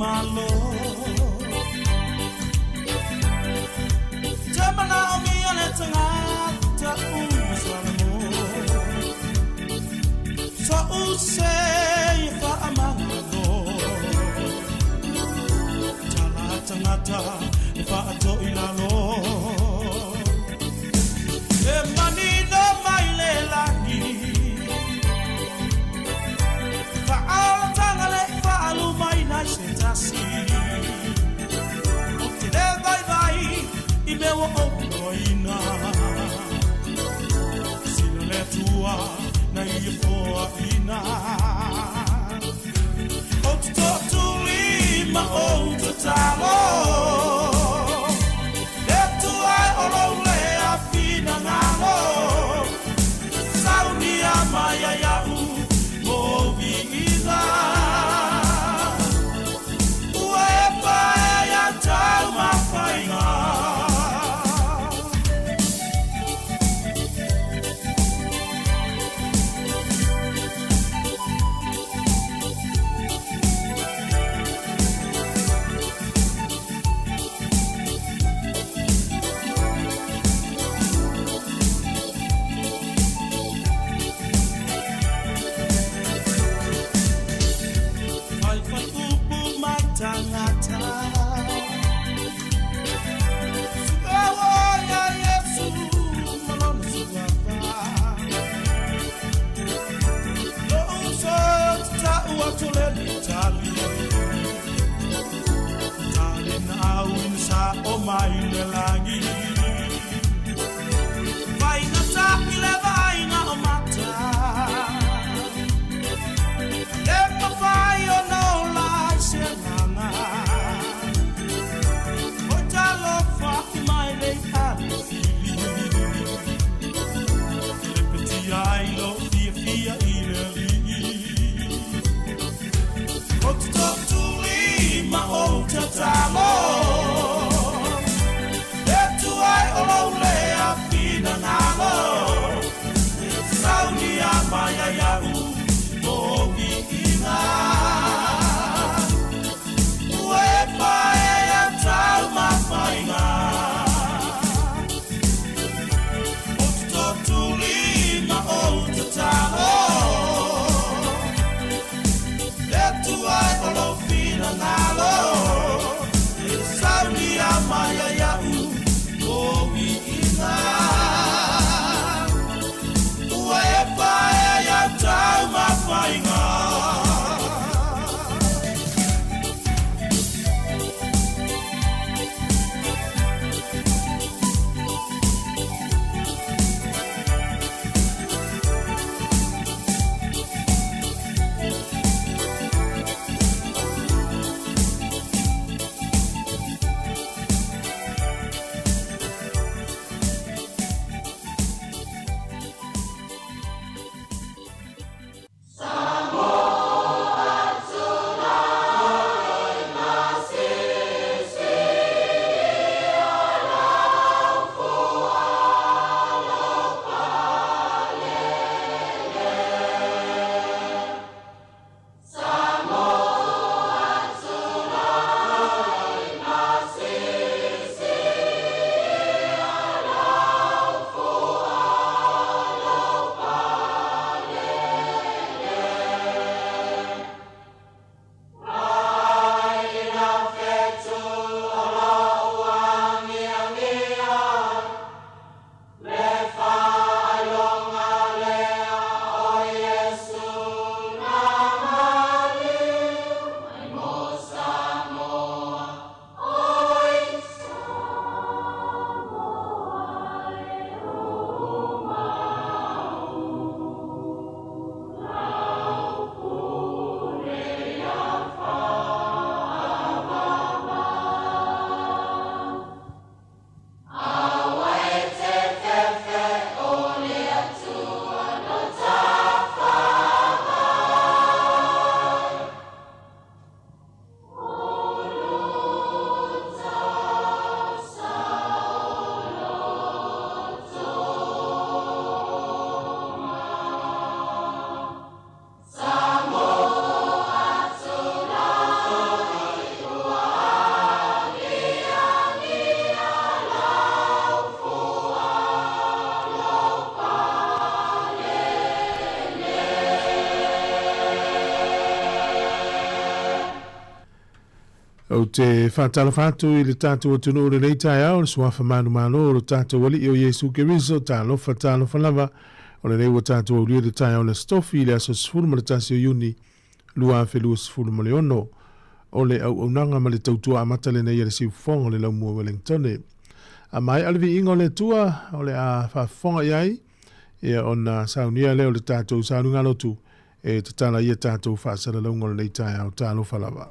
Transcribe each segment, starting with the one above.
malo. Te manaomia le tagata uma Salamo. So'u se e faamagalo. Tala tagata e faatoilalo. E manino mai le lagi. Faaolataga le i faalumaina i se tasi. Ou te le vaivai i mea ua ou iloaina. Sili le Atua na ia foaina. Ou te tootuli ma ou tatalo. Le Atua e o lou lea finagalo. Saunia mai ia ia'u mou viiga. Ua e paea ia taumafaiga. Faifai upu mai tagata. Suaua ia Iesu ma lona suafa. Lou uso ou te tau atu le tali. Tali na au ina sao mai le lagi. Faigata i le vaaiga o mata. E mafai ona ola ai se agaga. O talofa i mai le alofili. Lepetia ai lou fiafia i le Alii. Ou te tootuli ma ou tatalo. Le Atua e o lou lea finagalo. Saunia mai ia ia'u mou viiga. Ua e paea ia taumafaiga. Ou te tootuli ma ou tatalo. Le Atua e o lou finagalo. Saunia mai ia ia'u mou viiga. Ua e paea ia taumafaiga. Ou te faatalofa atu i le tatou atunuu i lenei taeao, le Suafa manumalo o lo tatou Alii o Iesu Keriso, talofa, talofa lava, o lenei ua tatou aulia le taeao o le Aso Tofi i le aso 11 o Iuni 2026. O le auaunaga ma le tautua amata lenei a le Siufofoga o le Laumua Wellingtone. A maea le viiga o le Atua, o le a faafofoga i ai, ia ona saunia lea o le tatou sauniga lotu e tatala ai a tatou faasalalauga o lenei taeao. Talofa lava.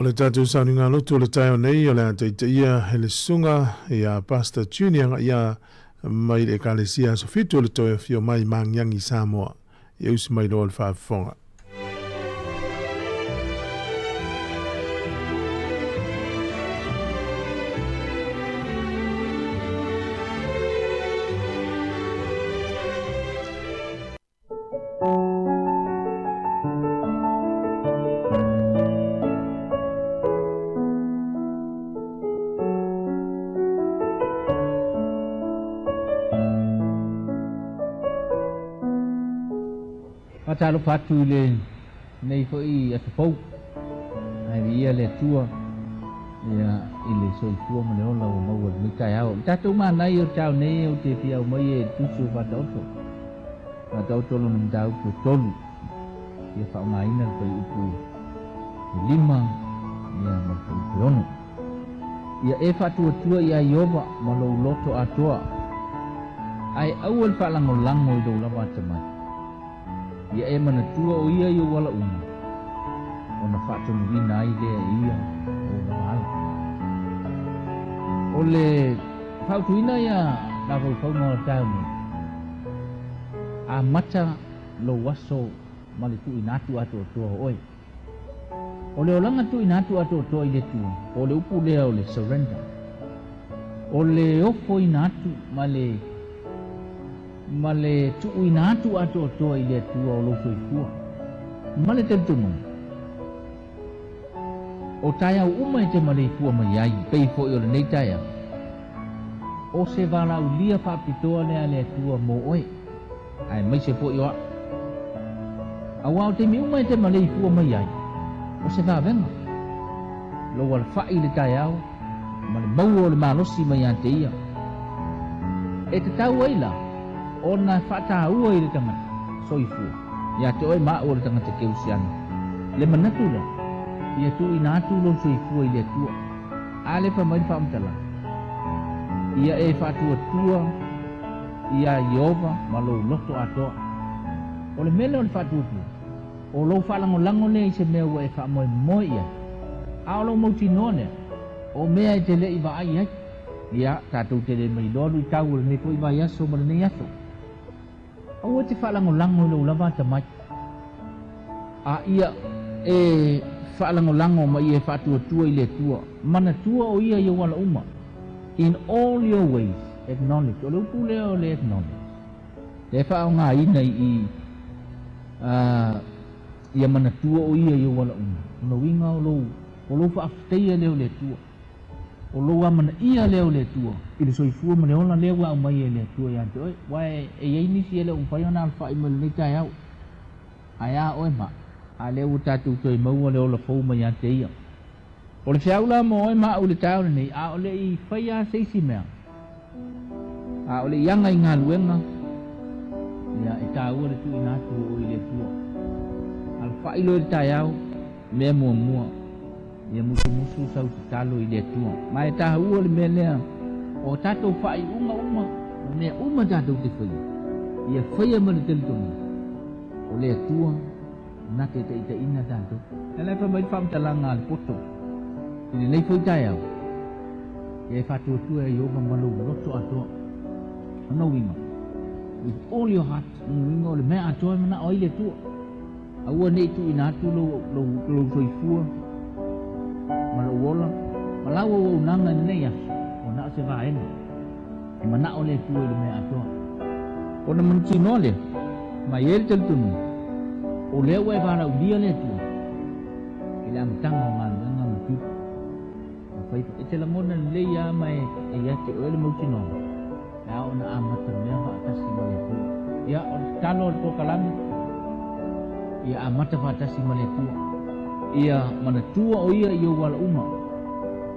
O le tatou sauniga lotu o le taeao nei, o le a taitaia e le Susuga ia Pastor Junior Gaia mai le Ekalesia Aso Fitu o le Toe Afio Mai Magiagi Samoa. Ia usi mai loa le faafofoga. Faatalofa atu i lenei foi aso fou, ae viia le Atua ia i le soifua ma le ola ua maua i lenei taeao. O le tatou manaia o le taeao nei ou te fia aumai e tusi o Faataoto. Faataoto lona mataupu e tolu, ia faaaogaina le fuaiupu e lima ia ma le fuaiupu e ono. Ia e faatuatua iā Ieova ma lou loto atoa, ae aua le faalagolago i lou lava atamai. Ia e manatua o ia i ou ala uma, ona faatonuina ai lea e ia ou lava ala. O le fautuaina ia mafaufauga o le taeao nei, amata lou aso ma le tuuina atu atoatoa o oe. O le olaga tuuina atu atoatoa i le Atua, o le upu lea o le surrender. O le ofoina atu ma le ma le tuuina atu atoatoa i le Atua o lou soifua ma le talitonuga. O taeao uma e te maleifua mai ai, pei foi o lenei taeao, o se valaaulia faapitoa lea a le Atua mo oe, aemaise foi o a'u. Auā o taimi uma e te maleifua mai ai, o se vavega, lou alafa'i i le taeao ma le maua o le malosi mai ia te ia. E tatau ai la ona faataua i le tagata soifua, ia te oe ma a'u o le tagata kerisiano, le manatu lea, ia tuuina atu lou soifua i le Atua. A le fai mai le faamatalaga, Ia e faatuatua iā Ieova ma lou loto atoa. O le mea lea o le faatuatua, o lou faalagolago lea i se mea ua e faamoemoe i ai, a o lou mautinoa lea, o mea e te le i vaai i ai. Ia, tatou te le mailoa luitau o lenei foi vaiaso ma lenei aso. Aua e te faalagolago i lou lava atamai, a ia e faalagolago ma ia e faatuatua i le Atua. Manatua o Ia i ou ala uma. In all your ways acknowledge. O le upu lea o le acknowledge, lea e faaaogaina i i, ia manatua o Ia i ou ala uma. O lona uiga o lou, o lou faafetaia lea o le Atua. O lou amanaia lea o le Atua i le soifua ma le ola lea ua aumai e le Atua ia te oe, aua e i ai nisi e le o mafai ona alafai mai i lenei taeao. Ae a oe ma, a lea ua tatou toe maua le ola fou mai ia te Ia. O le feau la mo oe ma au i le taeao lenei, a o le i faia se isi mea, a o le i aga i galuega, ia, e taua le tuuina atu o oe i le Atua. Alafai loa i le taeao, mea muamua, Ia musumusu sau tatalo i le Atua. Ma e taua le mea lea, o tatou faaiuga uma ma mea uma tatou te faia, ia faia ma le talitonuga, o le Atua na te taitaiina tatou. E ala e fai mai le faamatalaga a le poto i lenei foi taeao, Ia e faatuatua e Ieova ma lou loto atoa. O lona uiga, with all your heart, o lona uiga o le mea atoa e manao ai le Atua. Aua ne i tuuina atu lou, lou, lou soifua ma lou ola ma lau auaunaga i lenei aso, ua na o se vaega e manao le Atua i le mea atoa. Ona manutinoa lea, ma e i ai le talitonuga, o lea ua e valaaulia le Atua i le amataga o galuega ma tiute ma faiva. E te lagona lelei lava ma e ia te oe le mautinoaga, E ao ona amata mea faatasi ma le Atua. Ia, o le tatalo o le polokalame, ia amata faatasi ma le Atua. Ia manatua o Ia i ou ala uma,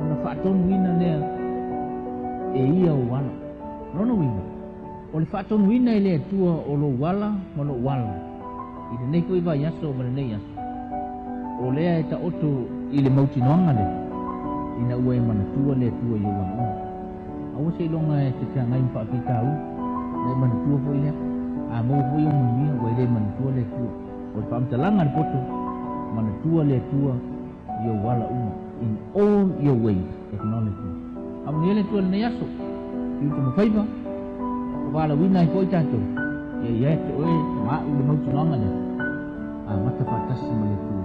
ona faatonuina lea e Ia ou ala. O lona uiga, o le faatonuina e le Atua o lou ala ma lou ala, i lenei foi vaiaso ma lenei aso, o lea e taoto i le mautinoaga lea, ina ua e manatua le Atua i ou ala uma. Aua seiloga e te feagai ma faafitauli, na e manatua foi lea. A maua foi ou manuia, ua e le manatua le Atua. O le faamatalaga a le poto, manatua le Atua i ou ala uma, in all your ways acknowledge Him. Amuia le Atua i lenei aso, tiute ma faiva, ua valaauina ai foi tatou, ia ia te oe ma a'u le mautinoaga lea, amata faatasi ma le Atua.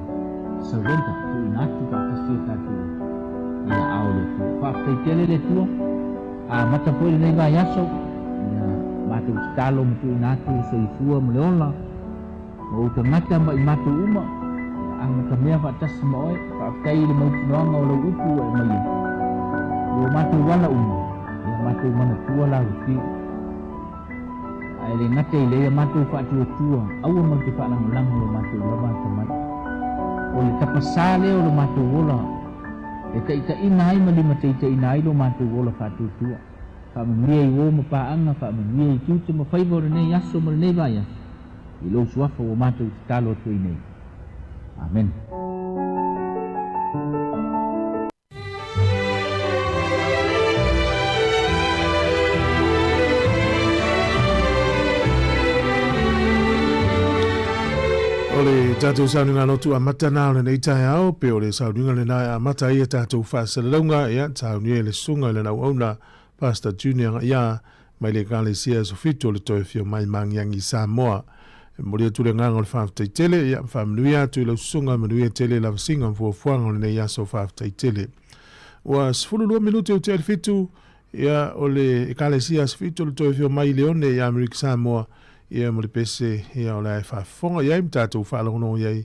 Surrender, tuuina atu faatasi o tatou i aao o le Atua. Faafetai tele le Atua, amata foi lenei vaiaso, ia matou tatalo ma tuuina atu le soifua ma le ola ma ou tagata ma i matou uma, ia amata mea faatasi ma oe. Faafetai i le mautinoaga o lou upu ua e aumai ai i o matou ala uma, ia matou manatua lau afio. Ae le gata i lea, ia matou faatuatua, aua matou te faalagolago lo matou lava atamai. O le tapasā lea o lo matou ola e taitaiina ai ma limataitaiina ai lo matou ola faatuatua. Faamanuia i uo ma paaga, faamanuia i tiute ma faiva o lenei aso ma lenei vaiaso, i lou suafa ua matou tatalo atu ai nei. Amene. O le tatou sauniga lotu amata na o lenei taeao, pe o le sauniga lena e amata ai a tatou faasalalauga, ia, saunia e le susuga i lana auauna, Pastor Junior Gaia, mai le Ekalesia Aso Fitu o le Toe Afio Mai Magiagi i Samoa. E momoli atu le agaga o le faafetai tele, ia, faamanuia atu i lau susuga, manuia tele lavasiga ma fuafuaga o lenei aso faafetai tele. Ua 12 minute ua tea le fitu, ia, o le Ekalesia Aso Fitu o le Toe Afio Mai i Leone i Amerika Samoa, ia, ma le pese, ia, o le a e faafofoga i ai ma tatou faalogologo i ai,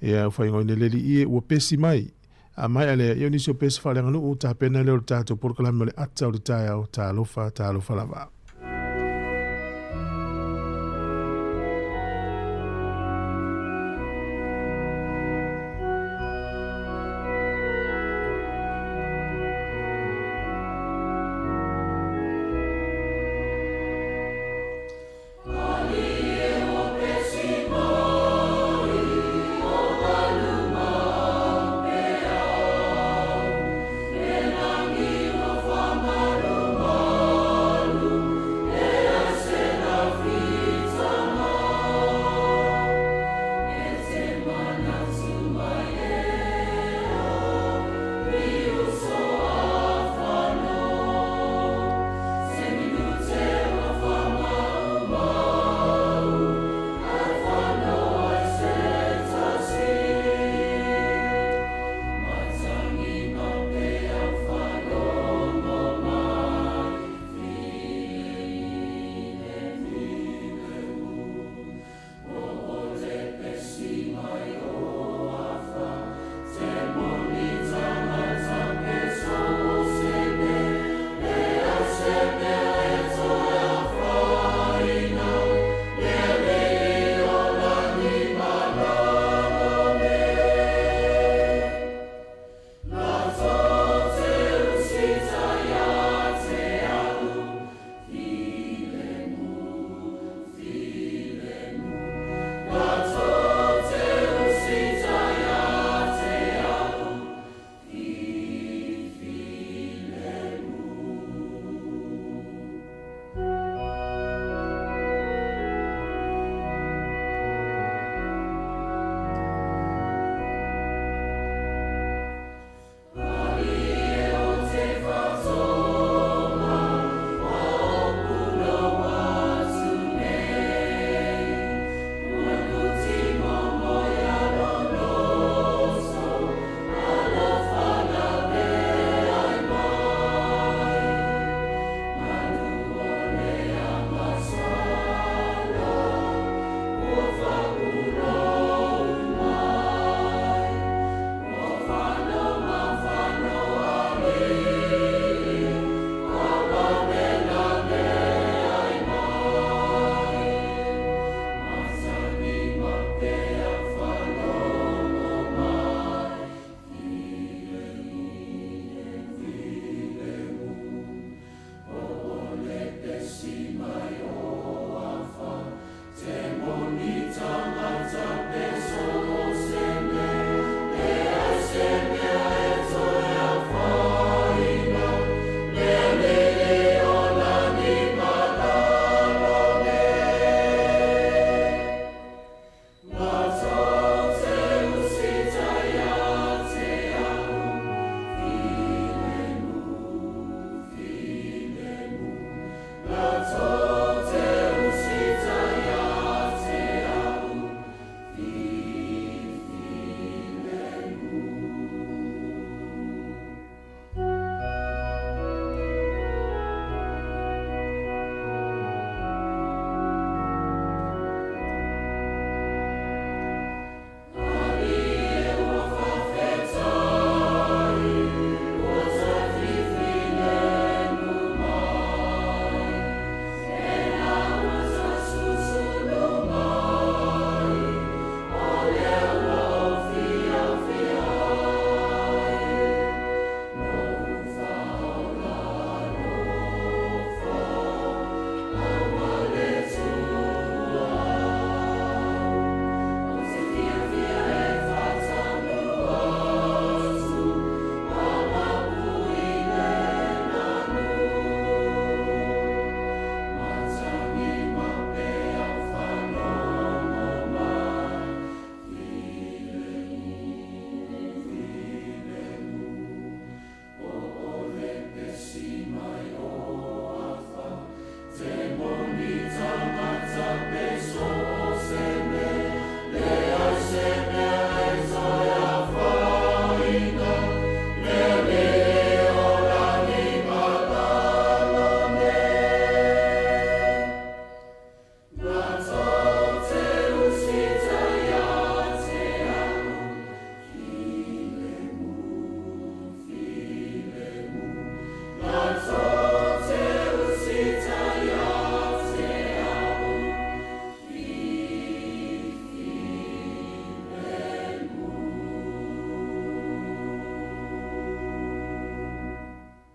ia, ua faaigoaina e le Alii e, ua pesi mai. A maea lea, ia o nisi o pese faaleaganuu, tapena lea o le tatou polokalame o le ata o le taeao, talofa, talofa lava.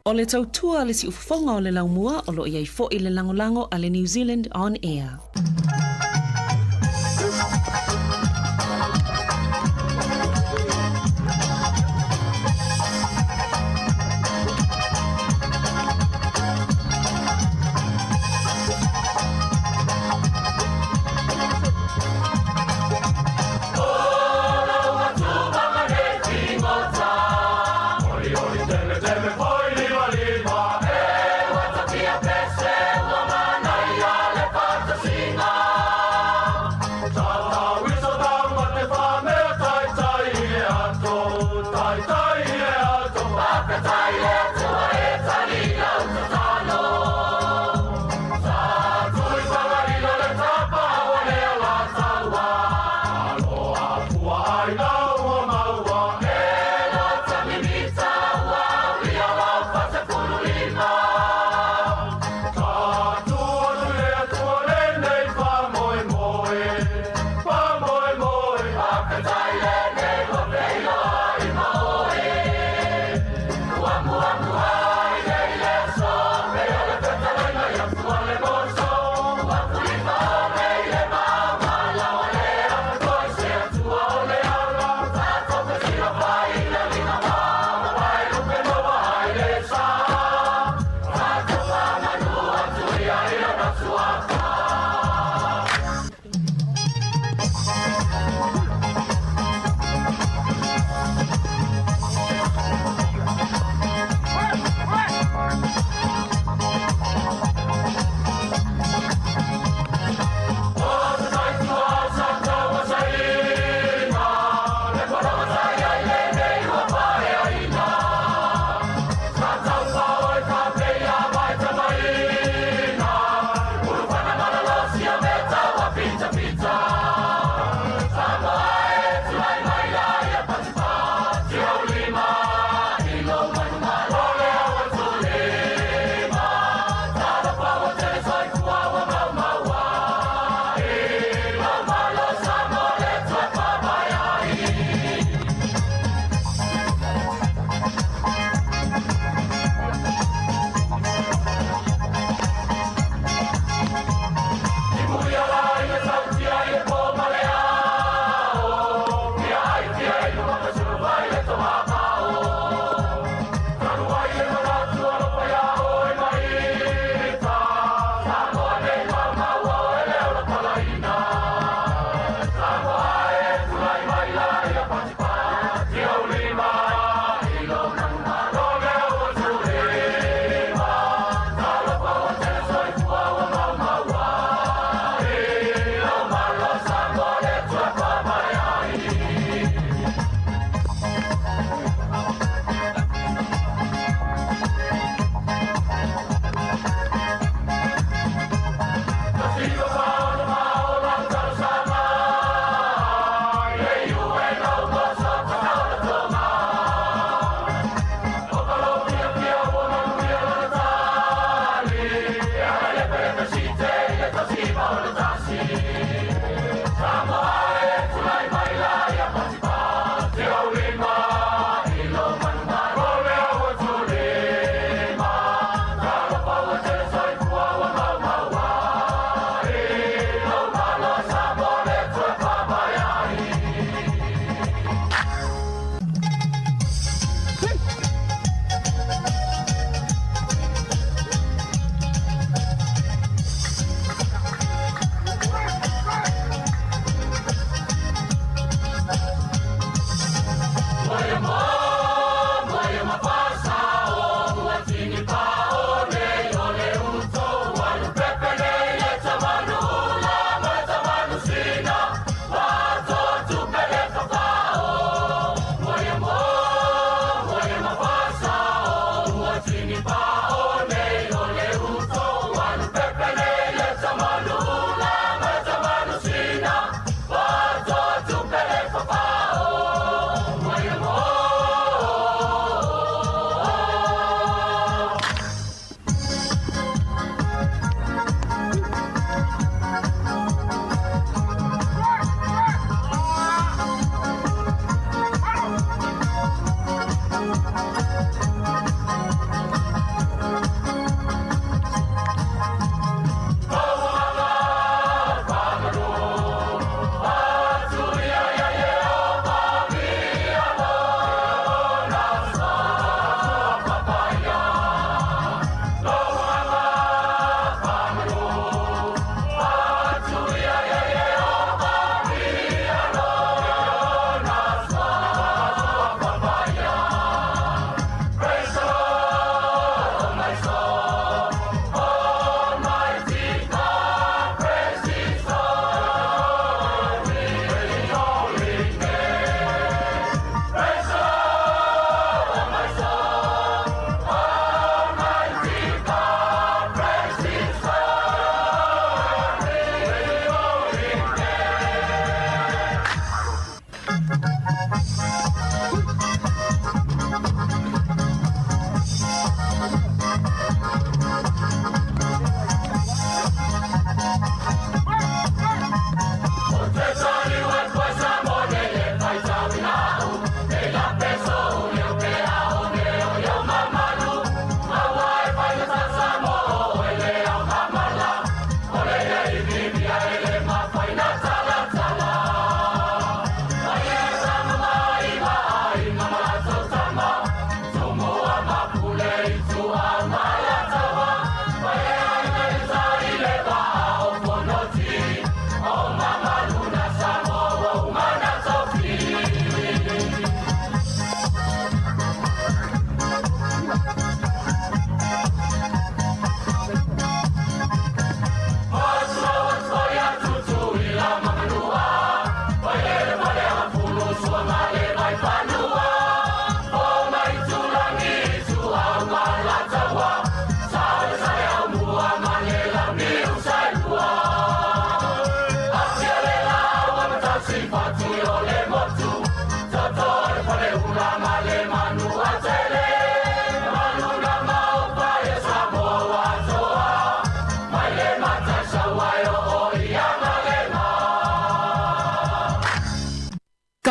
O le tautua a le siufofoga o le laumua o lo o i ai foi le lagolago a le New Zealand On Air.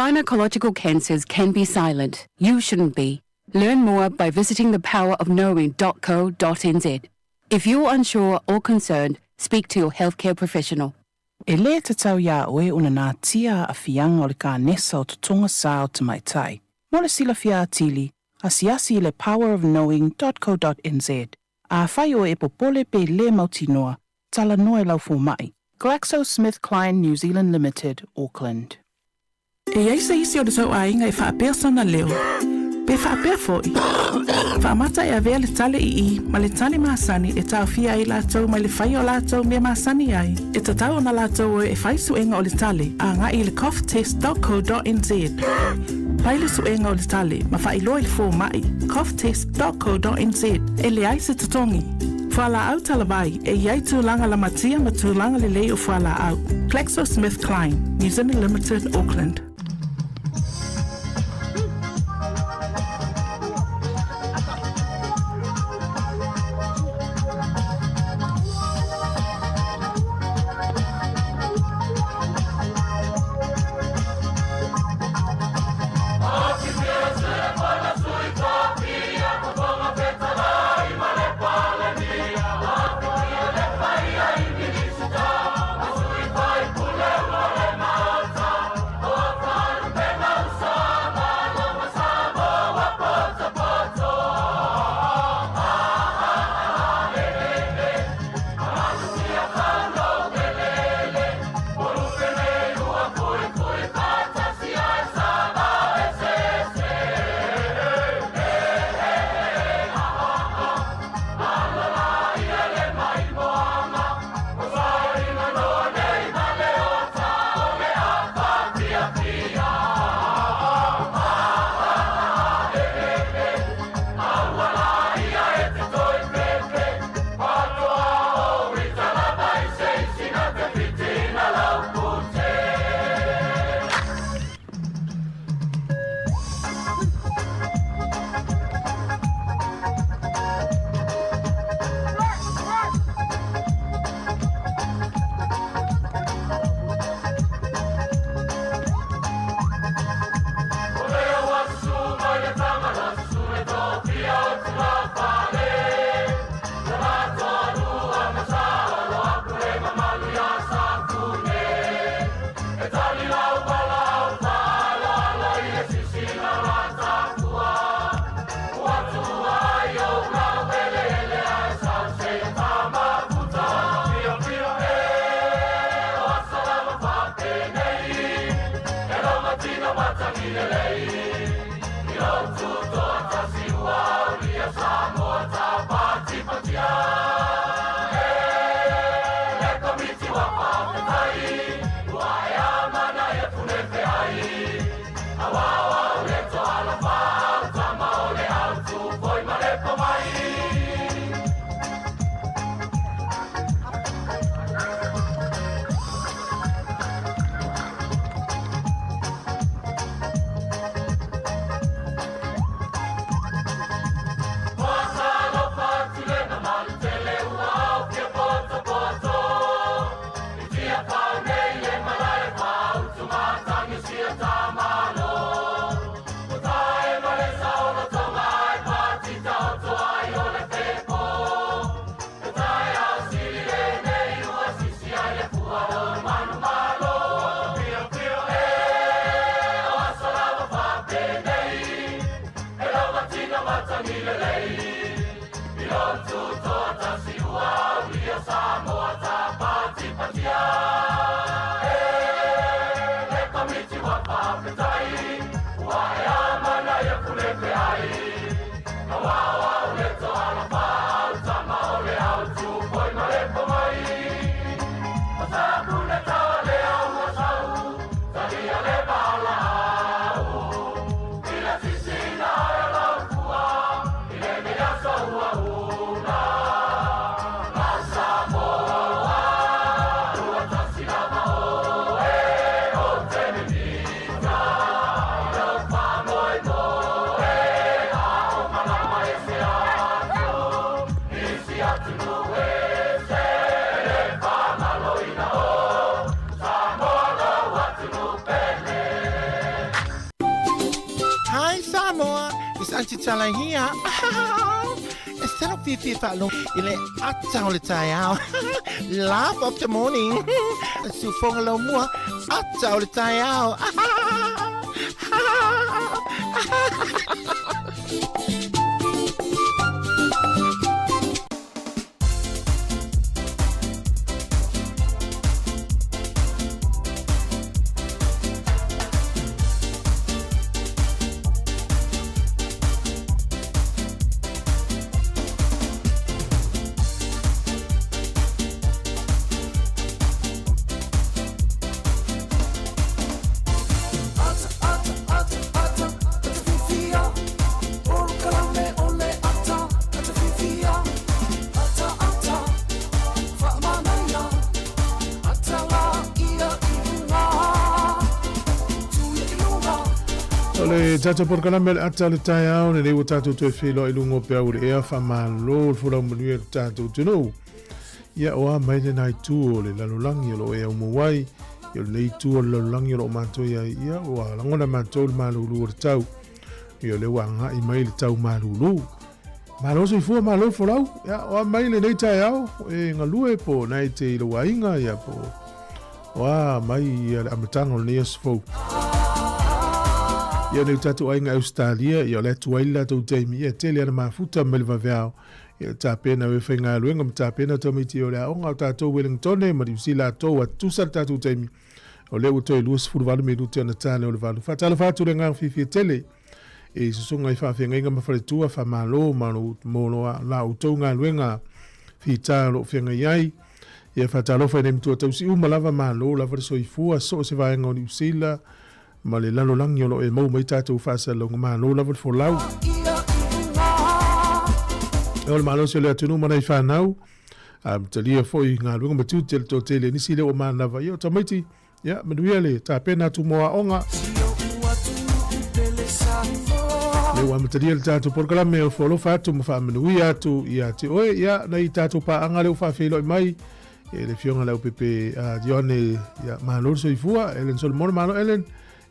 Gynecological cancers can be silent. You shouldn't be. Learn more by visiting thepowerofknowing.co.nz. If you're unsure or concerned, speak to your healthcare professional. E lē tatau iā oe ona natia aafiaga o le kanesa o totoga sā o tamaitai. Mo le silafia atili, asiasi i le powerofknowing.co.nz. Afai oe e popole pe lē mautinoa, talanoa i lau fomaʻi. GlaxoSmithKline New Zealand Limited, Auckland. E i ai se isi o le tou aiga e faapea sona leo, pe faapea foi. Faamata e avea le tale ii ma le tale masani e taofia ai latou mai le faia o latou mea masani ai. E tatau ona latou o e fai suega o le tale agai i le coughtest.co.nz. Fai le suega o le tale ma faailoa i le fomaʻi coughtest.co.nz e leai se totogi. Fualaau talavai e i ai tulaga lamatia ma tulaga lelei o fualaau. GlaxoSmithKline, New Zealand Limited, Auckland. Samoa, it's Auntie Tala here. E salo fiafia faalogo i le ata o le taeao. Laugh of the morning. Siufoga laumua, ata o le taeao. O le tatou polokalame o le ata o le taeao lenei ua tatou toe feiloai i luga o peau o le ea faamalo le folau manuia i le tatou atunuu. Ia o a mai lena itu o le lalolagi o lo o e aumau ai, ia o lenei itu o le lalolagi o lo o matou i ai, ia ua lagona matou le malulu o le tau. Ia o lea ua agai mai le tau malulu. Malo soifua, malo folau. Ia o a mai lenei taeao e galue po o na e te i lou aiga ia po o a mai ia le amataga o lenei aso fou. Ia nei o tatou aiga Ausetalia, ia o le atu ai le latou taimi, ia tele ana mafuta mai le vaveao. Ia tapena e faigaluega ma tapena tamaiti o le aoga o tatou Wellingtone ma Niu Sila atoa ua tusa le tatou taimi. O lea ua toe 28 minute ona tane o le valu. Faatalofa atu le agaga fiafia tele i susuga i faafeagaiga ma faletua, faamalo ma mo la outou galuega fita o lo o feagai ai. Ia faatalofa i nei matua tausi uma lava, malo lava le soifua, so o se vaega o Niu Sila ma le lalolagi o lo o e maua mai tatou faasalalauga, malo lava le folau. O le malosi o le atunuu ma nai fanau, amatalia foi galuega ma tiute le toatele nisi lea ua manava, ia o tamaiti, ia manuia le tapena atu mo aoga. Le ua amatalia le tatou polokalame o foalofa atu ma faamanuia atu ia te oe, ia nai tatou paaga lea ua faafeiloai mai e le afioga Leaupepe Ioane, ia malo le soifua, Ellen Solomon, malo Ellen,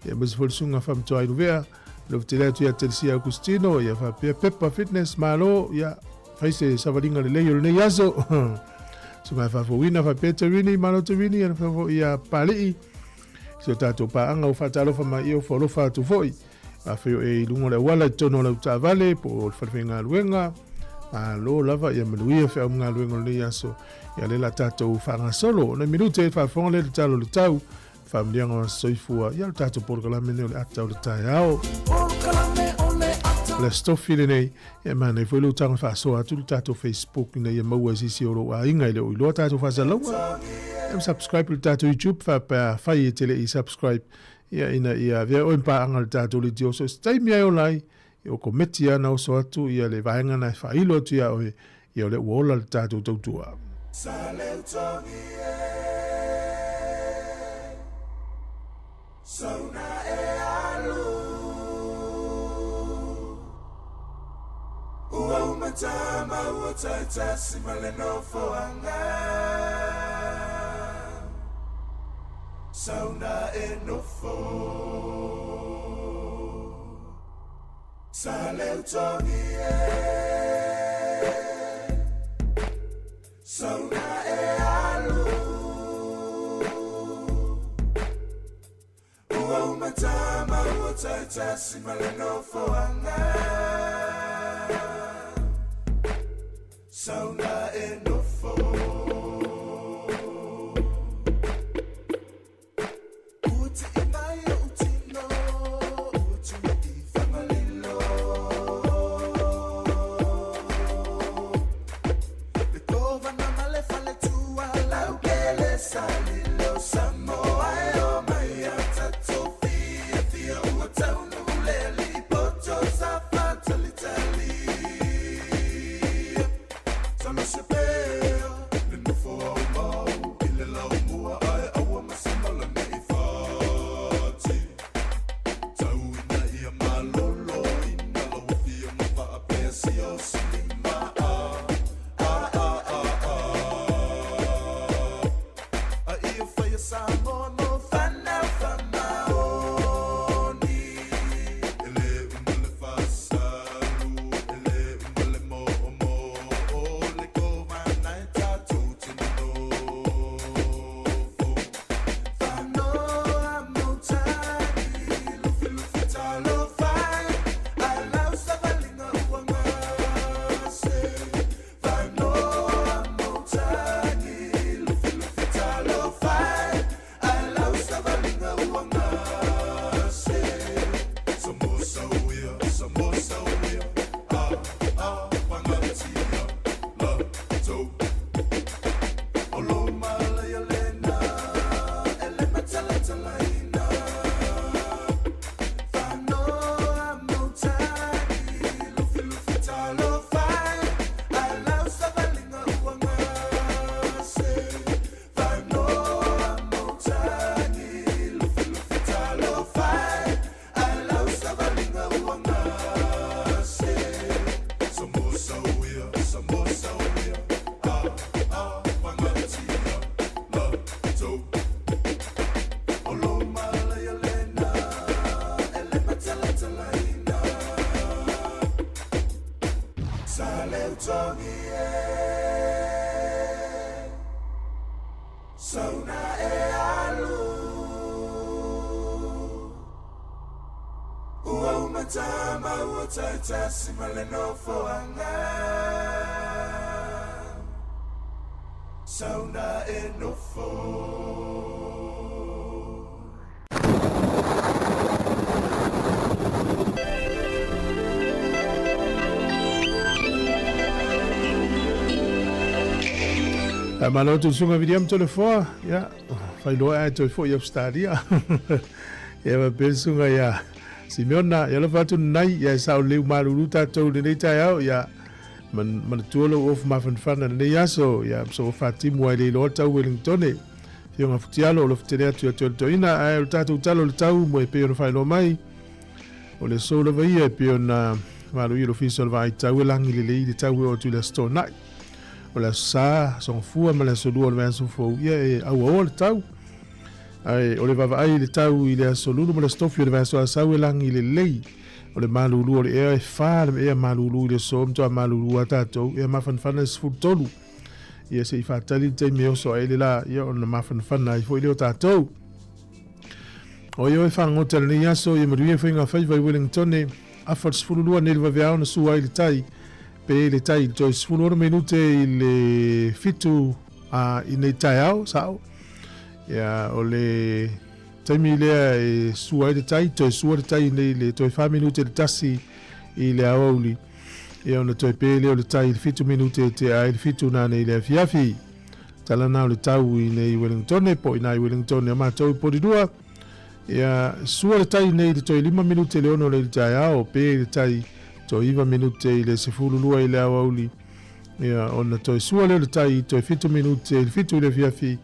ia aemaise foi le susuga Faamatoa Luvea, le tele atu ia Telesia Augustino, ia faapea Peppa Fitness, malo, ia fai se savaliga lelei o lenei aso. Susuga Faafouina faapea Terini, malo Terini, ia foi ia Palii, si o tatou paaga ua faatalofa mai, ia ua foalofa atu foi. Afai o e i luga o le auala i totonu o lau taavale po o le falefaigaluega, malo lava, ia manuia feau ma galuega o lenei aso. Ia lea la tatou faagasolo. O nai minute e faafofoga lea i le tala o le tau, faamanuiaga o aso soifua, ia o le tatou polokalame lenei o le ata o le taeao. O le Aso Tofi lenei, e manaia foi lou tago e faasoa atu le tatou Facebook ina ia maua e se isi o lou aiga e le o iloa tatou faasalalauga. Ia subscribe i le tatou YouTube faapea fai e te le i subscribe Ia ina ia avea oe ma paaga i le tatou leitio so se taimi lava e ola ai, ia ua kometi lava ona oso atu ia le vaega na e faailo atu ia oe, ia o lea ua ola le tatou tautua. Sauna e nofo Sa leutogi e Sauna e alu Ua uma tama ua taitasi ma le nofoaga Sauna e nofo Ua tii mai ou tino Ua tui i Fagalilo Le kovana ma le faletua Laukele Salilo Samoa e o mai a tatou Fiafia ua taunuu le alii Poto sa faatalitali. Tama ua taitasi ma le nofoaga. Sauna e nofo. Malo atu le susuga William Tolefoa, ia, failoa ae toe foi i Ausetalia. Ia faapea le susuga ia Simeona, ia alofa atu lenai, ia e sao lelei ua malulu tatou i lenei taeao, ia manatua lou ofu mafanafana i lenei aso, ia so faatimu ai le iloa tau Wellingtone. Fioga Futialo, o lo fetele atu ia toe le toeaina, ae o le tatou tala o le tau mo e pei ona faailoa mai, o le aso lava ia e pei ona valoia i le ofisa o le vaai tau e lagi lelei i le tau e oo atu i le Aso Toonai. O le Aso Sa, Aso Gafua ma le Aso Lua o le vaiaso fou, ia e auaoa le tau. Ae o le vaavaai i le tau i le Aso Lulu ma le Aso Tofi o le vaiaso Asau e lagi lelei. O le malulu o le ea e fa le ea malulu i le aso, matua malulu lava tatou, ea mafanafana le 13. Ia se i faatali le taimi e oso ae le la, ia ona mafanafana ai foi lea o tatou. O ia oe fagota i lenei aso, ia manuia faiga faiva i Wellingtone, afa le 12 nei le vaveao na sua ai le tai, pe le tai i le toe 16 minute i le 7 a i nei taeao, sao. Ia, o le taimi lea e sua ai le tai, toe sua le tai nei le toe 4 minute le tasi i le aoauli. Ia ona toe pe lea o le tai i le 7 minute te ai le 7 nā nei le afiafi. Tala nā o le tau i nei Wellingtone, po i nā i Wellingtone a mātou i Porirua. Ia, sua le tai nei le toe 5 minute le 6 nei le taeao, pe le tai toe 9 minute i le 12 i le aoauli. Ia, ona toe sua lea o le tai toe 7 minute i le 7 i le afiafi,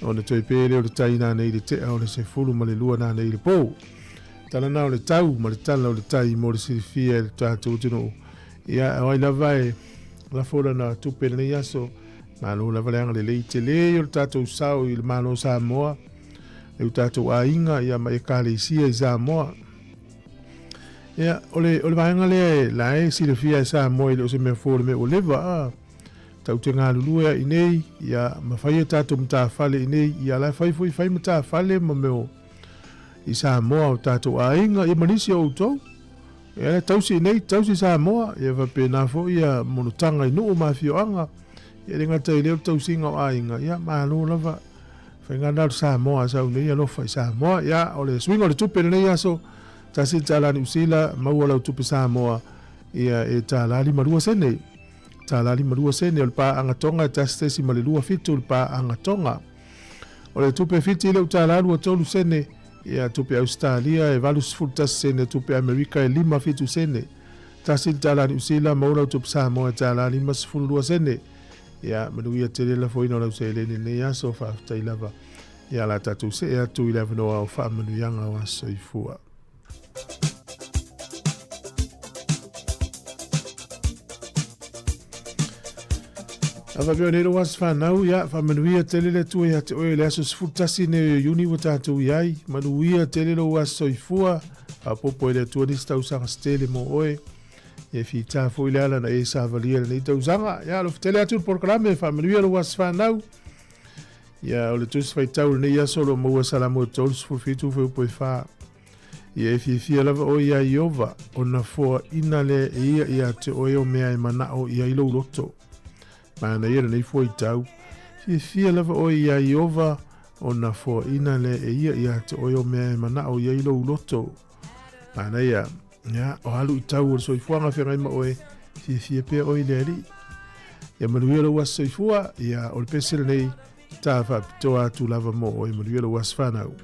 ona toe pe lea o le tai nanei i le tea o le 12 nanei i le pō. Tala na o le tau ma le tala o le tai mo le silafia e le tatou atunuu. Ia, o ai lava e lafo lana tupe i lenei aso, malo lava le agalelei tele o le tatou sao i le Malo o Samoa, i o tatou aiga ia ma Ekalesia i Samoa. Ia, o le, o le vaega lea e la e silafia e Samoa e le o se mea fou le mea ua leva, a. Tau te galulue a inei, ia, ma fai e tatou matafale inei, ia la e fai foi fai matafale ma mea i Samoa o tatou aiga, ia ma nisi o outou. Ia, e tausi inei, tausi Samoa, ia faapena foi ia monotaga i nuu ma afioaga, ia le gata i lea o le tausiga o aiga, ia malo lava. Faiga na o le Samoa sau nei alofa i Samoa. Ia, o le suiga o le tupe lenei aso, tasi le tala Niu Sila, maua lau tupe Samoa, ia e tala 52 sene. Tala 52 sene o le paaga Tonga e 1.27 le paaga Tonga. O le tupe Fiti i le tala 23 sene, ia tupe Ausetalia e 81 sene, tupe Amerika e 57 sene. Tasi le tala Niu Sila, maua lau tupe Samoa e tala 52 sene. Ia, manuia tele lafoina o lau seleni i lenei aso, faafetai lava. Ia, la tatou see atu i le avanoa o faamanuiaga o aso soifua. A faapea nei lou aso fanau, ia, faamanuia tele le Atua ia te oe i le aso 11 nei o Iuni ua tatou i ai. Manuia tele lou aso soifua, faaopoopo e le Atua nisi tausaga se tele mo oe. Ia fita foi le ala na e savalia lenei tausaga. Ia, alofa tele atu le polokalame, faamanuia lou aso fanau. Ia, o le tusi faitau lenei aso o lo o maua Salamo 37 fuaiupu e 4. Ia e fiafia lava oe iā Ieova, ona foaina lea e ia ia te oe o mea e manao i ai lou loto. Manaia lenei fuaitau. Fiafia lava oe iā Ieova, ona foaina lea e ia ia te oe o mea e manao i ai lou loto. Manaia. Ia, o alu i tau o le soifuaga feagai ma oe, fiafia pea oe i le Alii. Ia manuia lou aso soifua, ia o le pese lenei, ta faapitoa atu lava mo oe, manuia lou aso fanau.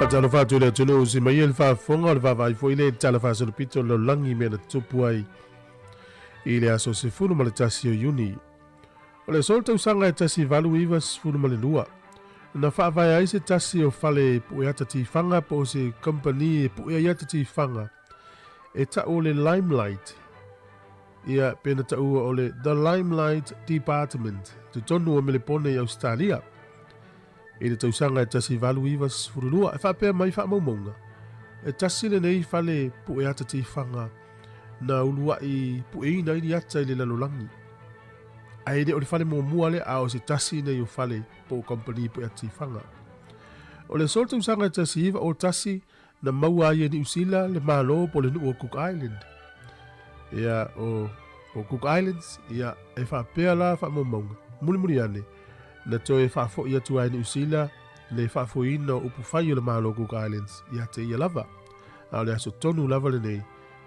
Faatalofa atu i le atunuu si mai e le faafofoga o le vaavaai foi lea i le Tala Faasolopito o le Lalolagi i mea na tutupu ai i le aso 11 o Iuni. O le aso o le tausaga e 1892, na faavae ai se tasi o fale pue ata tifaga po o se kamupani e pue ai ata tifaga e tau o le Limelight, ia pe na taua o le The Limelight Department, totonu o Melepone i Ausetalia. I le tausaga e 1892, e faapea mai faamaumauga, e tasi lenei fale pue ata tifaga na uluaʻi pueina ai ni ata i le lalolagi. Ae le o le fale muamua lea, a o se tasi nei o fale po o kamupani pue ata tifaga. O le aso o le tausaga e 1901 na maua ai e Niu Sila le Malo po o le nuu o Cook Island. Ia, o, o Cook Islands, ia, e faapea la faamaumauga. Mulimuli ane, na toe faafoʻi atu ai e Niu Sila le faafoeina o upufai o le Malo o Cook Islands ia te ia lava. A o le aso tonu lava lenei,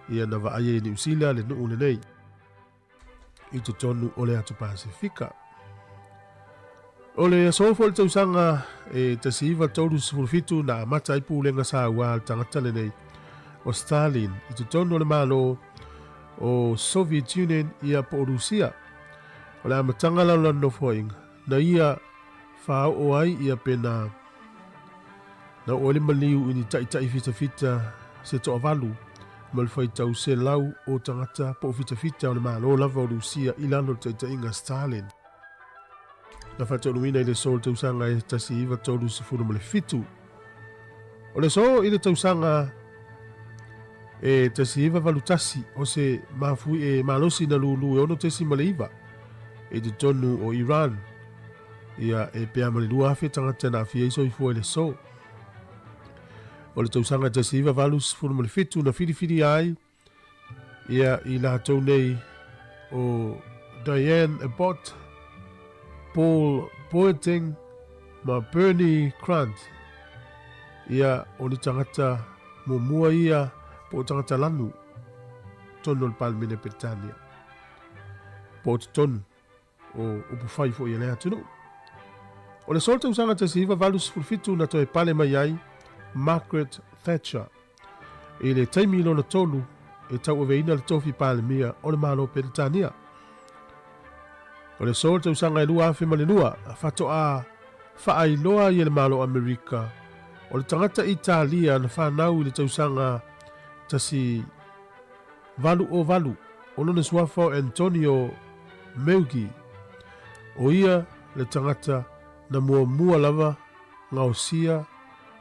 ia na vaaia i Niu Sila le nuu lenei i totonu o le Atu Pasifika. O le aso foi le tausaga e 1937 na amata ai pulega saua a le tagata lenei o Stalin i totonu o le Malo o Soviet Union ia po o Rusia. O le amataga la o lana nofoaiga na ia faaoo ai ia pe na na oo ai le maliu i ni taitai fitafita se toavalu ma le faitau selau o tagata po o fitafita o le Malo lava o Rusia i lalo o le taitaiga a Stalin. Na faataunuuina i le aso o le tausaga e 1937. O le aso i le tausaga e 1981 o se mafui e malosi na lūlū e 6.9 i totonu o Iran. Ia, e pea ma le 2,000 tagata na aafia ai soifua i le aso. O le tausaga 1987 na filifilia ai ia i latou nei o Diane Abbott, Paul Boateng ma Bernie Grant. Ia, o ni tagata muamua ia po o tagata lanu totonu o le Palemene Peretania, po o totonu o upufai foi a le atunuu. O le aso o le tausaga 1987 na toe pale mai ai Margaret Thatcher i le taimi lona tolu e tauaveina le tofi Palemia o le Malo Peretania. O le aso o le tausaga e 2002, faatoa faailoa ai e le Malo o Amerika o le tagata Italia na fanau i le tausaga 1808, o lona suafa o Antonio Meucci, o ia le tagata na muamua lava gaosia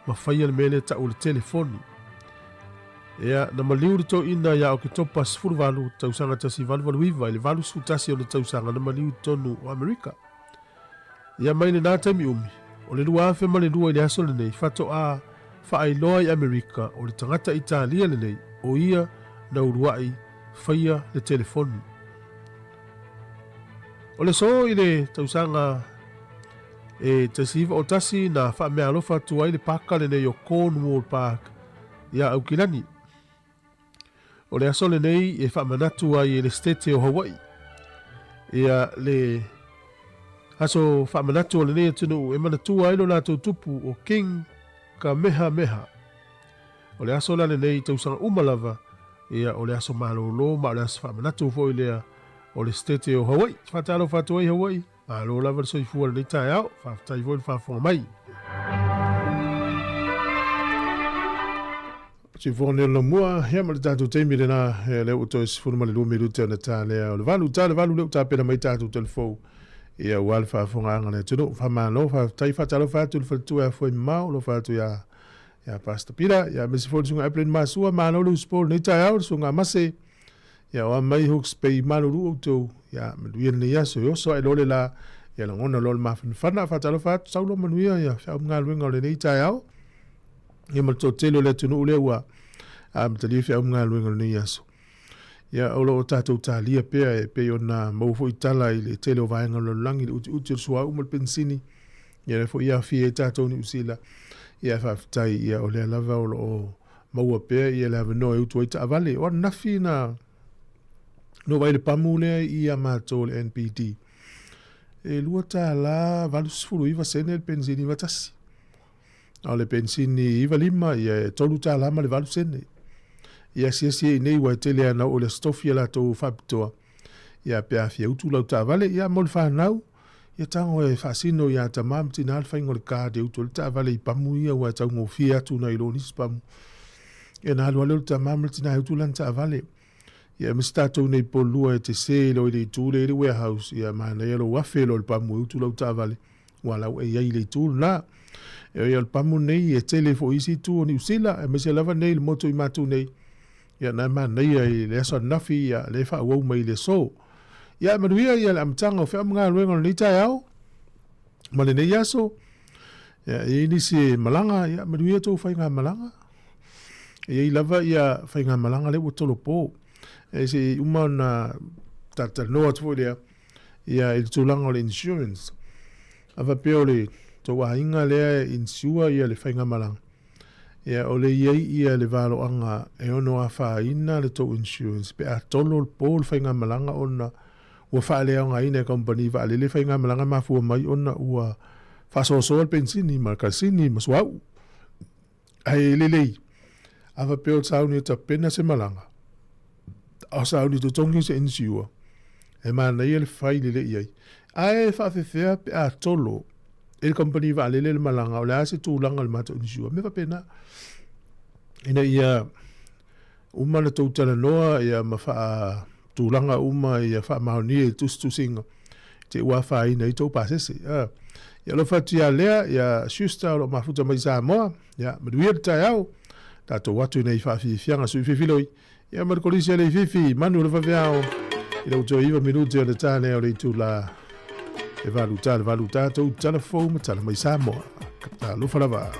ma faia le mea lea tau o le telefoni. Ea, na maliu le toeaina ia Oketopa 18, tausaga 1889 i le 81 ona tausaga na maliu i totonu o Amerika. Ia mai lenā taimi umi, o le 2002 i le aso lenei, faatoa faailoa i Amerika o le tagata Italia lenei o ia na uluaʻi faia le telefoni. O le aso i le tausaga e 1901 na faameaalofa atu ai le paka lenei o Cornwall Park iā Aukilani. O le aso lenei e faamanatu ai e le Setete o Hawaii ia le aso faamanatu o lenei atunuu e manatua ai lo latou tupu o King Kamehameha. O le aso la lenei i tausaga uma lava, ia o le aso malōlō ma o le aso faamanatu foi lea o le Setete o Hawaii. Faatalofa atu ai Hawaii. Malo lava le soifua i lenei taeao, faafetai foi le faafofoga mai. Soifua nei o le laumua, ia ma le tatou taimi lena, ia lea ua toe 12 minute ona ta lea o le valu, ta le valu lea ua tapena mai tatou telefou, ia aua le faafofogaaga a le atunuu. Faamalo, faafetai, faatalofa atu i le faletua e afua i mamao, alofa atu ia ia Pastor Peter, ia aemaise foi le susuga Evelyn Masua, malo le usupo i lenei taeao, le susuga Amase, Ia oa mai Hawke's Bay malulu outou, ia manuia lenei aso, e oso ae loa le la, ia lagona loa le mafanafana, faatalofa atu, sau loa manuia ia feau ma galuega o lenei taeao, ia ma le toatele o le atunuu lea ua amatalia feau ma galuega o lenei aso. Ia o lo o tatou talia pea e pei ona maua foi tala i le tele o vaega o le lalolagi, le utiuti o le suauu ma le penisini, ia lea foi e aafia ai tatou Niu Sila. Ia faafetai, ia o lea lava o lo o maua pea ia le avanoa e utu ai taavale. O ananafi na no vaai le pamu lea i a matou le NPD. E $2.89 sene le penisini va tasi. A o le penisini 95, ia e $3 ma le 8 sene. Ia asiasi ai i inei aua e tele lava ina oo i le Aso Tofi a latou faapitoa, ia pe a fia utu lau taavale, ia mo le fanau, ia tago e faasino ia tama ma tina le faiga o le card e utu ai le taavale i pamu ia aua e taugofie atu nai lo nisi pamu. Ia ona alu lava lea o le tama ma le tina e utu lana taavale. Ia aemaise tatou nei i Polua e te se loa i le itu lea i le warehouse, ia manaia lou afe loa i le pamu e utu lau taavale, aua la ua e i ai i le itu lena. E oi o le pamu nei e tele foi isi itu o Niu Sila, aemaise lava nei i le motu i matou nei, ia na e manaia i le aso ananafi, ia lea e faaauau mai i le aso. Ia e manuia ia le amataga o feau ma galuega o lenei taeao ma lenei aso. Ia e i ai nisi e malaga, ia manuia tou faigamalaga. E i ai lava ia faigamalaga lea ua tolopo. E se i uma ona talatalanoa atu foi lea ia i le tulaga o le insurance. A faapea o le tou aiga lea e insure ia le faigamalaga, ia o le i ai ia le valoaga e ono afaina le tou insurance pe a tolo le po le faigamalaga ona ua faaleaogaina e kamupani vaalele faigamalaga e mafua mai ona ua faasoasoa le penisini ma le kalasini ma suauu. Ae lelei, a faapea o sauni e tapena se malaga, a o sauni totogi se insure, e manaia le fai lelei i ai. Ae faafefea pe a tolo e le kamupani vaalele le malaga, o le a se tulaga o le matou insure, mea faapena. Ina ia uma ona tou talanoa ia ma faatulaga uma ia faamaonia i tusitusiga te ua afaina ai tou pasese. A. Ia alofa atu ia Lea, ia Schuster o lo o mafuta mai Samoa, ia manuia le taeao. Tatou atu nei faafiafiaga sui fifiloi. Ia ma le kolisi a Leififi, manu o le vaveao. I lau toe 9 minute o le ta lea o le itula e valu ta le valu tatou tala fou ma tala mai Samoa. Talofa lava.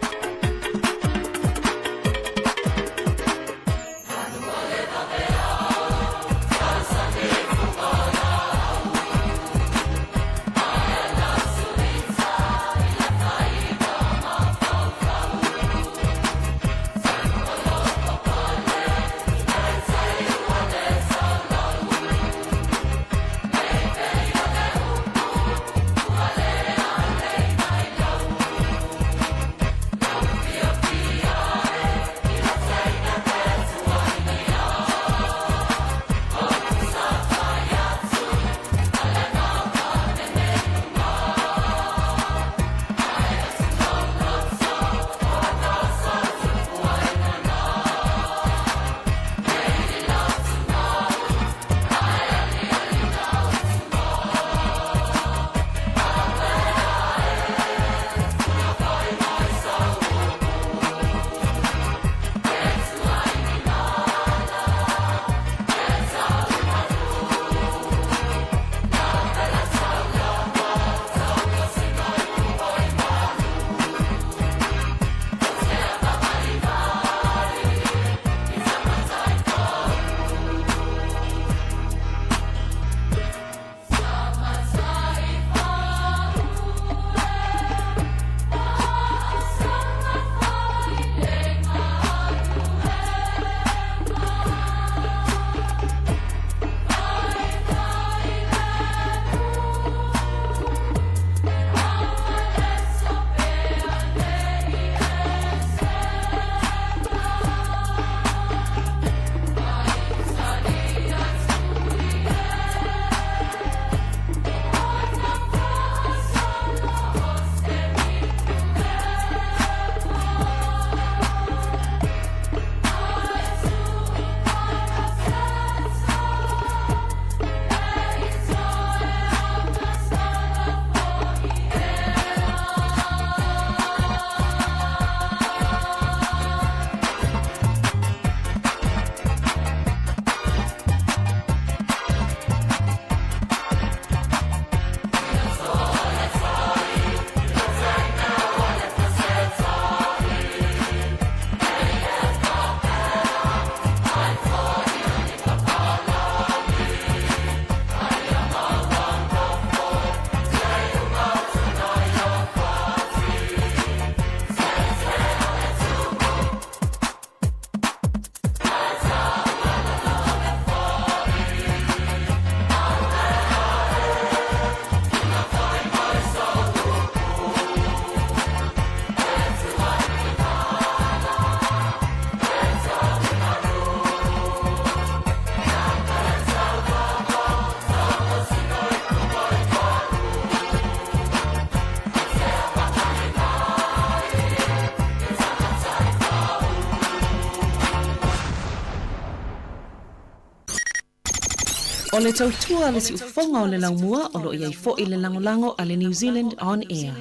O le tautua a le siufofoga o le laumua o lo o i ai foi le lagolago a le New Zealand On Air.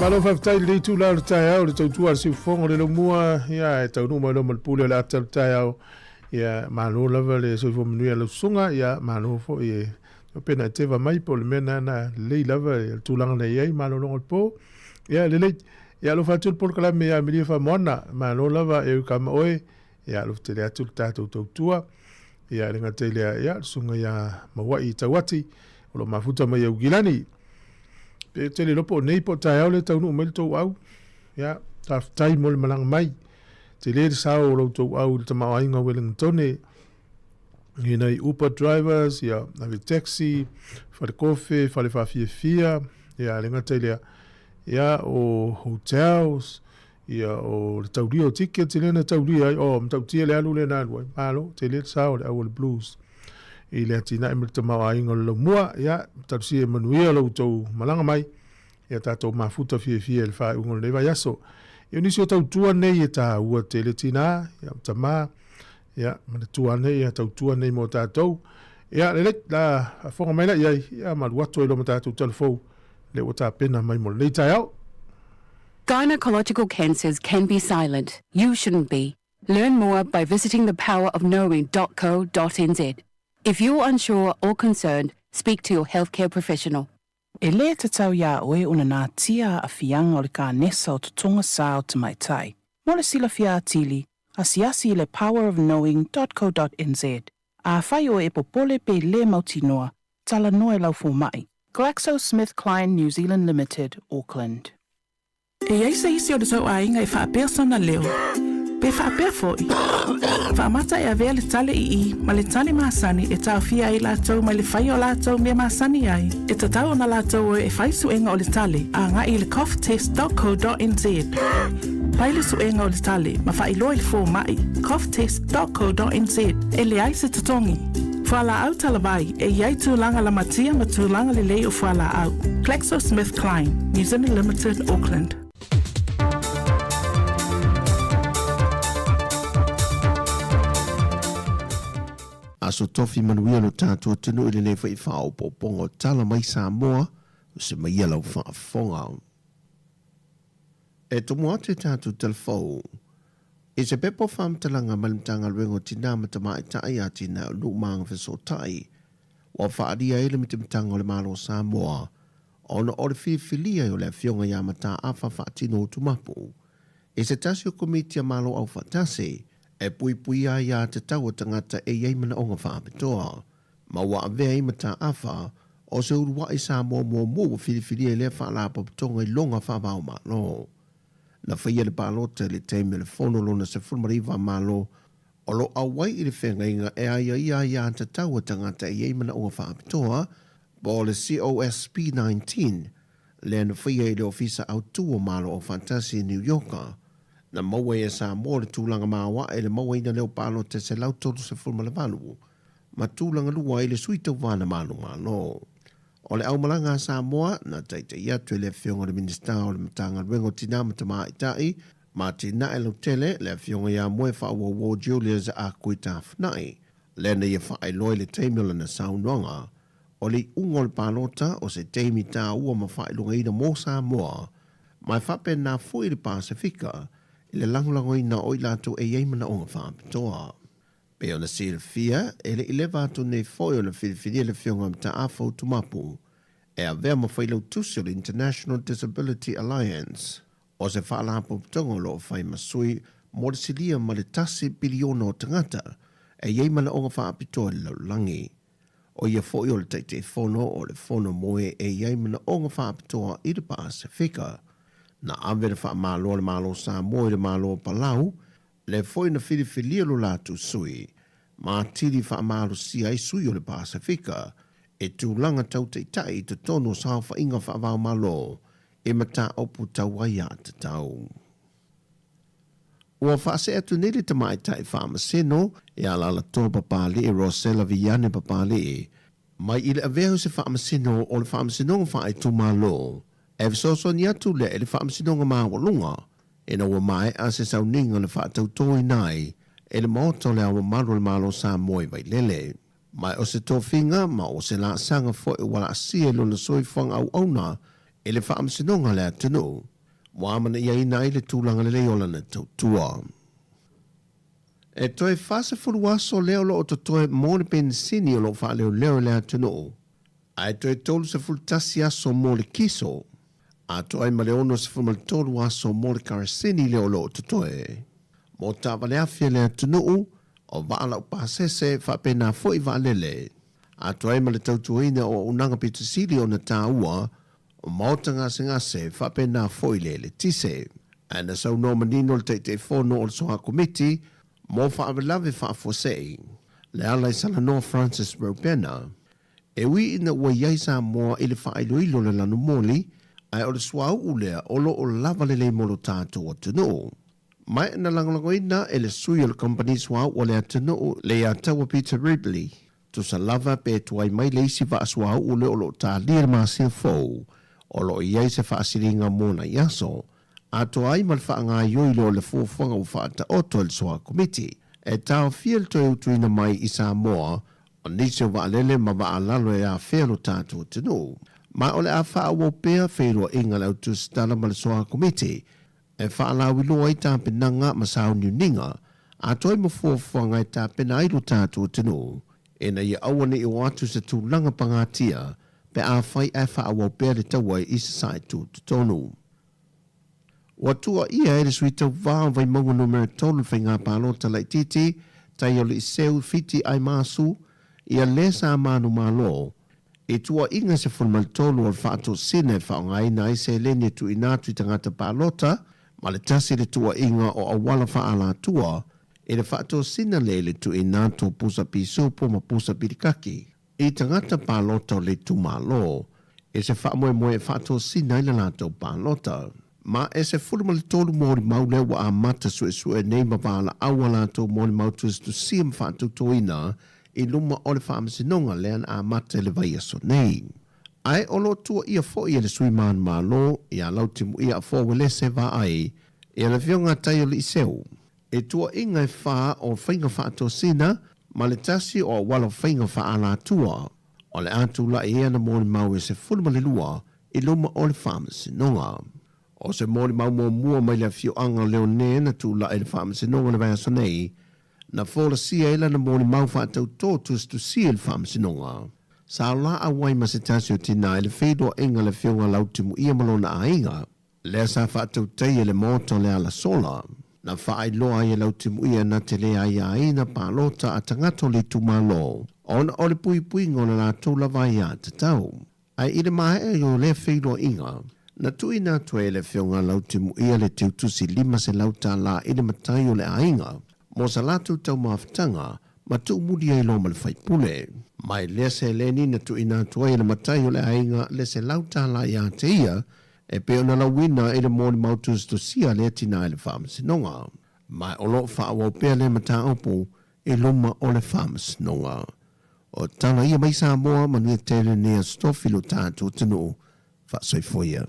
Malo faafetai i lenei itula o le taeao i le tautua a le siufofoga o le Laumua, ia e taunuu mai loa ma le pule o le ata o le taeao. Ia malo lava le soifua manuia i lau susuga, ia malo foi e pena e teva mai po o le mea na na lelei lava le tulaga na i ai malologa o le po. Ia lelei. Ia alofa atu le polokalame ia Amelia Faamoana, malo lava e ui kama oe. Ia alofa tele atu le tatou tautua. Ia le gata i lea, ia le susuga ia Mauai Tauati o lo o mafuta mai Aukilani. Pe tele iloa po o nei po o taeao lea e taunuu mai le tou au. Ia, faafetai mo le malaga mai. Tele le sao o lo outou au i le tamaoaiga o Wellingtone. I nai Uber drivers, ia, ave taxi, fale kofe, fale faafiafia, ia, le gata i lea, ia, o hotels, ia, o le taulia o tickets lea na taulia ai, oh, matautia le alu lea na alu ai, malo, tele le sao o le au o le blues i le atinae ma le tamaoaiga o le laumua, ia, talosia e manuia lo outou malaga mai, ia tatou mafuta fiafia i le faaiuga o lenei vaiaso. Ia o nisi o tautua nei e tāua tele tinā, ia ma tamā, ia manatua ane ia tautua nei mo tātou. Ia lelei, la faafofoga mai la i ai, ia malu atu ai loa ma tātou talafou lea ua tapena mai mo lenei taeao. Gynecological cancers can be silent. You shouldn't be. Learn more by visiting thepowerofknowing.co.nz. If you're unsure or concerned, speak to your healthcare professional. E lē tatau iā oe ona natia aafiaga o le kanesa o totoga sa o tamaitai. Mo le silafia atili, asiasi i le powerofknowing dot co dot nz. Afai oe e popole pe lē mautinoa, talanoa i lau fomai. GlaxoSmithKline New Zealand Limited, Auckland. E i ai se isi o le tou aiga e faapea sona leo. Pe faapea foi, faamata e avea le tale ii ma le tale masani e taofia ai latou mai le faia o latou mea masani ai. E tatau ona latou o e fai suega o le tale agai i le coughtest.co.nz. Fai le suega o le tale ma faailoa i le fomai, coughtest.co.nz. E leai se totogi. Fualaau talavai, e i ai tulaga lamatia ma tulaga lelei o fualaau. GlaxoSmithKline, New Zealand Limited, Auckland. Aso tofi manuia lo tatou atunuu i lenei foi faaopoopoga o tala mai Samoa, o se maia lau faafofoga. E tomo atu i tatou talafou i se pepa o faamatalaga mai le Matagaluega o Tinā ma Tamaitai, Atinae o Nuu ma Agafesootai, ua faaalia ai le mitamitaga o le Malo o Samoa ona o le filifilia o le Afioga ia Mataafa Faatino Utumapu i se tasi o Komiti a Malo Aufaatasi e puipuia ai aiatatau a tagata e i ai manaoga faapitoa, ma ua avea ai Mataafa o se uluai Samoa muamua ua filifilia i lea faalapotopotoga i loga faava-o-Malo. Na faia le palota i le taimi o le Fono lona 19 a Malo o lo o auai i le feagaiga e aiaia aiatatau a tagata e i ai manaoga faapitoa, po o le COSP 19, lea na faia i le Ofisa Autu o Malo Aufaatasi i Niu Ioka. Na maua ai e Samoa le tulaga maoae i le mauaina lea o palota e 138 ma tulaga lua ai le sui tauva na manumalo. O le aumalaga a Samoa, na taitaia atu e le Afioga i le Minisita o le Matagaluega o Tinā ma Tamaitai ma Atinae Lautele, le Afioga ia Moefaauouo Julius Akui Tafunai, lea na ia faailoa i le taimi o lana saunoaga, o le iuga o le palota o se taimi tāua ma faailogaina mo Samoa, ma e faapena foi le Pasefika i le lagolagoina o i latou e i ai manaoga faapitoa. Pei ona silafia, e le i leva atu nei foi ona filifilia le Afioga Mataafa Utumapu e avea ma Failautusi o le International Disability Alliance, o se faalapotopotoga o lo o fai ma sui mo le silia ma le tasi piliona o tagata e i ai manaoga faapitoa i le lalolagi. ʻO ia foi o le Taitaifono o le Fono mo e e i ai manaoga faapitoa i le Pasefika. Na ave le faamalo a le Malo Samoa i le Malo o Palau, lea foi na filifilia lo latou sui, ma atili faamalosia ai sui o le Pasefika e tulaga tau taitai i totonu o saofaiga faava-o-Malo e mataupu tau aiatatau. Ua faasee atu nei le tamaitai faamasino e Alalatoa Papalii Rosella Viane Papalii mai i le avea o se faamasino o le Faamasinoga Faaitumalo e fesoasoani atu lea i le Faamasinoga Maualuga ina ua maea se sauniga na faatautoina ai e le Maota o le Ao Mamalu o le Malo o Samoa i Vailele. Ma o se tofiga ma o se laasaga foi ua laasia i lona soifuaga auauna i le faamasinoga a le atunuu, ua amanaiaina ai le tulaga lelei o lana tautua. E toe 40 aso lea o lo o totoe mo le penisini o lo o faaleoleo i le atunuu, ae toe 31 aso mo le kiso, atoa ai ma le 63 aso mo le karasini lea o lo o totoe. Mo taavale afi a le atunuu, o vaa laupasese faapena foi vaalele, atoa ai ma le tautuaina o auaunaga pito sili ona taua o maota gasegase faapena foi le eletise. Ae na saunoa manino le Taitaifono o le Soa Komiti mo Faalavelave Faafuasei, Lealaisalanoa Francis Robena, E ui ina ua i ai Samoa i le faailoilo o le lanumoli, ae o le suauu lea o lo o lava lelei mo lo tatou atunuu. Ma na lagolagoina e le sui o le kamupani suauu a le atunuu le ia Taua Peter Ridley, tusa lava pe tuai mai le isi vaa suauu lea o lo o talia i le masina fou, o lo o i ai se faasiliga mo nai aso, atoa ai ma le faagaoioi lea o le fuafuaga ua faataoto e le Soa Komiti e taofia le toe utuina mai i Samoa o nisi o vaalele ma vaalalo e afea lo tatou atunuu. Ma o le a faaauau pea feiloaiga a le Autusitala ma le Soa Komiti e faalauiloa ai tapenaga ma sauniuniga atoa ai ma fuafuaga e tapena ai lo tatou atunuu ina ia aua ne i o atu se tulaga pagatia pe afai ae faaauau pea le taua i Sasae Tutotonu. Ua tuuaia e le sui tauva o Vaimauga Numera 3 le faiga palota laitiiti tai o Liiseu Fiti Aimasu ia le sa manumalo i tuuaiga 13 o le faatosina e faaaogaina ai seleni e tuuina atu i tagata palota. ma le 1 le tuuaiga o auala faaalatua i le faatosina lea i le tuuina atu o pusa pisupo ma pusa pilikaki i tagata palota o le itumalo i se faamoemoe e faatosina ai le latou palota. Ma e 13 molimau lea ua amata suesue nei ma valaau a latou molimau tusitusia ma faatautoina i luma o le Faamasinoga lea na amata i le vaiaso nei. Ae o lo o tuuaia foi e le sui manumalo ia Lautimuia Afoa Uelese Vaai ia le Afioga a Taioliiseu i tuuaiga e fa o faiga faatosina ma le tasi o auala faiga faaalatua o le a tulai ai ana molimau e 12 i luma o le Faamasinoga. O se molimau muamua mai le afioaga o Leone na tulai i le Faamasinoga i le vaiaso nei, na folasia ai lana molimau faatautō tusitusia i le Faamasinoga. Sa laau ai ma se tasi o tinā i le feiloaiga a le Afioga Lautimuia ma lona aiga, lea sa faatautaia i le maota o le Alasola. Na faailoa ai e Lautimuia na te le aiaina palota a tagata o le itumalo ona o le puipuiga o le latou lava aiatatau. Ae i le maea o lea feiloaiga, na tuuina atu ai e le Afioga Lautimuia le teutusi $500 i le matai o le aiga mo sa latou taumafataga ma tuumuli ai loa ma le faipule. Mai lea seleni na tuuina atu ai e le matai o le aiga le $100 ia te ia e pei ona lauina i le molimau tusitusia a lea tina i le Faamasinoga. Ma o lo o faaauau pea lea mataupu i luma o le Faamasinoga. O tala ia mai Samoa, manuia tele lenei aso tofi lo tatou atunuu. Faasoifua ia.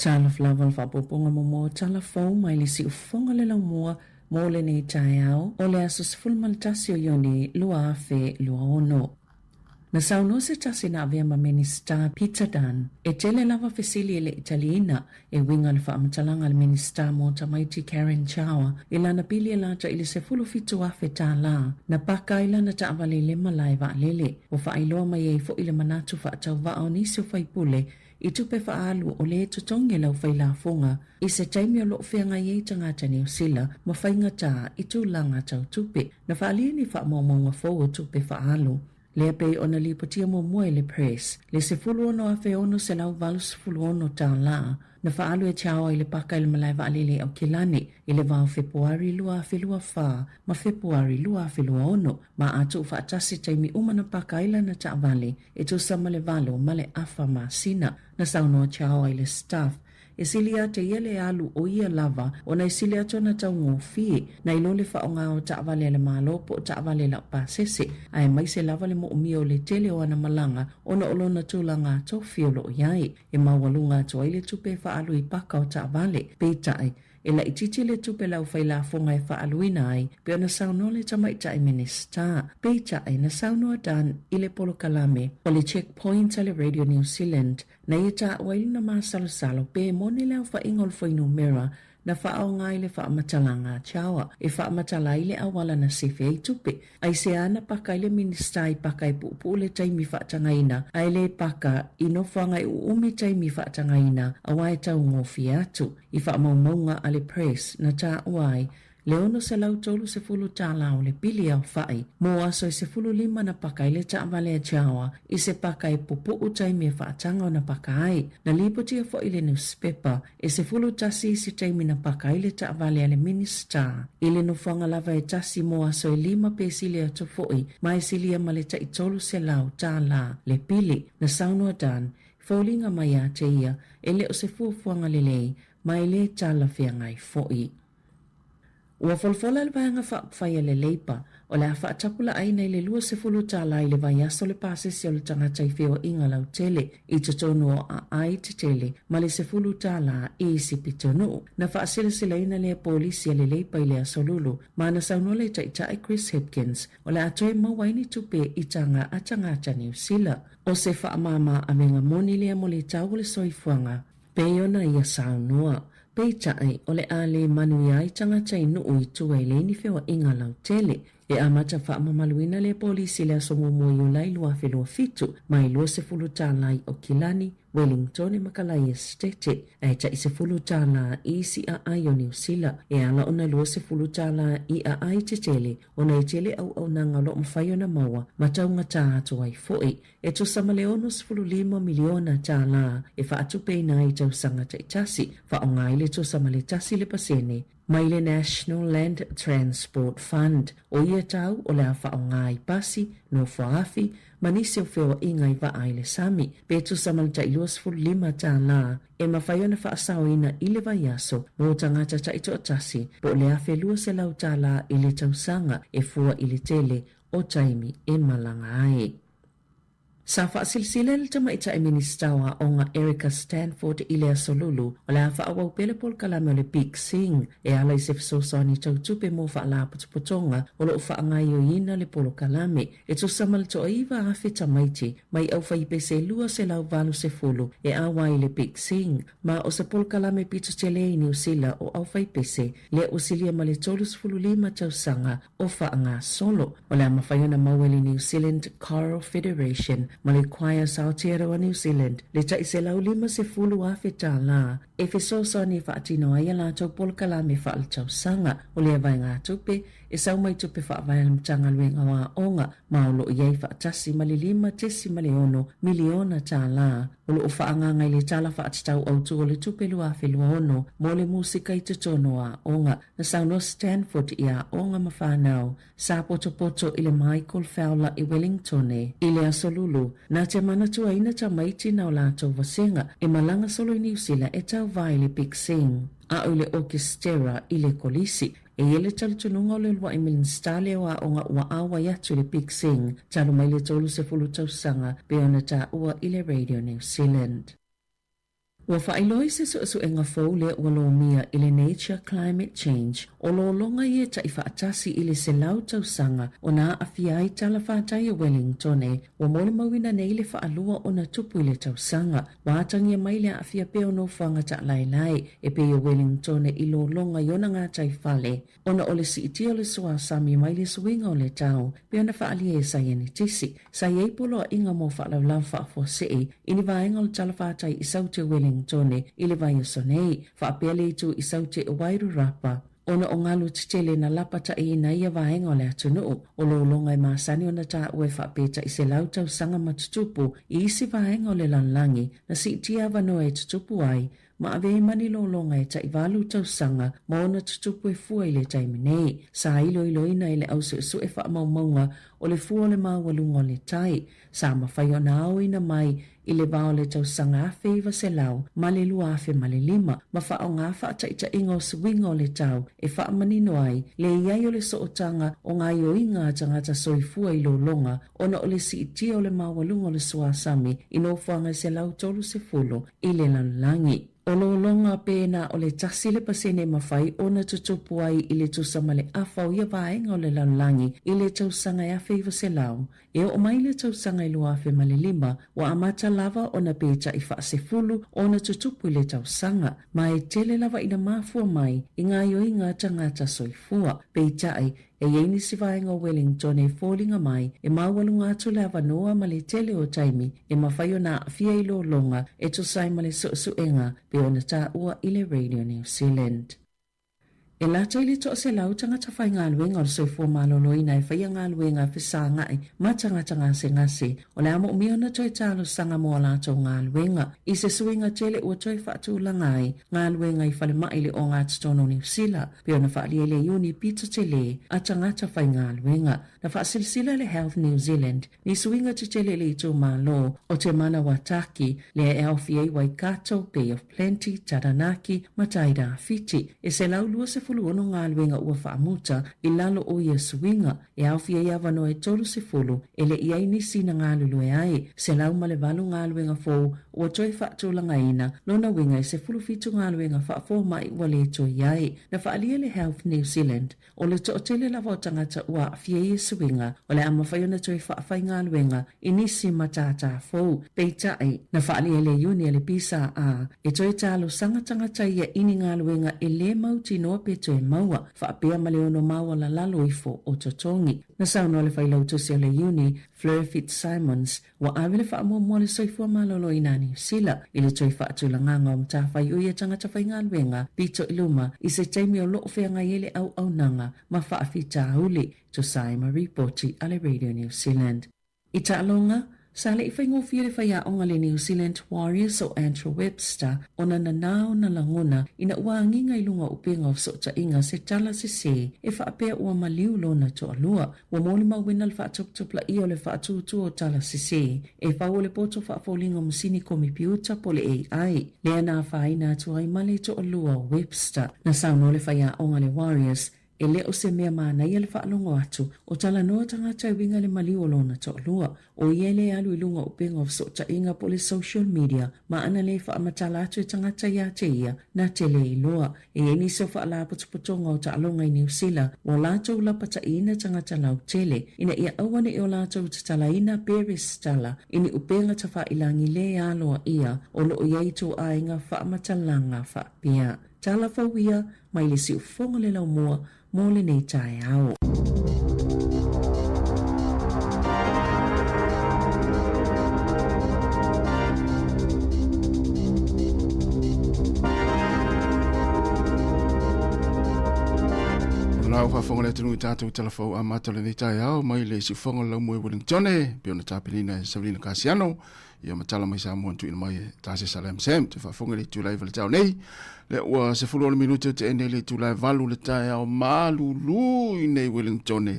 Talofa lava le faaopoopoga momoa o tala fou mai le siufofoga le laumua mo lenei taeao o le aso 11 o Iuni 2026. Na saunoa se tasi na avea ma Minisita Peter Dunne, e tele lava fesili e le i taliina e uiga i le faamatalaga a le Minisita mo Tamaiti Karen Chhour i lana pili e lata i le $17,000 na paka ai lana taavale i le malae vaalele. Ua faailoa mai ai foi le manatu faatauvaa o nisi o faipule i tupe faaalu o lē totogi e le aufailafoga i se taimi o lo o feagai ai tagata Niu Sila ma faigata i tulaga tau tupe. Na faaalia ni faamaumauga fou o tupe faaalu lea pei ona lipotia muamua e le Press le $16,686 na faaalu e Chao i le paka i le malae vaalele i Aukilani i le va o Fepuari 2024 ma Fepuari 2026 ma a tuufaatasi taimi uma na paka ai lana taavale e tusa ma le valo ma le afa masina. Na saunoa Chao i le Stuff, e sili ia te ia le alu o ia lava ona e sili atu ona taugofie nai lo le faaaoga o taavale a le Malo po o taavale laupasese, aemaise lava le moomia o le tele o ana malaga ona o lona tulaga tofi o lo o i ai. E maualuga atu ai le tupe e faaalu i paka o taavale. Peitai, E laitiiti le tupe lau failafoga e faaaluina ai, pei ona saunoa le Tamaitai Minisita. Peitai, na saunoa Dunn i le polokalame o le Checkpoint a le Radio New Zealand, na ia taua ai lona masalosalo pe moni le aofaiga o le fuainumera na faaaoga ai le faamatalaga a Chow e faamatala ai le auala na sefe ai tupe. Aisea na paka ai le Minisita i paka e puupuu le taimi faatagaina ae le paka i nofoaga e uumi taimi faatagaina aua e taugofie atu. I faamaumauga a le Press na taua ai le $630 o le pili aofai mo aso e 15 na paka ai le taavale a Jawa i se paka e pupuu taimi e faataga ona paka ai. Na lipotia foi le nusipepa e 11 isi taimi na paka ai le taavale a le Minisita i le nofoaga lava e tasi mo aso e lima pe sili atu foi ma e silia ma le tai $300 le pili. Na saunoa Dunn, Foliga mai ia te ia, e le o se fuafuaga lelei, ma e le talafeagai foi. Ua folafola le Vaega Faaupufai a le Leipa, o le a faatapulaaina i le $20 i le vaiaso le pasese o le tagata i feoaiga lautele i totonu o aai tetele ma le $10 i isi pitonuu. Na faaseleselaina lea polisi a le Leipa i le Aso Lulu, ma na saunoa le Taitai Chris Hipkins, o le a toe maua ai ni tupe i taga a tagata Niu Sila. O se faamāmā avega moni lea mo le tau o le soifuaga, pei ona ia saunoa. Peitai, o le a le manuia ai tagata i nuu i tua i leai ni feoaiga lautele. E amata faamamaluina lea polisi i le aso muamua o Iulai 2027, mai $20 i Aukilani, Wellingtone ma Kalaia Esetete, ae tai $10 i isi aai o Niu Sila, e ala ona $20 i aai tetele ona e tele auaunaga o lo o mafai ona maua ma taugata atu ai foi. E tusa ma le $65 miliona e faatupeina ai i tausaga taitasi, faaaoga ai le tusa ma le 1% mai le National Land Transport Fund. O ia tau o le a faaaoga ai pasi, nofoaafi, ma nisi o feoaiga i vaa i le sami, pe tusa ma le tai $25 e mafai ona faasaoina i le vaiaso mo tagata taitoatasi po o le $1,200 i le tausaga e fua i le tele o taimi e malaga ai. Sa faasilasila e le Tamaitai Minisita o Aoga Erica Stanford i le Aso Lulu o le a faaauau pea le polokalame o le Big Sing e ala i se fesoasoani tau tupe mo faalapotopotoga o lo o faagaoioiina le polokalame e tusa ma le 9,000 tamaiti mai aufaipese e 280 e ʻauā i le Big Sing ma o se polokalame pito tele i Niu Sila o aufaipese lea ua silia ma le 35 tausaga o faagasolo. O le a mafai ona maua e le New Zealand Choral Federation ma le Choirs Aotearoa New Zealand le tai $150,000 e fesoasoani e faatino ai a latou polokalame faaletausaga. O lea vaegatupe e sau mai tupe faavae a le Matagaluega o Aoga ma o lo o i ai faatasi ma le $5.6 miliona o lo o faaagaaga i le Tala Faatatau Autu o le Tupe 2026 mo le musika i totonu o aoga. Na saunoa Stanford i aoga ma fanau sa potopoto i le Michael Fowler i Wellingtone i le Aso Lulu, na te manatuaina tamaiti na o latou vasega e malaga solo i Niu Sila e tauva i le Big Sing a o i le okesitera i le kolisi. E i ai le talitonuga o le uluai Minisita lea o Aoga ua auai atu i le Big Sing talu mai le 30 tausaga pei ona taua i le Radio New Zealand. Ua faailoa i se suesuega fou lea ua lomia i le Nature Climate Change, o lologa ia e taʻi faatasi i le 100 tausaga ona aafia ai talafatai o Wellingtone, ua molimauina nei le faalua ona tupu i le tausaga. Ua atagia mai le aafia pea o nofoaga taʻalaelae e pei o Wellingtone i lologa i ona gataifale ona o le siitia o le suasami mai le suiga o le tau, pei ona faaalia e saienitisi. Sa i ai poloaiga mo faalavelave faafuasei i ni vaega o le talafatai i Saute Wellingtone i le vaiaso nei, faapea le itu i Saute o Wairarapa, ona o galu tetele na lapataiina ia vaega o le atunuu. O lologa e masani ona taua e faapea tai 100 tausaga ma tutupu i isi vaega o le lalolagi na siitia avanoa e tutupu ai ma ave ai ma ni lologa e tai 8 tausaga ma ona tutupu e fua i le taimi nei. Sa iloiloina e le au suesue faamaumauga o le fua o le maualuga o le tai, sa mafai ona aoina mai i le va o le tausaga 1900 ma le 2005 ma faaaoga faataitaiga o suiga o le tau e faamanino ai le i ai o le sootaga o gaoioiga a tagata soifua i lologa ona o le siitia o le maualuga o le suasami i nofoaga e 130 i le lalolagi. O lologa pēnā o le 1% e mafai ona tutupu ai i le tusa ma le afa o ia vaega o le lalolagi i le tausaga e 1900. E oo mai le tausaga e 2005, ua amata lava ona pētaʻi faasefulu ona tutupu i le tausaga, ma e tele lava ina mafua mai i gaoioiga a tagata soifua. Peitai, E i ai nisi vaega o Wellington e foliga mai e maualuga atu le avanoa ma le tele o taimi e mafai ona aafia i lologa e tusa ai ma le suesuega pei ona taua i le Radio New Zealand. E lata i le 100 tagata faigaluega o le soifua maloloina e faia galuega fesagai ma tagata gasegase o le a moomia ona toe talosaga mo a latou galuega i se suiga tele ua toe faatulaga ai galuega i falemai i le ogatotonu o Niu Sila, pei ona faaalia i le Iuni pito tele a tagata faigaluega. Na faasilasila le Health New Zealand ni suiga tetele i le itumalo o Te Manawataki, lea e aofia ai Waikato, Bay of Plenty, Taranaki ma Tairāwhiti. E 126 galuega ua faamuta i lalo o ia suiga, e aofia ai avanoa e 30 e le i ai nisi na galulue ai, 108 galuega fou ua toe faatulagaina, lona uiga e 17 galuega faafomai ua le toe i ai. Na faaalia le Health New Zealand, o le toatele lava o tagata ua aafia i ia suiga, o le a mafai ona toe faafaigaluega i nisi matātā fou. Peitai, na faaalia le Iuni a le PSA e toe talosaga tagata ia i ni galuega e le mautinoa pe. tupe toe maua, faapea ma le ono maualalalo ifo o totogi. Na saunoa le Failautusi o le Iuni, Fleur Fitzsimons, ua ave le faamuamua a le Soifua Maloloina a Niu Sila i le toe faatulagaga o matafaioi a tagata faigaluega pito i luma i se taimi o lo o feagai ai le auaunaga ma faafitauli, tusa ai ma ripoti a le Radio New Zealand. I taaloga, sa le i faigofie le faiaoga le New Zealand Warriors o Andrew Webster ona nanā ona lagona ina ua agiga i luga o upega o fesootaiga se tala sesē e faapea ua maliu lona toalua. Ua molimauina le faatuputupulaia o le faatūtū o tala sesē e fau o le poto faafoliga o masini komipiuta po o le AI, lea na afaina atu ai ma le toalua o Webster. Na saunoa le faiaoga le Warriors E le o se mea manaia le faalogo atu o talanoa tagata e uiga i le maliu o lona toalua. ʻO ia e le alu i luga o upega o fesootaiga po o le social media ma ana le faamatala atu e tagata iā te ia na te le iloa. E i ai nisi o faalapotopotoga o taaloga i Niu Sila ua latou lapataiina tagata lautele ina ia aua ne i o latou tatalaina pe resitala i ni upega tafailangi le aloaia o lo o i ai ituaiga faamatalaga faapea. Tala fou ia mai le siufofoga le laumua mo lenei taeao. Lau faafofoga le atunuu i tatou tala fou amata o lenei taeao mai le siufofoga o le laumua i Wellington pei ona tapenaina e Savelina Kasiano ia ma tala mai Samoa na tuuina mai e Tase Salam Sam te faafofoga i le itula 9 le taeao nei. Lea ua 16 minute o te ene i le itula 8 le taeao malulu i nei Wellington.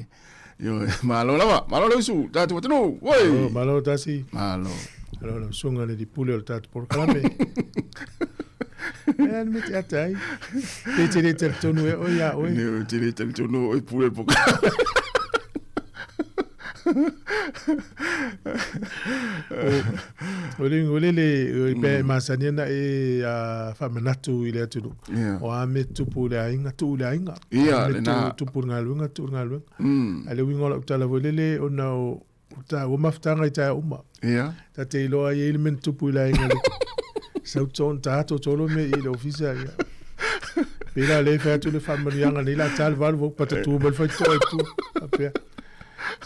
Ioe, malo lava, malo le usu, tatou atunuu, oi! Malo, malo Tasi. Malo. Malo lau susuga le lipule o le tatou polokalame. E, me te ata ai. Pe te le talitonu e oe ia oe. Ne, te le talitonu oe pule polokalame. O le o le le o pe masani ana e faamanatu i le atunuu. O a mea tupu i le aiga, tuu i le aiga. Ia, lena. Tupu i le galuega, tuu i le galuega. A le uiga o lau tala foi lele, ona o taua mafutaga i taeao uma. Ia. Ta te iloa ai e i ai le mea na tupu i le aiga le sau tonu ta ato tolo mea i le ofisa ia. Pei la le fai atu le faamanuiaga nei la ta le valu vau patatu mai le faitotoa i tua. Faapea.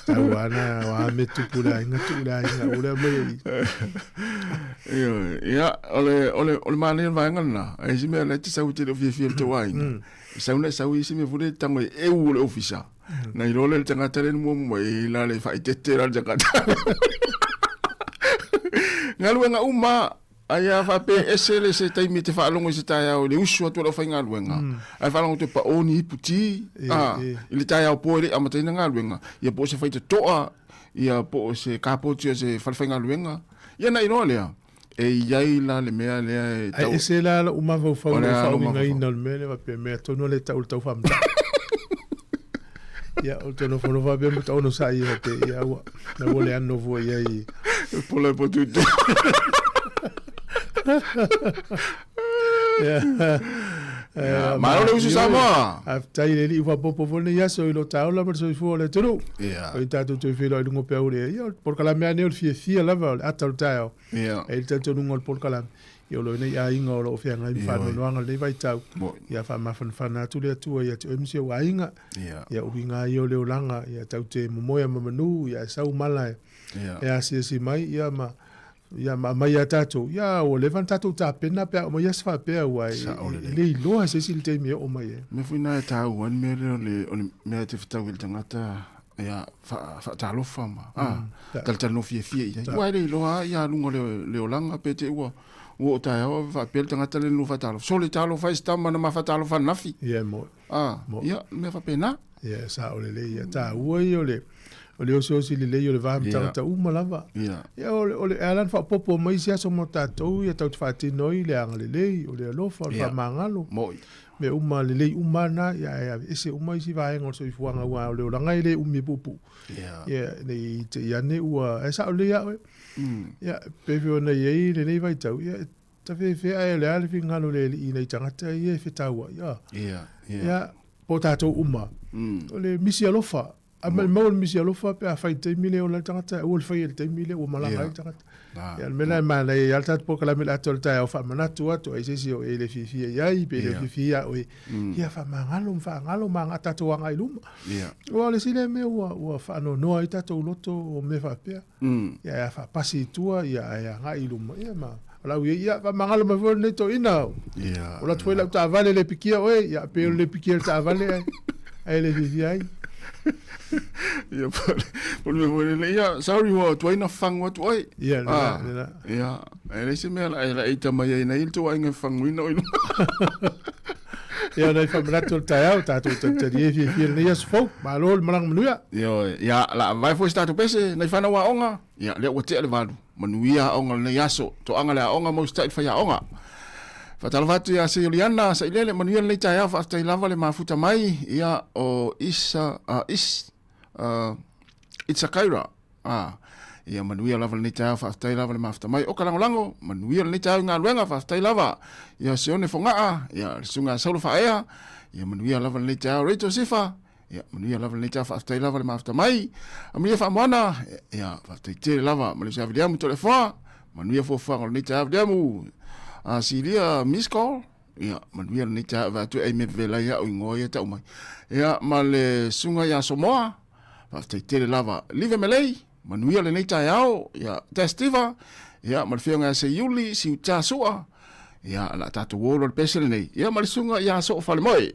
Tau ana o a mea tupu i le aiga, tuu i le aiga, ua le aumaia i. Ioe, ia, o le, o le, o le manaia o le vaega lena. Ai se mea lea e te sau e te le o fiafia i le tou aiga. E sau na e sau i isi mea foi lea e tago e eu o le ofisa. Na iloa lea le tagata lea na muamua mai, e la le faaeteete la le tagata. Galuega uma, ai a faapea e ese le se taimi e te faalogo i se taeao i le usu atu o le aufaigaluega, ae faalogo atu e pao ni ipu ti, a, i le taeao po e le i amataina galuega, ia po o se faitotoa, ia po o se kapoti o se falefaigaluega, ia na iloa lea, e i ai la le mea lea e tau... Ae ese la lou mafaufau i lou faauigaina o le mea lea faapea, mea tonu lea e tau o le tau faamatala. Ia, ou te nofonofo faapea ma onosai ia faapea, ia ua, na ua le ano fua i ai. E pola e potu i te. Ia, Malo le usu Samoa. Faafetai i le Alii ua faaopoopo foi lenei aso i lo taola ma le soifua o le atunuu. Ia. O i tatou toe feiloai i luga o peau le, ia, o le polokalame lava lenei o le fiafia lava o le ata o le taeao. Ia. E i ai le talitonuga o le polokalame, ia o lo o i ai aiga o lo o feagai ma faanoanoaga i lenei vaitau. Ia faamafanafana atu le Atua ia te oe ma si ou aiga. Ia. Ia uiga ai o le olaga, ia tatou te momoe ma manu, ia e sau mala e, Ia. e asiasi mai, ia ma, ia ma aumai ia tatou, ia ua leva ona tatou tapena pe a oo mai aso faapea ua e, Sao e lelei. le iloa e se isi le taimi e oo mai ai. Mea foi na e taua ai le mea lea o le, o le mea e te fetau i le tagata, ia, faa, faatalofa ma, a, talatalanoa fiafia i ai. Ua e le iloa lava ia aluga o le, le olaga pe te i ua, ua oo taeao faapea le tagata lea na lua faatalofa. Sole talofa e se tama na ma faatalofa ananafi. Ia e moe. A, ia, le mea faapena. Ia, e sao lelei. Ia, taua ia o le, o le osiosi lelei o le va ma tagata uma lava. Ia. Ia, o le, o le, e ala ona faaopoopo mai isi aso mo tatou, ia tatou te faatino ai le agalelei, o le alofa, o le faamagalo. Moi. Mea uma lelei uma lava na, ia, ae aveese uma isi vaega o le soifuaga, aua o le olaga e le umi e puupuu. Ia. Ia, ne i te i ane ua, ae sao lelei lava oe. Ia, pei foi ona i ai lenei vaitau, ia, Ta fefe ae o le a le finagalo o le Alii i nai tagata ia e fetauai, a. Ia, ia. Ia, po o tatou uma. O le misi alofa. A maumau le misi alofa pe afai i le taimi lea e ola ai le tagata, ae aua le faia i le taimi lea ua malaga ai le tagata. Ia, o le mea lena e manaia ai lava le tatou polokalame i le atoa o le taeao faamanatu atu ai se isi o e le fiafia i ai pe le fiafia ia oe, ia faamagalo ma faagalo ma aga tatou agai i luma. Aua o le isi lea mea ua, ua faanoanoa ai tatou loto o mea faapea. Ia ae a faapasi i tua, ia ae agai i luma, ia ma o lau ia, ia faamagalo mai foi lenei toeaina. Ia. Ola atu foi lau taavale le pikia oe, ia pe o le pikia le taavale ae, ae le fiafia ai. Ia, po le mea foi lele, ia, sorry ua tuai na fagu atu oe. Ia, lena, ah, lena. Ia, e leai se mea la e ita mai ai nei le tou aiga e faguina oe. Ia, nai faamanatu o le taeao, tatou talitali e fiafia lenei aso fou. Malo le malaga manuia. Ia, ia, la vae foi se tatou pese, nai fanau aoga. Ia, lea ua tea le valu. Manuia aoga o lenei aso. Toaga le aoga ma usitai le faiaoga. Faatalofa atu ia Seioliana Sailele, manuia lenei taeao, faafetai lava le mafuta mai. Ia, o Isa, uh, Is, uh, Itsakaira. Ah, ia manuia lava lenei taeao, faafetai lava le mafuta mai. O ka lagolago, manuia lenei taeao i galuega, faafetai lava. Ia Sione Fogaa, ia le susuga ia Saulo Faaea, ia manuia lava lenei taeao. Rachel Sifa, Ia, manuia lava lenei taeao, faafetai lava le mafuta mai. Amalia Faamoana, ia, faafetai tele lava. Ma le uso ia Viliamu Toleafoa, manuia fuafuaga o lenei taeao Viliamu. Silia Miscall, ia, manuia lenei taeao, vaai atu e ai mea vevela ai au igoa ia tau mai. Ia, ma le susuga ia Somoa, faafetai tele lava. Live Melei, manuia lenei taeao. Ia, Testiva, ia, ma le afioga ia Seiuli, Siuta Sua, ia, o le a tatou o loa i le pese lenei. Ia, ma le susuga ia Soo Falemoe.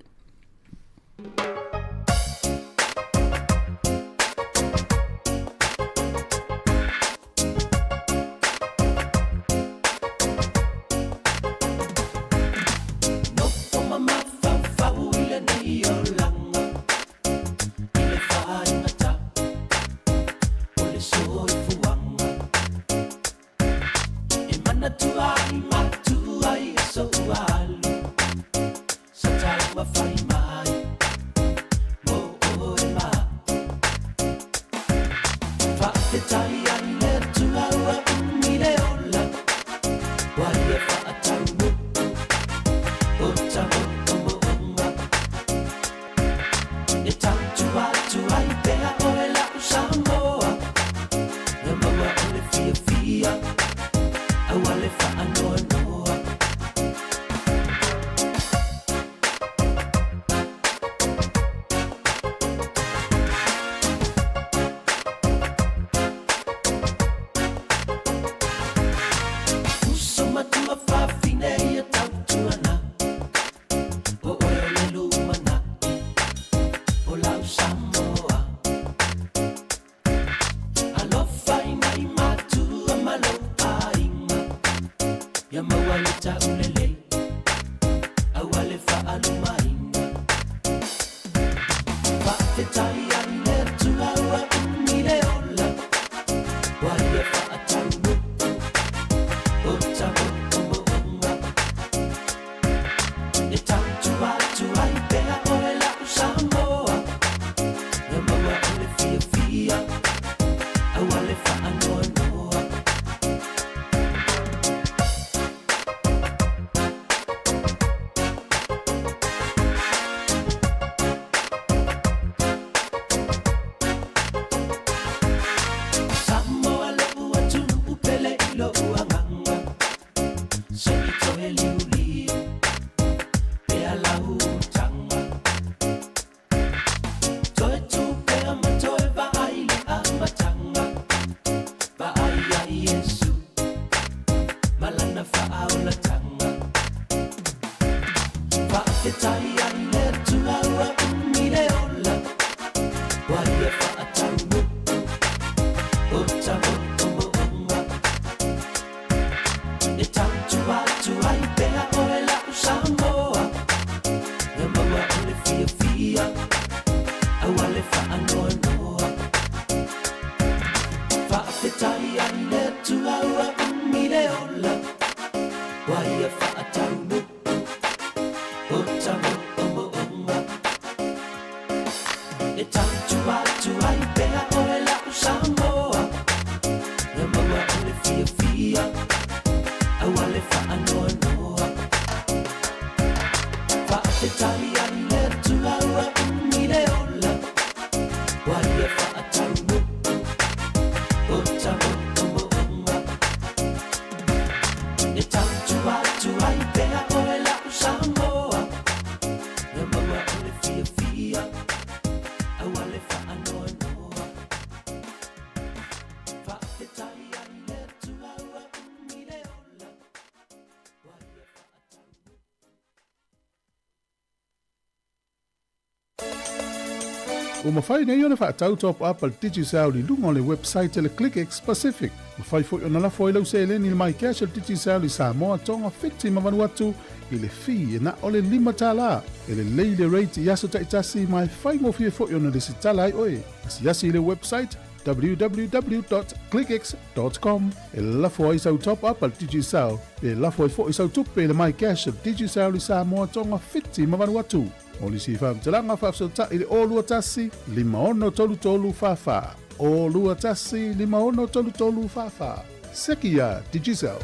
Ua mafai nei ona faatau top up a le Digicel i luga o le website a le ClickX Pacific. Mafai foi ona lafo ai lau seleni i le MyCash a le Digicel i Samoa, Tonga, Fiti ma Vanuatu i le fee e na o le $5. E lelei le rate i aso taitasi ma e faigofie foi ona lesitala ai oe. Asiasi i le website www.clickx.com e lafo ai sau top up a le Digicel pe lafo ai foi sau tupe i le MyCash a le Digicel i Samoa, Tonga, Fiti ma Vanuatu. Mo nisi faamatalaga faafesootai i le 021 5633 44. 021 5633 44. Seki iā Digicel.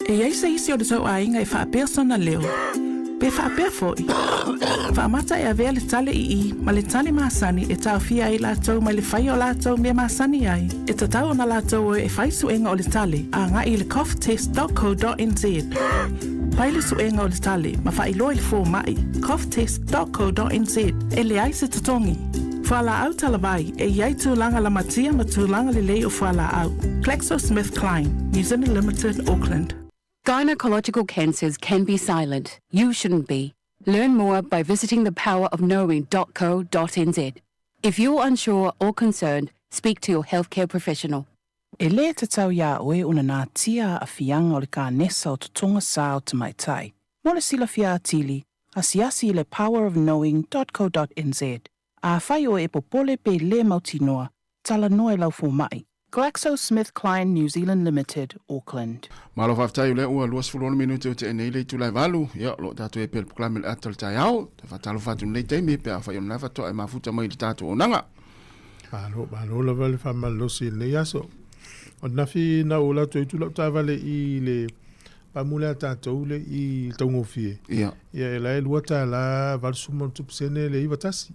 E i ai se isi o le tou aiga e faapea sona leo, pe faapea foi, faamata e avea le tale i i ma le tale masani e taofia ai latou mai le faia o latou mea masani ai, e tatau ona latou o e fai suega o le tale agai i le coughtest.co.nz. Fai le suega o le tale ma faailoa i le fomai, coughtest.co.nz, e leai se totogi. Fualaau talavai, e i ai tulaga lamatia ma tulaga lelei o fualaau. GlaxoSmithKline, New Zealand Limited, Auckland. Gynecological cancers can be silent. You shouldn't be. Learn more by visiting thepowerofknowing.co.nz. If you're unsure or concerned, speak to your healthcare professional. E lē tatau iā oe ona natia aafiaga o le kanesa o totoga sā o tamaitai. Mo le silafia atili, asiasi i le powerofknowing.co.nz. Afai oe e popole pe lē mautinoa, talanoa i lau fomai. GlaxoSmithKline New Zealand Limited, Auckland. Malo faafetai o lea ua 26 minute o tea nei le itula e valu. Ia, o lo o tatou e pea le polokalame le ata o le taeao. Toe faatalofa atu i lenei taimi pe afai o lena faatoa e mafuta mai i le tatou auaunaga. Malo, malo lava le faamalolosi i lenei aso. O nafi na ou alu atu ai tu lau taavale i le pamu lea a tatou le i taugofie. Ia. Ia e la e $2 80 sene le 91.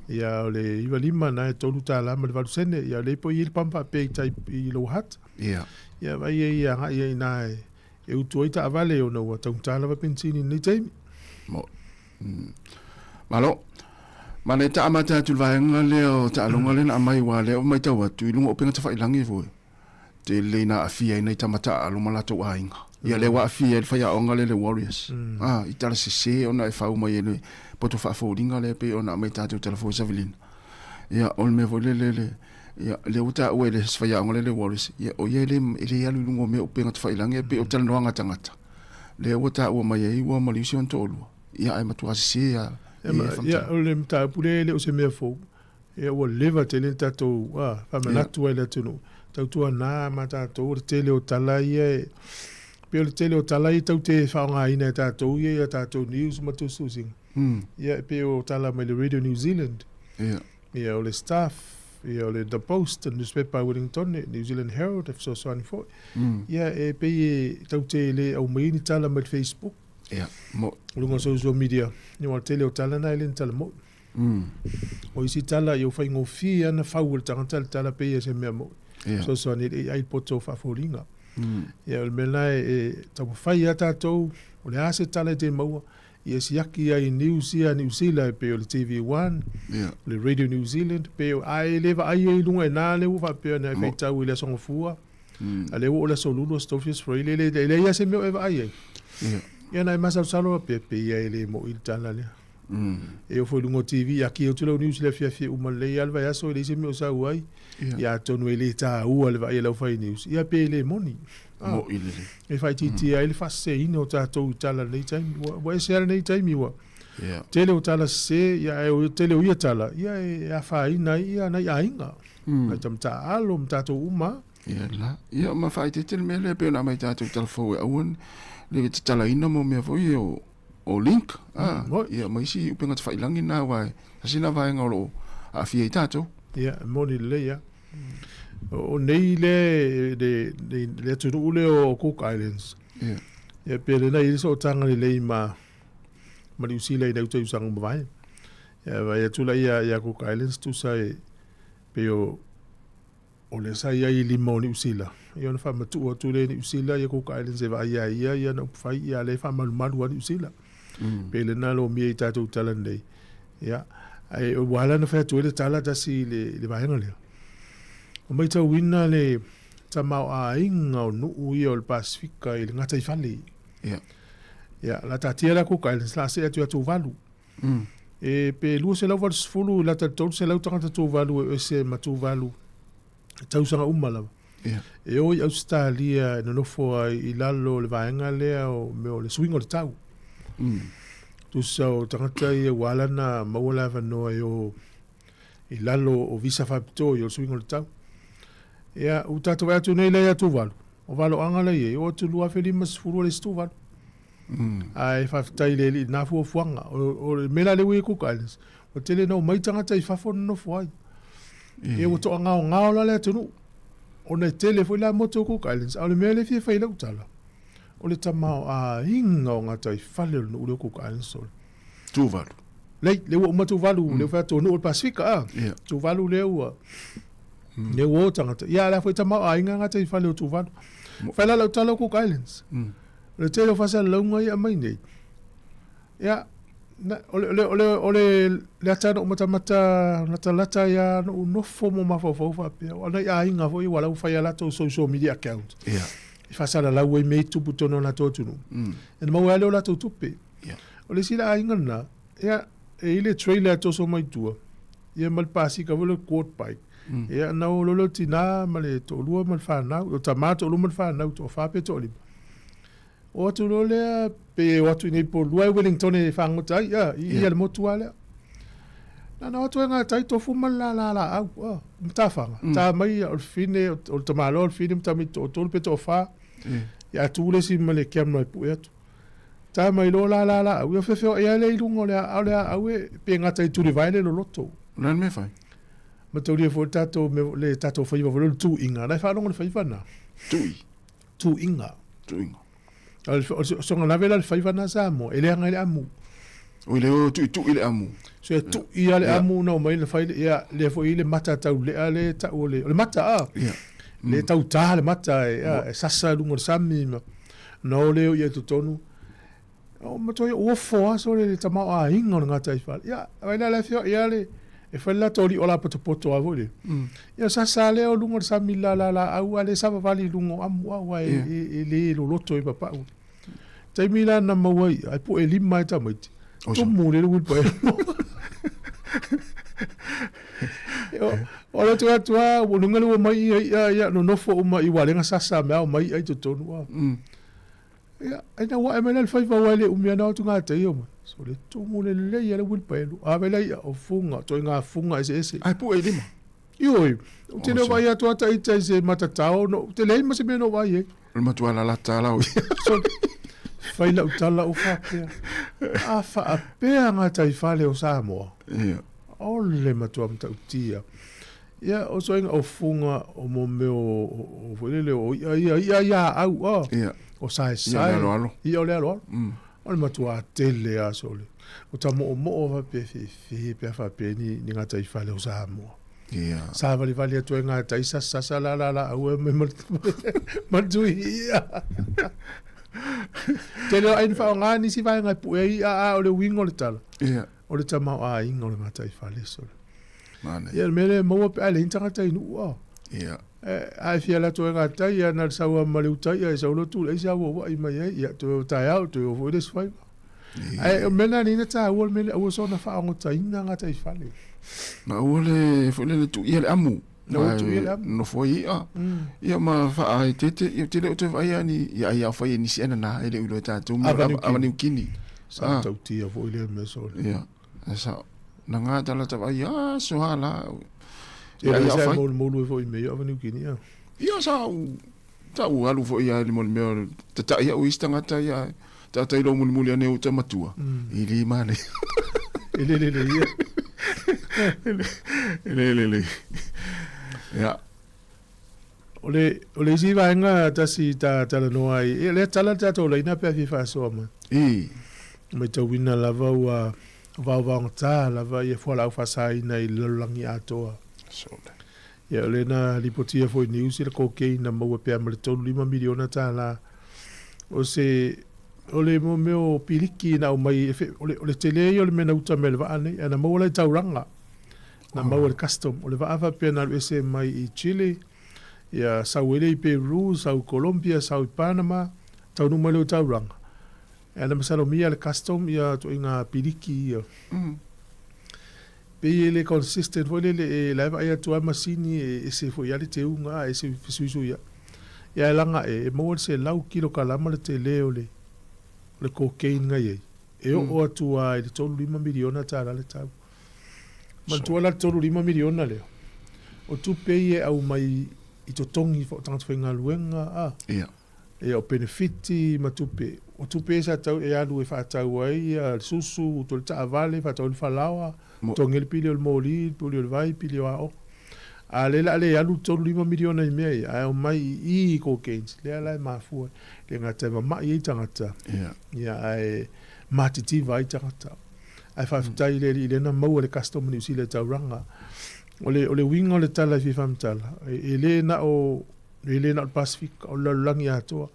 Ia o le 95 na e $3 ma le 8 sene. Ia o lea po i ai le pump faapea i tai i Lower Hutt. Ia. Ia vaai ai ia agai ai i ina e utu ai taavale ona ua taugata lava penisini i lenei taimi. Mo. Malo. Ma le taamata atu i le vaega lea o taaloga lea na aumai aua lea ua matau atu i luga o upega tafailagi foi. Tele ina aafia ai nai tama taaalo ma latou aiga. Ia lea ua aafia ai le faiaoga lea le Warriors. Ah, i tala sese ona e fau mai e le poto faafoliga lea pei ona aumai tatou tala fou e Savilina. Ia o le mea foi lele le ia lea ua taua e le faiaoga lea le Warriors, ia o ia e le e le alu i luga o mea o upega tafailagi e pei o talanoaga a tagata. Lea ua taua mai ai ua maliu si ona toalua. Ia ae matua sese lava ia Ia, o le mataupu lea e le o se mea fou. Ia ua leva tele le tatou faamanatu ai i le atunuu, tautuana ma tatou o le tele o tala ia e, pei o le tele o tala ia tatou te faaaogaina e tatou ia i a tatou news ma tusitusiga. Ia e pei o tala mai le Radio New Zealand, ia o le Stuff, ia o le The Post, le newspaper a Wellington, New Zealand Herald e fesoasoani foi. Ia e pei e tatou te le aumaia ni tala mai le Facebook. Ia, mo. Luga o social media, ia o le tele o tala na e le ni tala moi. O isi tala ia ua faigofie lava ona fau e le tagata le tala pei o se mea moni. Fesoasoani i le AI poto o faafoliga. Ia o le mea lena e taumafai lava tatou, o le a se tala e te maua, ia siaki ai i news ia a Niu Sila e pei o le TV One, o le Radio New Zealand, pei o, a e le vaai ai i luga i ina lea ua faapea ona e faitau i le Aso Gafua, a lea ua oo i le Aso Lulu, Aso Tofi, Aso Faraile, e leai lava se mea o e vaai ai. Ia ona e masalosalo faapea, pei lava e le moni le tala lea. E oo foi i luga o TV, a kī atu lau news i le afiafi e uma lelei lava le vaiaso e leai se mea o sau ai. Ia atonu e le taua le vaai a le aufai news, ia pe le moni. Mo'i lelei. E faaitiitia ai le faaseseina o tatou i tala i lenei taimi. Ua ese lava lenei taimi ua tele o tala sese, ia ae o le tele o ia tala, ia e afaina ai ia nai aiga, nai tama taaalo ma tatou uma lava. Ia la, ia ma faaitiitia le mea lea e pei ona aumai tatou i tala fou e aua ne i tatalaina mo mea foi ia o o link, a, ia ma isi upega tafailagi na aua e tasi lena vaega o lo o aafia ai tatou. Ia, e moni lelei lava. O nei le, le, le, le atunuu lea o Cook Islands. Ia. Ia, pe lena i ai le sootaga lelei ma, ma Niu Sila i nai tausaga ua mavae. Ia, vaai atu la ia, ia Cook Islands tusa e, pei o, O lea sa i ai i lima o Niu Sila, ia ona faamatuu atu lea i Niu Sila ia Cook Islands e vaai ia ia ia ana upufai, ia lea e faamalumalu lava Niu Sila. Pei lena lomia i tatou tala nei. Ia, ae ua ala ona fai atu ai le tala tasi i le, i le vaega lea. Ua matauina le tamaoaiga o nuu ia o le Pasefika i le gataifale. Ia. Ia, la taatia la Cook Islands, la see atu ia Tuvalu. E pe 280 i lata i le 300 tagata Tuvalu e o ese ma Tuvalu i tausaga uma lava. Ia. E o i Ausetalia e nonofo ai i lalo o le vaega lea o mea o le suiga o le tau. Tusa o tagata ia ua ala ona maua le avanoa e o i lalo o visa faapitoa ia o le suiga o le tau. Ia, ua tatou vaai atu nei la ia Tuvalu, o valoaga la e i ai, oo atu i le 2050 ua leai se Tuvalu. Ae faafetai i le Alii i lena fuafuaga. O le mea la lea ua i ai Cook Islands, ua tele ina omai tagata i fafo nonofo ai. Ia ua toagaogao la le atunuu, ona e tele foi la motu o Cook Islands. A o le mea lea e fia fai i lau tala, o le tamaoaiga o gataifale o le nuu lea o Cook Islands o le. Tuvalu. Leai, lea ua uma Tuvalu, lea ua fai atu o nuu o le Pasefika, a. Yeah. Tuvalu lea ua, lea ua o tagata. Ia, a o le a foi tamaoaiga gataifale o Tuvalu. Fai la lau tala o Cook Islands. O le tele o faasalalauga ia e aumai nei, ia, na, o le, o le, o le, o le, le ata na ou matamata latalata ai lava na ou nofo ma mafaufau faapea, o nai aiga foi ua la ua fai a latou social media account. Yeah. E faasalalau ai mea i tupu i totonu o latou atunuu. Ona maua ai lea o latou tupe. Yeah. O le isi la aiga lena, ia, e i ai le trailer e toso mai tua, ia ma le pasika foi le quad bike. Ia, na o loa le tinā ma le toalua ma le fanau, o tama toalua ma le fanau, toafa pe toalima. O atu loa lea, pe o atu i nei po lua e Wellington e fagota ai, ia, i ia le motu lava lea. Na na o atu ai gatai tofu ma le lala laau, a, matafaga, ta mai o le fine, o le tamaloa o le fine ma tamaiti toatolu pe toafa. Ia a tu le isi ma le camera e pue atu. Ta mai loa lala laau, ia feofeoai lava lea i luga o le aau, le aau e pe gata i tulivae le loloto. O le a le mea e fai? Mataulia foi le tatou mea, le tatou faiva foi lea o le tuiga, la e faalogo i le faiva lena. Tui. Tuiga. Tuiga. O le soga lave la le faiva lena Samoa, e leaga i le amu. Oi le o tuitui le amu. So e tui lava le amu na omai na fai, ia, lea foi i le mata taulea lea e tau o le, o le mata a. Ia. Le tau ta le mata e, e sasa i luga o le sami ma, na o lea o ia i totonu. O matua ia uofo lava sole le tamaoaiga o le gataifale. Ia, vaai la, la e feoai lava le, e fai le latou alii o la potopoto lava foi lea. Ia, sasa lea o luga o le sami la la laau a le savavali i luga o amu aua e, e, e le loloto i papau. Taimi la na maua ai, ai po e lima e tamaiti. Tumu le uipa e. O le tu atu a, ua lunga le ua mai ia ia ia nonofo uma i walenga sasa mea o mai ai totonu a. Ia, ai na ua e mai la le faiva aua e le umi ana o atu ngā tei o mai. So le tumu lelei a le wheelbarrow. A vai la ia o funga, toi ngā funga eseese. Ai pu e lima. Ioi, ou te leo vai atu ata ita i se matatao, no, te leai ma se mea no vai ai. O le matua lalata lau. So, fai lau tala o faapea. A faapea ngā tai whale o Samoa. Ia. O le matua matautia. Ia, o soinga o funga o mo mea o, o, foi lele, o ia, ia, ia, ia au, a. Ia. O saesae. Ia o le aloalo. Ia o le aloalo. O le matua tele a sole. O ta moomoo faapea fefe pe a faapea ni, ni ngā tai whale o Samoa. Ia. Sa valivali atu ai ngā tai sasa sasa la la la au e mai ma, ma tui ia. Tele o aina whaonga nisi vaenga e pue ai a a o le uiga o le tala. Ia. O le tama o aiga o le ngā tai whale sole. Manaia. Ia, le mea lea e maua pe a leai ni tagata i nuu a. Ia. A e fia alu atu ai ngā tai, ia na le sau lava ma le uta ia, e sau loa tulai se auauai mai ai, ia toe o taeao, toe o foi le isi faiva. Ae o le mea lena e alai ona taua le mea lea, aua soona faaogotaina ngā tai fale. Ma aua le foi lele tuia le amu. Na aua tuia le amu. Nofo ai i'a. Ia ma faaeteete, ia ou te le o toe vaai lava ni, ia ai a fai e nisi ana e le o iloa e tatou mea Ava Niu Kini. Sa tautia foi lea mea sole. Ia. Sa na ngā tala ta vai a so ha la. E le sa mo mo lui foi me ava Niu Kini a. Ia sa u ta u alu foi ia le mo le mea ta ta ia u isi tangata ia ta tai lo mulimuli ane u ta matua. I li mane. E le le le ia. E le le le. Ia. O le, o le isi vaega tasi ta talanoa ai, ia lea tala le tatou laina pe a fia faasoa mai. I. Matauina lava ua vaovaogata lava ia fualaau faasaina i le lalolagi atoa. Sole. Ia o lea na lipotia foi i news le cocaine na maua pea ma le 35 miliona tala. O se, o le mo mea o piliki na aumai, o le, o le tele ia o le mea na uta mai le vaa nei, ae na maua la i taulaga. Na maua e le custom. O le vaa faapea na alu ese mai i Chile, ia sau ai lea i Peru, sau i Colombia, sau i Panama, taunuu mai lea i Tauranga. Ae na masalomia e le custom ia ituaiga piliki ia. Pei e le consistent foi lele e la e vaai atu lava masini e ese foi lava le teuga a ese fesuisuiai. Ia ae laga e maua le 100 kilokalama le tele o le o le cocaine na i ai, e oo atu lava i le 35 miliona tala le tau. Manatua la le 35 miliona lea, o tupe ia e aumai i totogi o tagata faigaluega a, ia o penefiti ma tupe, o tupe ia sa tatau e alu e faatau ai le susu, utu ai le taavale, faatau ai le falaoa, totogi ai le pili o le moli, le pili o le vai, pili o aoga. A lea o le a le alu le 35 miliona i mea ia, ae omai i i i cocaines, lea la e mafua ai, le gata e mamai ai tagata, ia ae matitiva ai tagata. Ae faafetai i le alii lea na maua le custom o Niu Sila i Tauranga. O le, o le uiga o le tala e fia faamatala, e le na o, e le na o le Pasefika, o le lalolagi atoa.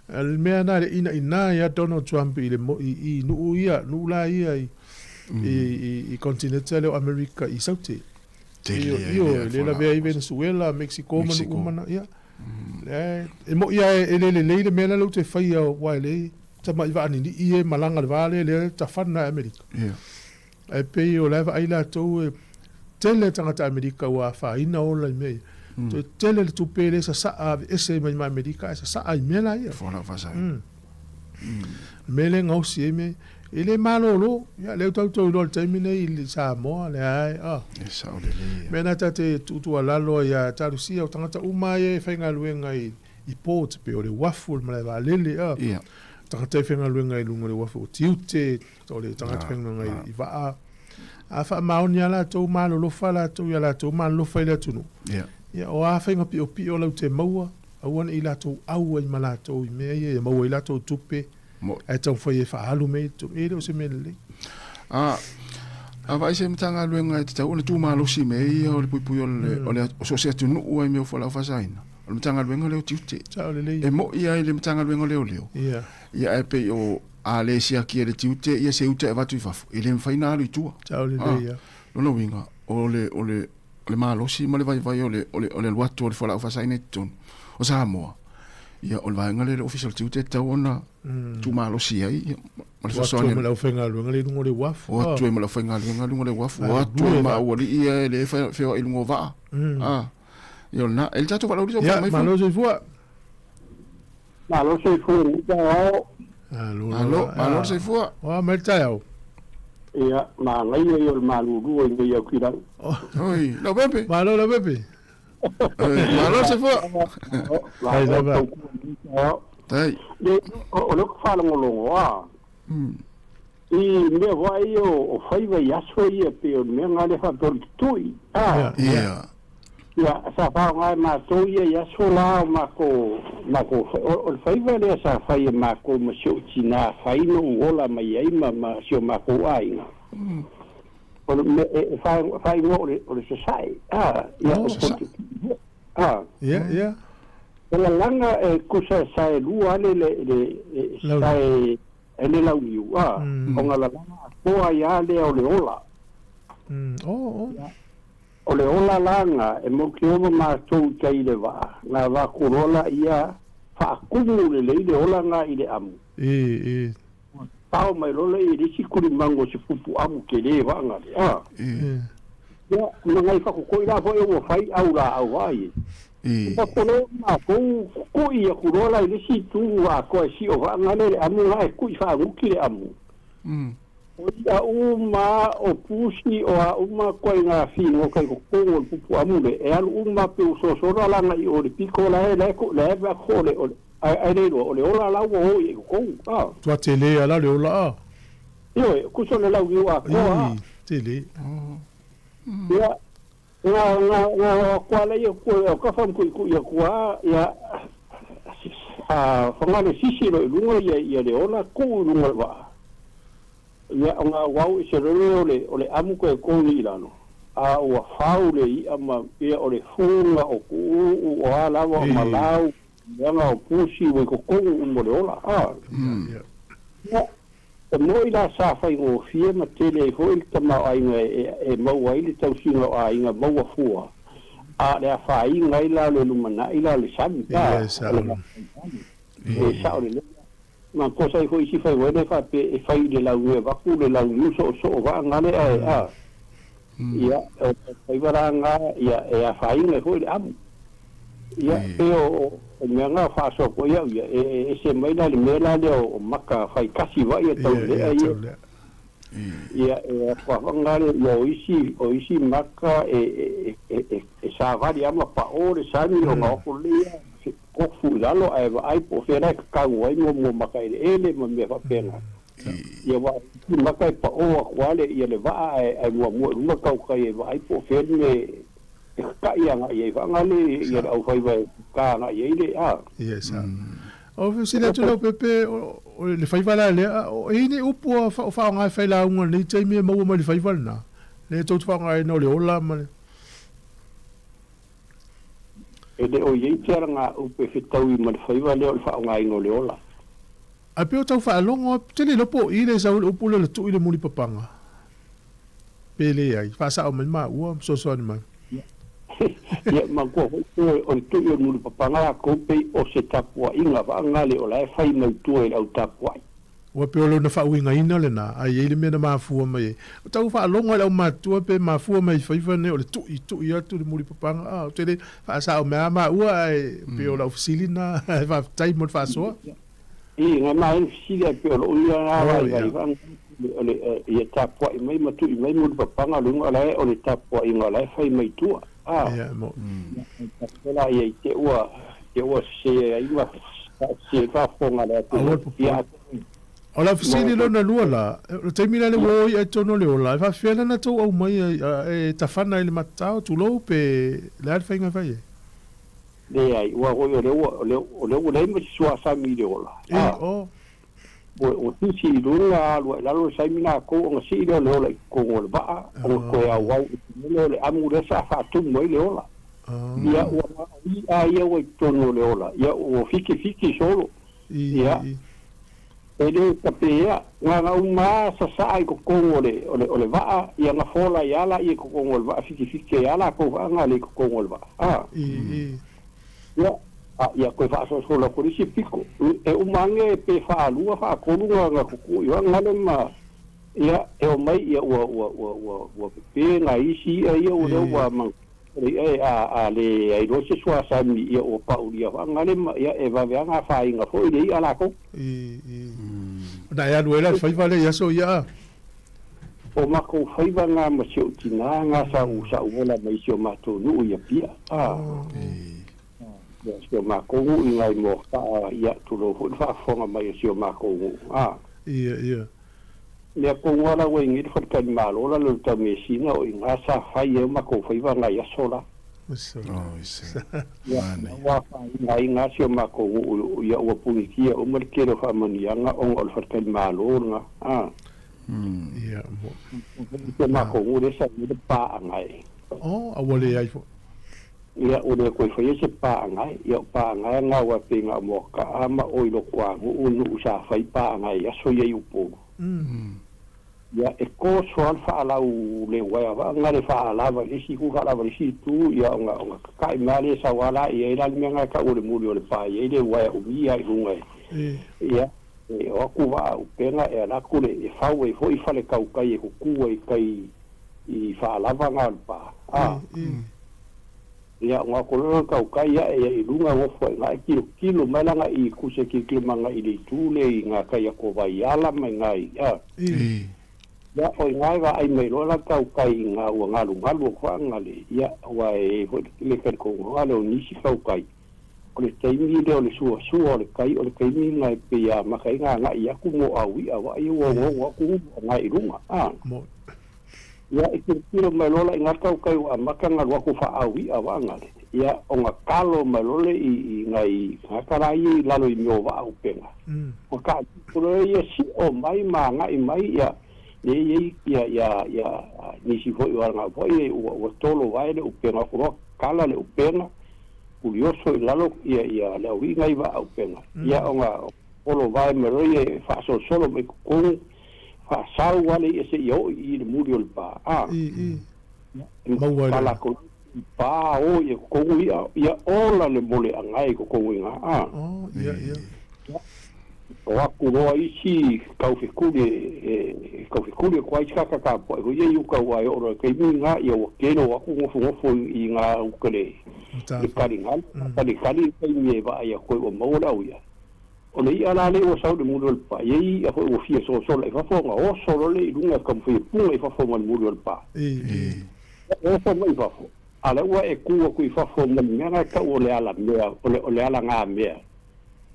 O le mea lena le inaina ai lava Donald Trump i le, i, i nuu ia, nuu la ia i, i, i, i continente lea o Amerika i Saute. Tele ai Ioe, lea lea lavea ai Venezuela, Mexico ma nuu uma na, ia. Lea e moi lava e le lelei le mea lea ou te faia aua e le tamai vaaninii ia e malaga i le va lea, lea e tafana ai Amerika. Ae pei o la e vaai latou e tele tagata Amerika ua afaina ola i mea ia. Toe tele le tupe lea e sasaa aveese mai ma Amerika ae sasaa i mea la ia. Fualaau faasaina. Le mea lea e gaosi ai mea ia. E le malolo, ia lea ua tatou iloa i le taimi nei i Samoa, leai, ah. E sao lelei ia. Mea na ta te tuutuualalo ai ia Talusia, o tagata uma ia e faigaluega i i port, pei o le uafu, o le malae vaalele, ah. Ia. Tagata e faigaluega i luga o le uafu o tiute, o le tagata faigaluega i vaa. A faamaoni lava latou, malolofa latou ia latou, malolofa i le atunuu. Ia. Ia, o a faiga piopio lau te maua, aua ne i latou au ai ma latou i mea ia, ia maua ai latou tupe. Ae taumafai e faaalu mea i totonu. E le o se mea lelei. A, a vaai se Matagaluega e tatau ona tumalosi i mea ia o le puipui o le, o le, o so o se atunuu lava i mea o fualaau faasaina, o le Matagaluega lea o Tiute. Sao lelei. E moi lava i le Matagaluega o Leoleo, Ia. ia ae pei o, a le siaki e le tiute ia se uta e avatu i fafo, e le mafai ona alu i tua. Sao lelei, ia. Lona uiga, o le, o le, o le malosi ma le vaivai o le, o le, o le alu atu o le fualaau faasaina i totonu o Samoa, ia, o le vaega lea o le Ofisa o le Tiute e tatau ona tuumalosi ai, ia, ma le fesoasoani. O atu ai ma le aufaigaluega lea i luga o le uafu. O atu ai ma le aufaigaluega i luga o le uafu, o atu ai ma aualii ia e le feoai i luga o vaa. Ah, ia o lena. E le tatou valauli Ia, malo soifua. Malo soifua i lenei taeao. Malo, malo, malo soifua. O a mai le taeao? Ia, manaia ia o le malulua i nei Aukilau. Oi, Leaupepe. Malo Leaupepe. Malo soifua. Ai lava. Tai. Le, o le faalogologo a. I mea foi ia o faiva i aso ia pei o le mea na le faapea o le tutui. A. Ia. Ia, sa faaaoga e matou ia i aso la o matou, matou, o le faiva lea sa fai e matou ma si ou tina fai na ou ola mai ai ma, ma si o matou aiga. O le mea e faaigoa o le, o le sasae, a, ia, o le a. Ia, ia. O lalaga e tusa e saelua le, le, le, sae, e le launiu, a, o na lalaga atoa ai lava lea o le ola. Oh, oh. O le ola la na e mautioa matou i tai i le vaa, na avatu loa laia faatumu lelei le ola na i le amu. E, e. Pao mai loa laia i le isi tulimagu o se pupu amu tele vaa na le, a. E. Ia, ma nai fatokoi la foi ua fai au laau vaa ia. E. Fatolo matou tui atu loa la i le isi itu atoa e sio vaa na le le amu na e tui faaguti le amu. O ia uma o pusi o a uma koe ngā whino kai ko kongo le pupu amu le e alu uma pe u sosola langa i o le piko la e la ko la e va ko le o ai ai le o le ola la ua o i ko kongo a Tua tele ala le ola a. Ioe, kuso le lau i a ko a. Ii, tele. Ia, nga nga nga koa le ia ko o ka fam ku ku ia koa ia a whanga le sisi lo i lunga ia ia le ola ku i lunga le waa. Ia o ngā wau i se rere o le o le amu koe koni i lalo. A ua fau le i'a ma ia o le funga o ku'u'u o a lava o malau leaga o pusi ua i totonu uma o le ola a. Ia, e moi la sa faigofie ma tele ai foi le tamaoaiga e maua ai le tausiga o aiga maua fua, a o le afaina ai la o le lumanai la o le sami a, o le e sao lelei. Ma kosa ai foi isi fai wai le faapea e fai i le launiu e avatu le launiu soosoo vaa gale ae a. Ia, o faiva la na ia e afaina ai foi le amu. Ia, pe o mea na faasoa foi au ia, e ese mai la le mea la lea o maka faitasi vai e tau lea ia. Ia, e afafaga le ia o isi maka e savali ama pa'o le sami o ga oko lea kofu i lalo ae vaai po o fea la e kakagu ai mo maka eleele ma mea faapena. Ia wa maka e pa'o aku ale ia le va'a ae muamua i luga kaukai e vaai po o fea le mea e kaka'i aga'i ai faagale ia le aufaiva e ka aga'i ai le a. Ia sa. O fesili atu lau Pepe, o le faiva la lea, o i ni upu o faaaoga e failauga i lenei taimi e maua mai le faiva lena, lea tou te faaaogaina o le ola ma le. E le o i ai te alagaupu e fetaui ma le faiva lea o le faaaogaina o le ola. Ae pei o tau faalogo ou te le iloa po o i le sau i le upu lea o le tui le mulipapaga. Pe leai, faasao mai maua ma fesoasoani mai. Ia, manatua foi pe o le tui o le mulipapaga latou pei o se tapuaiga faagale o la e fai mai tua i le au tapuai. Ua pei o lona faauigaina lena, a i ai le mea na mafua mai ai. O tau faalogo i le aumatua pe mafua mai i faiva nei o le tui, tui atu le mulipapaga, a, ou te le faasao mai lava maua ae pei o lau fesili lena, ae faafetai mo le faasoa. I, ngai ma ai fesili ae pei o lou ia lena vaivai faagale o le ia tapuai mai ma tui mai mulipapaga luga o la e o le tapuaiga o la e fai mai tua, a. Ia, mo. Ia, ia i te ua, te ua sese ai ma faasese ai faafofoga a le atunuu. Ia, O lau fesili lona lua la, o le taimi la le ua o i'a i totonu o le ola, e faafefea la na tou aumai ai e tafana i le matatao, tulou, pe le a le faiga e fai ai? Leai, ua foi o lea ua, o lea, o lea ua leai ma si suasami i le ola. E, o. Ua, ua sisi i luga, alu ae i lalo le saimi latou ona sii lea o le ola i totonu o le vaa, ona toe auau i le mea lea o le amu lea sa faatumu ai le ola. Ia, ua na o i'a ia ua i totonu o le ola, ia ua fikifiki solo. Ia, e le tapeea, na ona uma lava sasaa i totonu o le, o le, o le vaa, ia na fola ai lava laia i totonu o le vaa, fikifiki ai lava latou faaga le i totonu o le vaa. A. Ia, a, ia toe faasolosolo atu le isi pito. E uma ane pe faalua, faatolu na, na tutu i gale ma, ia, e omai, ia, ua, ua, ua, ua, ua pepe nai isi i'a ia ua lea ua ma, o le i'a e, a, a le ailoa se suasami, ia ua paulia faagale ma, ia, e vave lava na afaina foi le i'a latou. I, i. Ona e alu ai la le faiva lea i aso ia a? O matou faiva na ma si ou tina na sa u, sa u ola mai si o matou nuu i Apia, a. Ia, si o matou nuu i nai Moakaa, ia, tulou foi le faafofoga mai o si o matou nuu, a. Ia, ia. Mea tonu lava la ua i nei le faletalimalo la le o le Taumeasina o i ina sa fai ai o matou faiva nai aso la. Ia, ua afaina ai ina si o matou nuu ia ua punitia uma le tele o faamanuiaga ona o le faletalimalo lena. A. Ia, mo. Si o matou nuu lea sa i ai le paaga e. Oh, a ua leai foi. Ia, ua le toe faia se paaga e. Ia, o paaga e na aua pei na o Moakaa ma o i Lotoanuu nuu sa fai paaga i aso ia i Upolu. Ia, e toso lava le faalau le uaea vaa le faalava i le isi itu, faalava i le isi itu, ia ona, ona kaka'i mai lava lea sau lava la i ai la le mea na e tau o le muli o le pa i ai le uaea umi lava i luga e, ia, e o atu vaa upega e alu atu le, e fau ai foi fale tautai e tutu ai i tai i faalava na o le pa. A. Ia, ona o lea o tautai ae ia i luga nofo ai ina e tilotilo mai la agai i tusa e tilotilo mai agai i le itu lea i gatai atu o Vaiala ma i ina i, a. Ia, o ina e vaai mai loa la tautai i ina ua galugalu atu lava le, ia, aua e i ai foi le talitonuga lea o nisi tautai, o le taimi lea o le suasua o le tai, o le taimi lena e pei e amata ai ona agai atu mo au i'a, aua ai ua onoono atu agai i luga, a. Ia, e tilotilo mai loa la i ngā tautai ua amata ona alu atu faaau i'a vaagale, ia, ona talo mai loa lea i nai tagata la ia i lalo i mea o vaa upega. Ona taatito loa lea ia sio mai ma agai mai, ia, lea e i ai ia, ia, ia nisi foi o alagau foi ia ua, ua tolo vae le upega, atu loa kala le upega, ulioso i lalo ia, ia le auiga i vaa upega. Ia, ona olo vae mai loa ia e faasolosolo mai i totonu, Faasau ale ia seia oo i le muli o le pa. A. I, i. Maua ai le. Lakou i pa o ia totonu ia, ia ola le mole agae i totonu i na. A. Oh, ia, ia. O aku loa isi taufekuli e taufekuli ko ai ka ka po e ia uka ua e oro ke mi nga ia o kelo aku ngofo ngofo i nga ukele i kali nga kali kali kai mi e va ia ko o mau la ia o le ia la le o sau le mulu le pa ia ia ko o fia so so le fa fo nga o so le i lunga ka fo punga i fa fo ma le mulu le pa o fo mai fa fo ala ua e ku ku i fa fo ma mea nga ka o le ala mea o le ala nga mea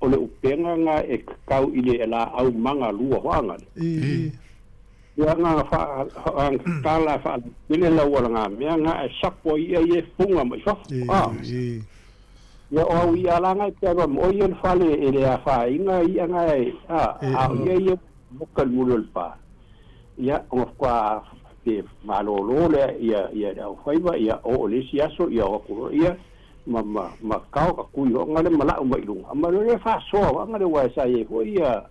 o le upenga nga e kau i le la au manga lua hoanga ia nga fa kala fa ile la wala nga mea nga e sapo ia e funga mai fa ia o ia la nga te ro mo ia fale e le afa inga ia nga e a ia ia mokal mulol pa ia o kwa te malolo le ia ia au faiva ia o le siaso ia o ko ia ma ma ma kau ka kui o ngale mala o mai lunga ma le fa so nga le wa sa ye ho ia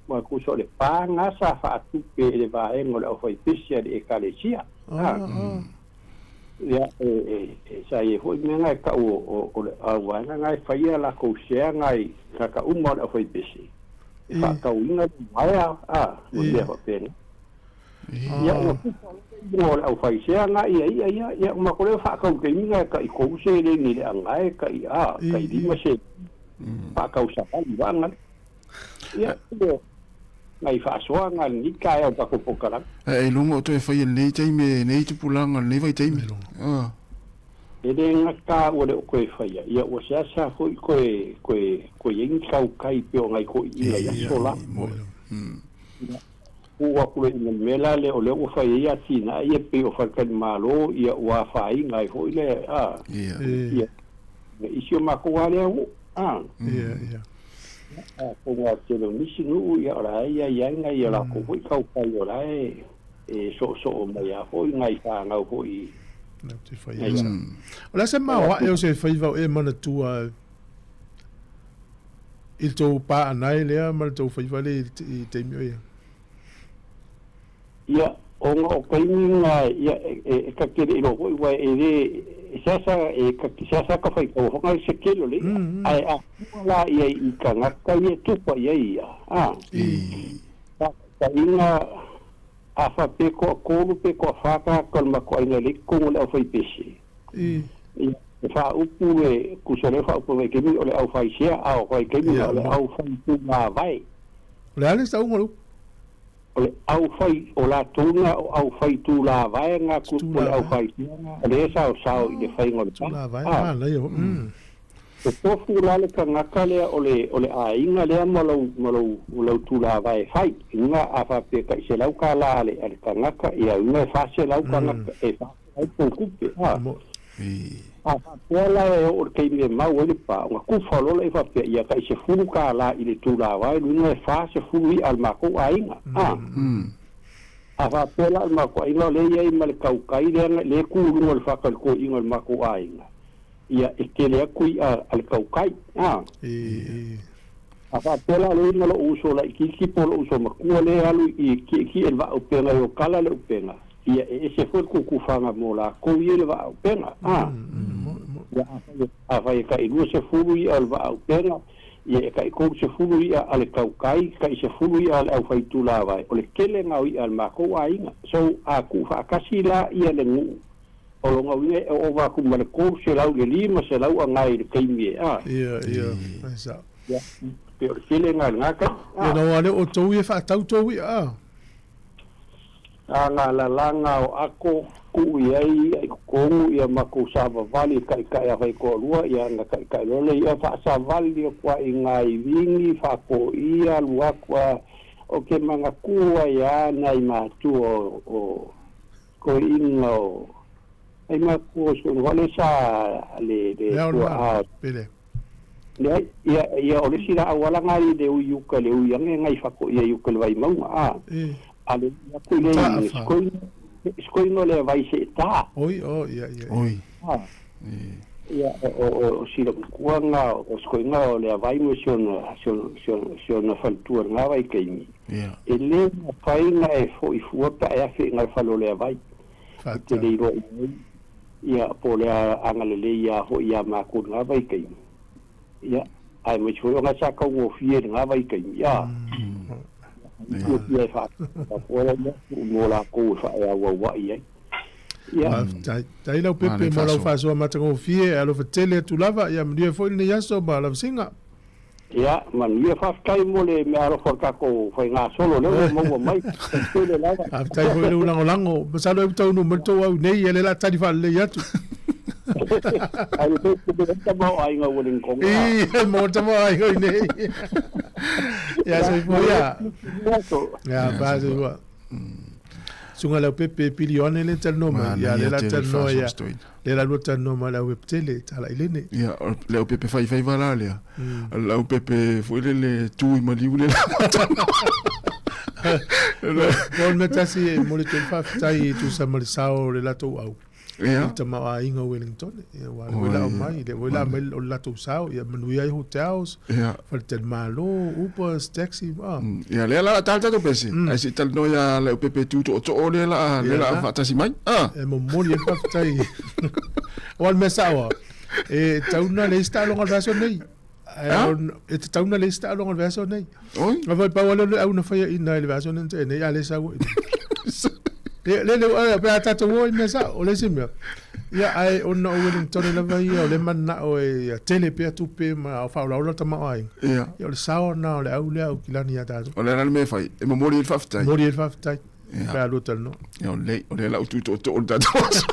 ma ku so le pa nga sa fa tu pe le va e ngole o foi pisia de ekalesia ia e sa ye ho me nga ka o o a wa nga nga fa ia la ko sia nga ka ka uma o foi pisi fa ka inga a a mo le ho pe ia o mo au fai sea nga ia ia ia ia ma ko le fa ka ke inga ka i ko se le ni le anga e ka i a ka i lima se fa ka usa ka i nga ia ngai fa soa nga ni ka e o ka pokala e lungo to e fai nei taime nei tupulanga nei vai taime a e le nga ka o le ko e fai ia o se asa foi ko e ko e ko e ngi kai pe o ngai ko i ia sola ua kule i mela le o le ua fai ia tina ia pe o whakali malo ia ua whai ngai hoi le a ia isi o mako wale au a ia ia a ko ngā tele o nisi nuu ia ora ia ia ngai ia la ko hoi kau kai ora e e so so o mai a hoi ngai whāngau hoi na te whai ia o la se maoa e o se whai vau e mana tua i tō pā anai lea ma le tō whai wale i te mio ia ia o ngā o kaiminga ia e ka kere i roho i wai e re sasa e ka sasa ka whai kau honga i se kelo le ai a la ia i ka ngaka ia tupa ia ia a ka inga a fa peko a kolu peko a whaka ka mako ai le kongo le au whai pese i fa upu le kusale fa upu le kemi o le au whai sea a o whai kemi o le au whai tu ngā vai o le ale sa ungo o le au whai o la tūnga o au whai tū la vaenga ku o le au whai o le esa o sao i le whai ngole tū la vaenga la ia o tofu la le ka ngaka lea o le ainga lea ma lau tū la vae whai inga a whapea ka i se lau ka la ale ale ka ngaka ia inga e whase lau ka ngaka e whase lau pō kupe a whapea la e o le keime mau e le pā o ngā kufa lola e whapea ia ka i se furu ka la i le tū la vae lunga e whase furu i al mako ainga a whapea la al mako ainga o le ia i ma le kaukai lea le kūrunga le whaka le ko inga le mako ainga ia e kele aku i a le kaukai a whapea la le inga lo uso la i kiki po lo uso makua le alu i ki e va upenga i o kala le upenga ia e se foi kukuwhanga mō la kou i le va upenga ia a whai ka i lua se furu i a le va upenga ia e ka i kou se furu i a le kaukai ka i se furu i a le au whai tū vai o le kele ngau i a le mākou a inga so a ku whaakasi la ia le ngu o longa uinga e o wā kuma le kou se lau le lima se lau a ngai le keimi e a ia ia aisa ia pe o le kele ngau le ngaka ia na wale o tau e whaatau tau i a a ngā lalanga o ako ku i ai ai kongu ia mako savavali kai kai a whai koa ia nga kai kai lole ia whaasavali o kua i ngā i wingi whako ia lua kua o ke manga kua ia nai mātua o ko inga o ai mātua so wale sa le le tua a pele le ia ia o le sila awala ngai le uiuka le uiange ngai whako ia iuka le vai maunga a ale ia ku le skoi no le vai se ta oi o ia ia oi ia o sila kuanga o skoi nga o le vai mo siona siona faltua nga vai keimi ia e le fai nga e fo i fua pa e afi nga falo le vai te le ro ia po le anga le ia ho ia ma ku nga vai keimi ia Aemaise foi ona sa taugofie i lena vaitaimi a. Fiafia e faafoe ia tuu mo lakou e faaeauaua'i ai. Ia. Faafetai. Faafetai Leaupepe mo lau faasoa matagofie, e alofa tele atu lava. Ia manuia foi lenei aso ma lavasiga. Ia, manuia. Faafetai mo le meaalofa o le tatou faigasolo lea ua maua mai. Faafetai tele lava. Faafetai foi i lou lagolago. Masalo ai ua taunuu mai le tou au nei, ia lea o le a tali faalelei atu. Ai le pe pe tamaoaiga ua le nikoga. Ii, mo tamaoaiga i nei. Ia soifua ia. Ia, pa soifua. Suga lau pepe pili one le talanoa mai. Ia le la talanoa ia. Le la lua talanoa mai lau web tele tala i lene. Ia, le au pepe fai fai vala lea. Lau pepe foi le le tu i maliu le la. Mo le tasi e mo le tolu faafetai e tusa ma le sao o le latou au. Ia. I tamaoaiga o Wellington. Ia, aua le foi la aumai, le foi la aumai o le latou sao, ia manuia ai hotels, Ia. faletalimalo, Ubers, taxi, ah. Ia, lea la tala tatou pese. Ai se i talanoa ia Leaupepe tu tootoo lea la lea la faatasi mai. Ah. E momoli ai le faafetai. Aua o le mea sao lava, e tatau ona leai se taaloga o le vaiaso nei. Ae e tatau ona leai se taaloga o le vaiaso nei. Oi. Aua foi pau lava lea o le au na faiaina i le vaiaso lea na tea nei, a le sau ai. Le le le pe a tatou o i mea sao, o le isi mea. Ia ae ona o Wellington lava ia o le manao e ia tele pea tupe ma faaolaola tamaoaiga. Ia. Ia o le sao na o le au lea au kilani ia tatou. O le a le mea e fai, e momoli ai le faafetai. Momoli ai le faafetai. Pe a lua talanoa. Ia o le, o lea la u tu tootoo le tatou aso.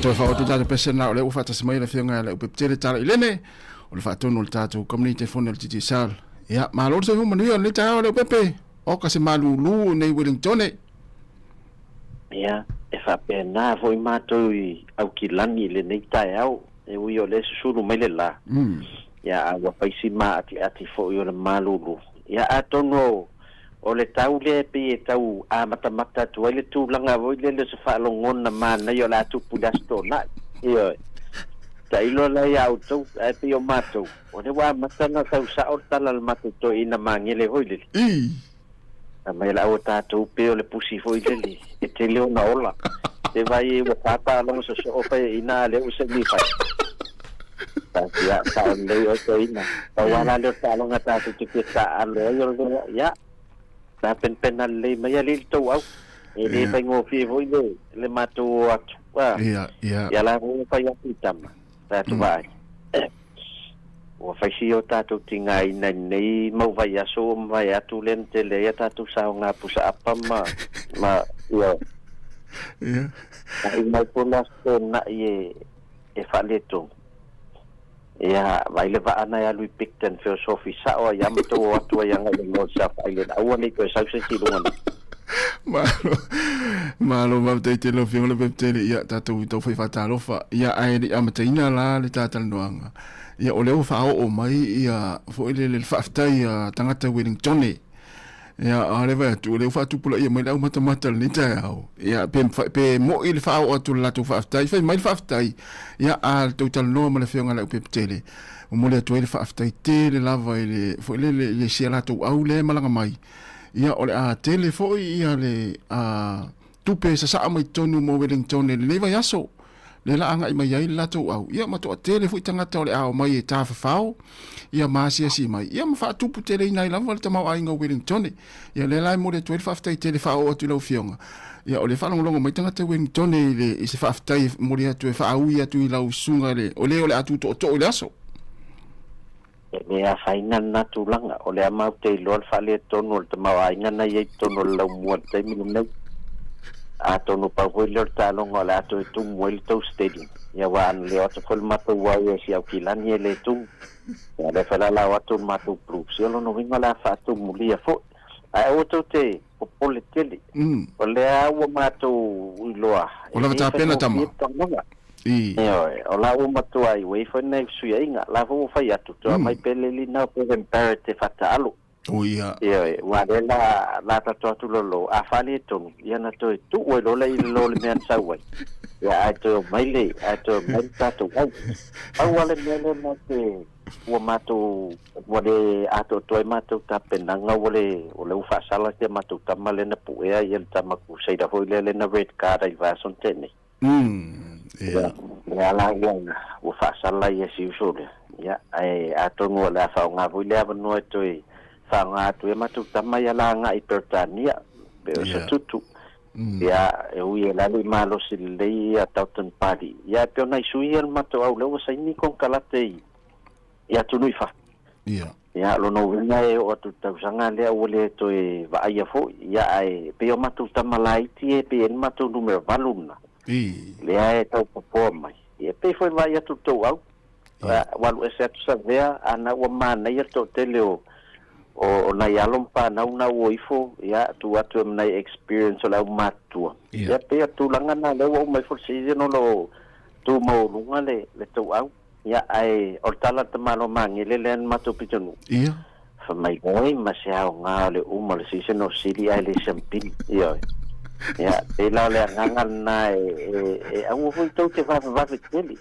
Toe faaoo tatou pese na o lea ua faatasi mai le afioga ia Leaupepe Tala i Lene o le faatonu o le tatou kamupani telefoni o le Digicel. Ia, malo le soifua manuia o lenei taeao Leaupepe. Oka se malūlū i nei Wellingtone. Ia, e faapena foi matou i Aukilani i lenei taeao, e ui o lea e susulu mai le la, ia, a ua fai si maatiati foi o le malulu. Ia, atonu o le tau lea e pei e tau amatamata atu ai le tulaga foi lele o se faalogona manaia o le a tupu i le Aso Toonai. Ioe. Tailo la ia outou, ae pei o matou, o lea ua amata ona tau sao le tala a le matou toeaina magele foi lele. Fai mai la aua tatou pe o le pusi foi lele e tele ona ola. Te vai e ua pāpā longa sosoo faiaina a lea ua se mi fai. Ia, sao lelei oe toeaina. Pau lava la lea o le taaloga tatou te fia taaalo ai o le ia, tapenapena lelei mai alii le tou au. E le faigofie foi le, le matou o atu. Ia, ia. Ia la foi fai atu i tama, tatou vaai. Ua fai si o tatou tigaina i lenei mau vaiaso ua mavae atu lea na tele ai a tatou saoga pusa apa ma, ma, ioe. Ia. Aʻi mai foi le Aso Toonai e, e faaletonu. Ia, vaai le vaa na e alu i Picton feosofi sao ai lava ma tou o atu ai agai i le Lord South Island. Aua ne i toe sau se isi i luga nei. Malo, malo faafetai tele lau Afioga Leaupepe Tele. Ia, tatou i tau fai faatalofa. Ia, ae le i amataina la le ta talanoaga, ia, o lea ua faaoo mai ia foi lele le faafetai a tagata Wellingtone. Ia, a lea vaai atu, o lea ua faatupulaia mai le aumatamata i lenei taeao. Ia, pe, pe mo'i le faaoo atu o le latou faafetai, fai mai le faafetai. Ia, a tou talanoa ma le Afioga ia Leaupepe Tele, momoli atu ai le faafetai tele lava i le, foi lele, i le si a latou au lea e malaga mai. Ia, o le a tele foi ia le a, tupe e sasaa mai totonu mo Wellington i lenei vaiaso. lea la agai mai ai le latou au, ia ma toatele foi tagata o le a omai e tafafao, ia ma asiasi mai, ia ma faatupu teleina ai lava le tamaoaiga o Wellingtone. Ia lea la e momoli atu ai le faafetai tele faaoo atu i lau Afioga. Ia o lea e faalogologo mai tagata i Wellingtone i le i se faafetai e momoli atu e faaui atu i lau susuga i le o le o le a tu tootoo i le aso. E le afaina lena tulaga, o lea matou te iloa le faaletonu o le tamaoaiga na i ai i totonu o le laumua i le taimi lenei. Atonu pau foi lea o le taaloga o le a toe tumu ai le tou stadium. Ia aua ana le o atu foi le matou au ia si Aukilani e le tumu. Ia lea foi la la o atu le matou Blues, ia o lona uiga o le a faatumulia foi. Ae aua tou te popole tele. O lea ua matou iloa e le faigofie le taaloga. Ioe, o la ua matua ua i ai foi nai fesuiaiga. La foi ua fai atu, toe aumai pea le lina o Bevan Barrett e faataalo. O ia. Ioe, aua lea la la tatou atu lolo, a faaletonu, ia na toe tuu ai loa lea i lalo o le mea na sau ai. Ia ae toe omai le, ae toe omai le tatou au. Pau lava le mea lea ma te, ua matou, ua le atoatoa ai matou tapenaga, ua le, o lea ua faasala si a matou tama lea na puea ia le tama Crusader foi lea, lea na red card ai i le vaiaso na tea nei. Ia. Lea la ua faasala ia si uso lea. Ia, ae atonu o le a faaaoga foi lea avanoa e toe faaaoga atu ai a matou tama ia la agai i Peretania, pei o Satutu. Ia, e ui e lalo i malosi lelei ia Dalton Pali. Ia, e pei o nai sui ia o le matou au lea ua saini konekarate i atunuu i fafo. Ia. Ia, o lona uiga e oo atu i le tausaga lea ua le toe vaaia foi. Ia, ae pei o matou tama laiti e pei e i ai le matou numera valu lena. Lea e tau popoa mai. Ia, e pei foi e vaai atu i le tou au. Ua alu ese atu Savea, a na ua manaia le toatele o, o, o nai alo ma fanau na ua ifo, ia, tuu atu e ma nai experience o le aumatutua. Ia, pei o le tulaga lena lea ua uma ifo le season o lo o tu maualuga le, le tou au. Ia, ae o le tala a le tamaloa Magele lea na matou pitonuu. Ia. Fai mai, Oi, ma se aoga o le uma o le season o sili ae le siampini. Ioe. Ia, pei la o le agaga lena e, e, e aua foi tou te vavevave tele.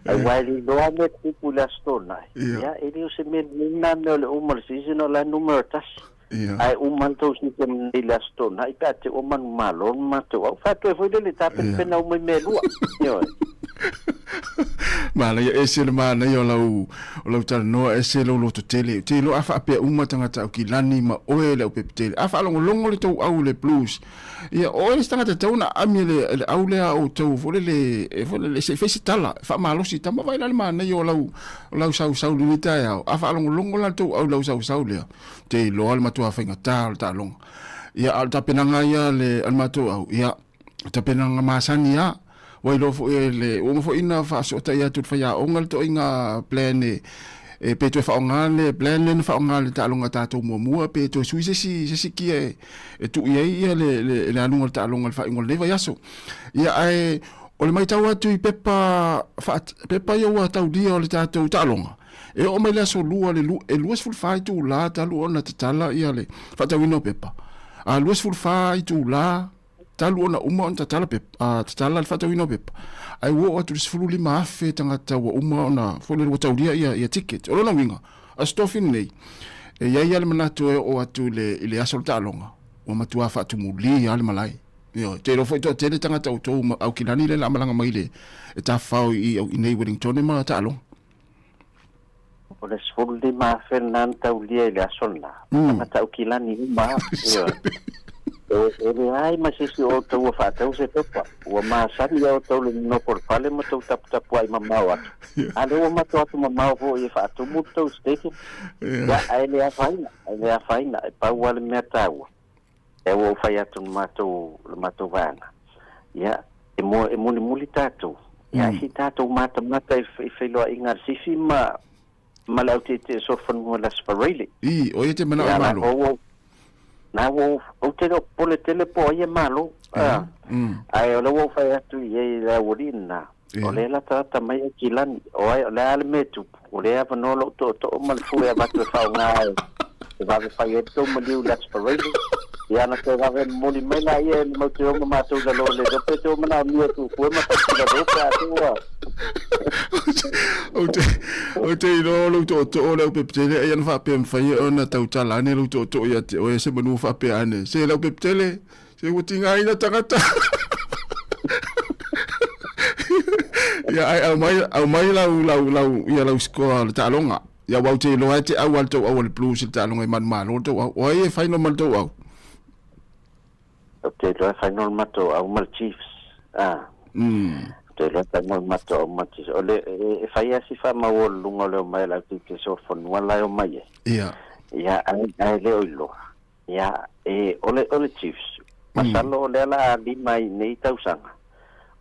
Aua e le iloa mea tupu i le Aso Toonai. Ia, e le o se mea lelei lena mea o le uma o le season o la e numera tasi. Ae uma le tou season i le Aso Toonai pe a te ua manumalo le matou au. Faatoe foi lele tapenapena uma i mea e lua. Ioe. Manaia, ese le manaia o lau, o lau talanoa, ese lou loto tele. Ou te iloa a faapea uma tagata au kilani ma oe le au pepetele. A faalogologo le tou au i le blues, ia o oe le isi tagata e tatau ona aami e le, e le au lea a outou foi lele, e foi lele se i fai se tala, e faamalosi i tama. Vaai la le manaia o lau, o lau sausau i lenei taeao. A faalogologo la le tou au i lau sausau lea, te iloa le matua faigata o le taaloga. Ia, a o le tapenaga ia a le, a le matou au, ia, o tapenaga masani lava. Ua iloa foi e le, ua uma foi ona faafesootai atu i le faiaoga le toaiga plan e, e pe toe faaaoga le plan lea na faaaoga i le taaloga a tatou muamua pe toe sui se isi, se isi kia e, e tuu i ai ia le, le, le aluga o le taaloga i le faaiuga o lenei vaiaso. Ia, ae o le matau atu i pepa, faa, pepa ia ua taulia o le tatou taaloga, E oo mai le aso Lua le e 24 itula talu ona tatala ia le faatauina o pepa. A 24 itula talu ona uma ona tatala pepa, a tatala le faatauina o pepa. Ae ua oo atu i le 15,000 tagata ua uma ona foi lele ua taulia ia ia ticket. O lona uiga, Aso Tofi lenei, e i ai lava le manatu e oo atu i le i le aso o le taaloga, ua matua faatumuli lava le malae. Ioe, te iloa foi toatele tagata outou Aukilani lea o le a malaga mai i le e tafafao i i nei Wellingtone ma taaloga. O le 15,000 lena na taulia i le aso lena, o tagata Aukilani uma lava. Ioe. E, e leai ma se isi o outou ua faatau se pepa. Ua masani lava outou i le nonofo i le fale ma tou taputapuai mamao atu. A lea ua matou atu mamao foi e faatumu le tou stadium. Ia, ae le afaina, e le afaina, e pau lava le mea taua. Lea ua ou fai atu i le matou, le matou vaega, ia, e, mo, e mulimuli tatou, ia, mm. se i tatou matamata i, i feiloaiga a le Sifi ma, ma le autietie solofanua le Aso Faraile. I, o ia te manao i Malo. Na ua ou te le o popole tele po o ai e Malo. Yeah. Mm. Ae o lea ua ou fai atu i ai i le aualii lena, o lea e latalata mai Aukilani, o ai, o le a le mea e tupu, o lea e avanoa lou tootoo ma le fue avatu e faaaoga e, e vave fai ai le tou maliu i le Aso Faraile. Ia na toe vave momoli mai laia e le mau te o ma matou i lalo le iloa pe te o manaomia e tuufue ma tasi i lalo pe a te ua. Ou te, ou te iloa o lou tootoo le aupepetele ai ana faapea e mafai ona tautala ane lou tootoo ia te oe se manu faapea ane. Se le aupepetele, Se ua tigaina tagata. Ia ai aumai aumai lau lau lau ia lau score o le taaloga. Ia aua ou te iloa e te au a le tou au o le Blues i le taaloga i manumalo le tou au. O ai e final ma le tou au? Ou te iloa e final le matou au ma le Chiefs. Ah. Ou te iloa e final le matou au ma le Chiefs. O le e fai lava si faamaualuluga o le omai a le au TTS o le fanua la e omai ai. Ia. Ia ae ae le o iloa. Ia e o le o le Chiefs masalo o lea la a lima i nei tausaga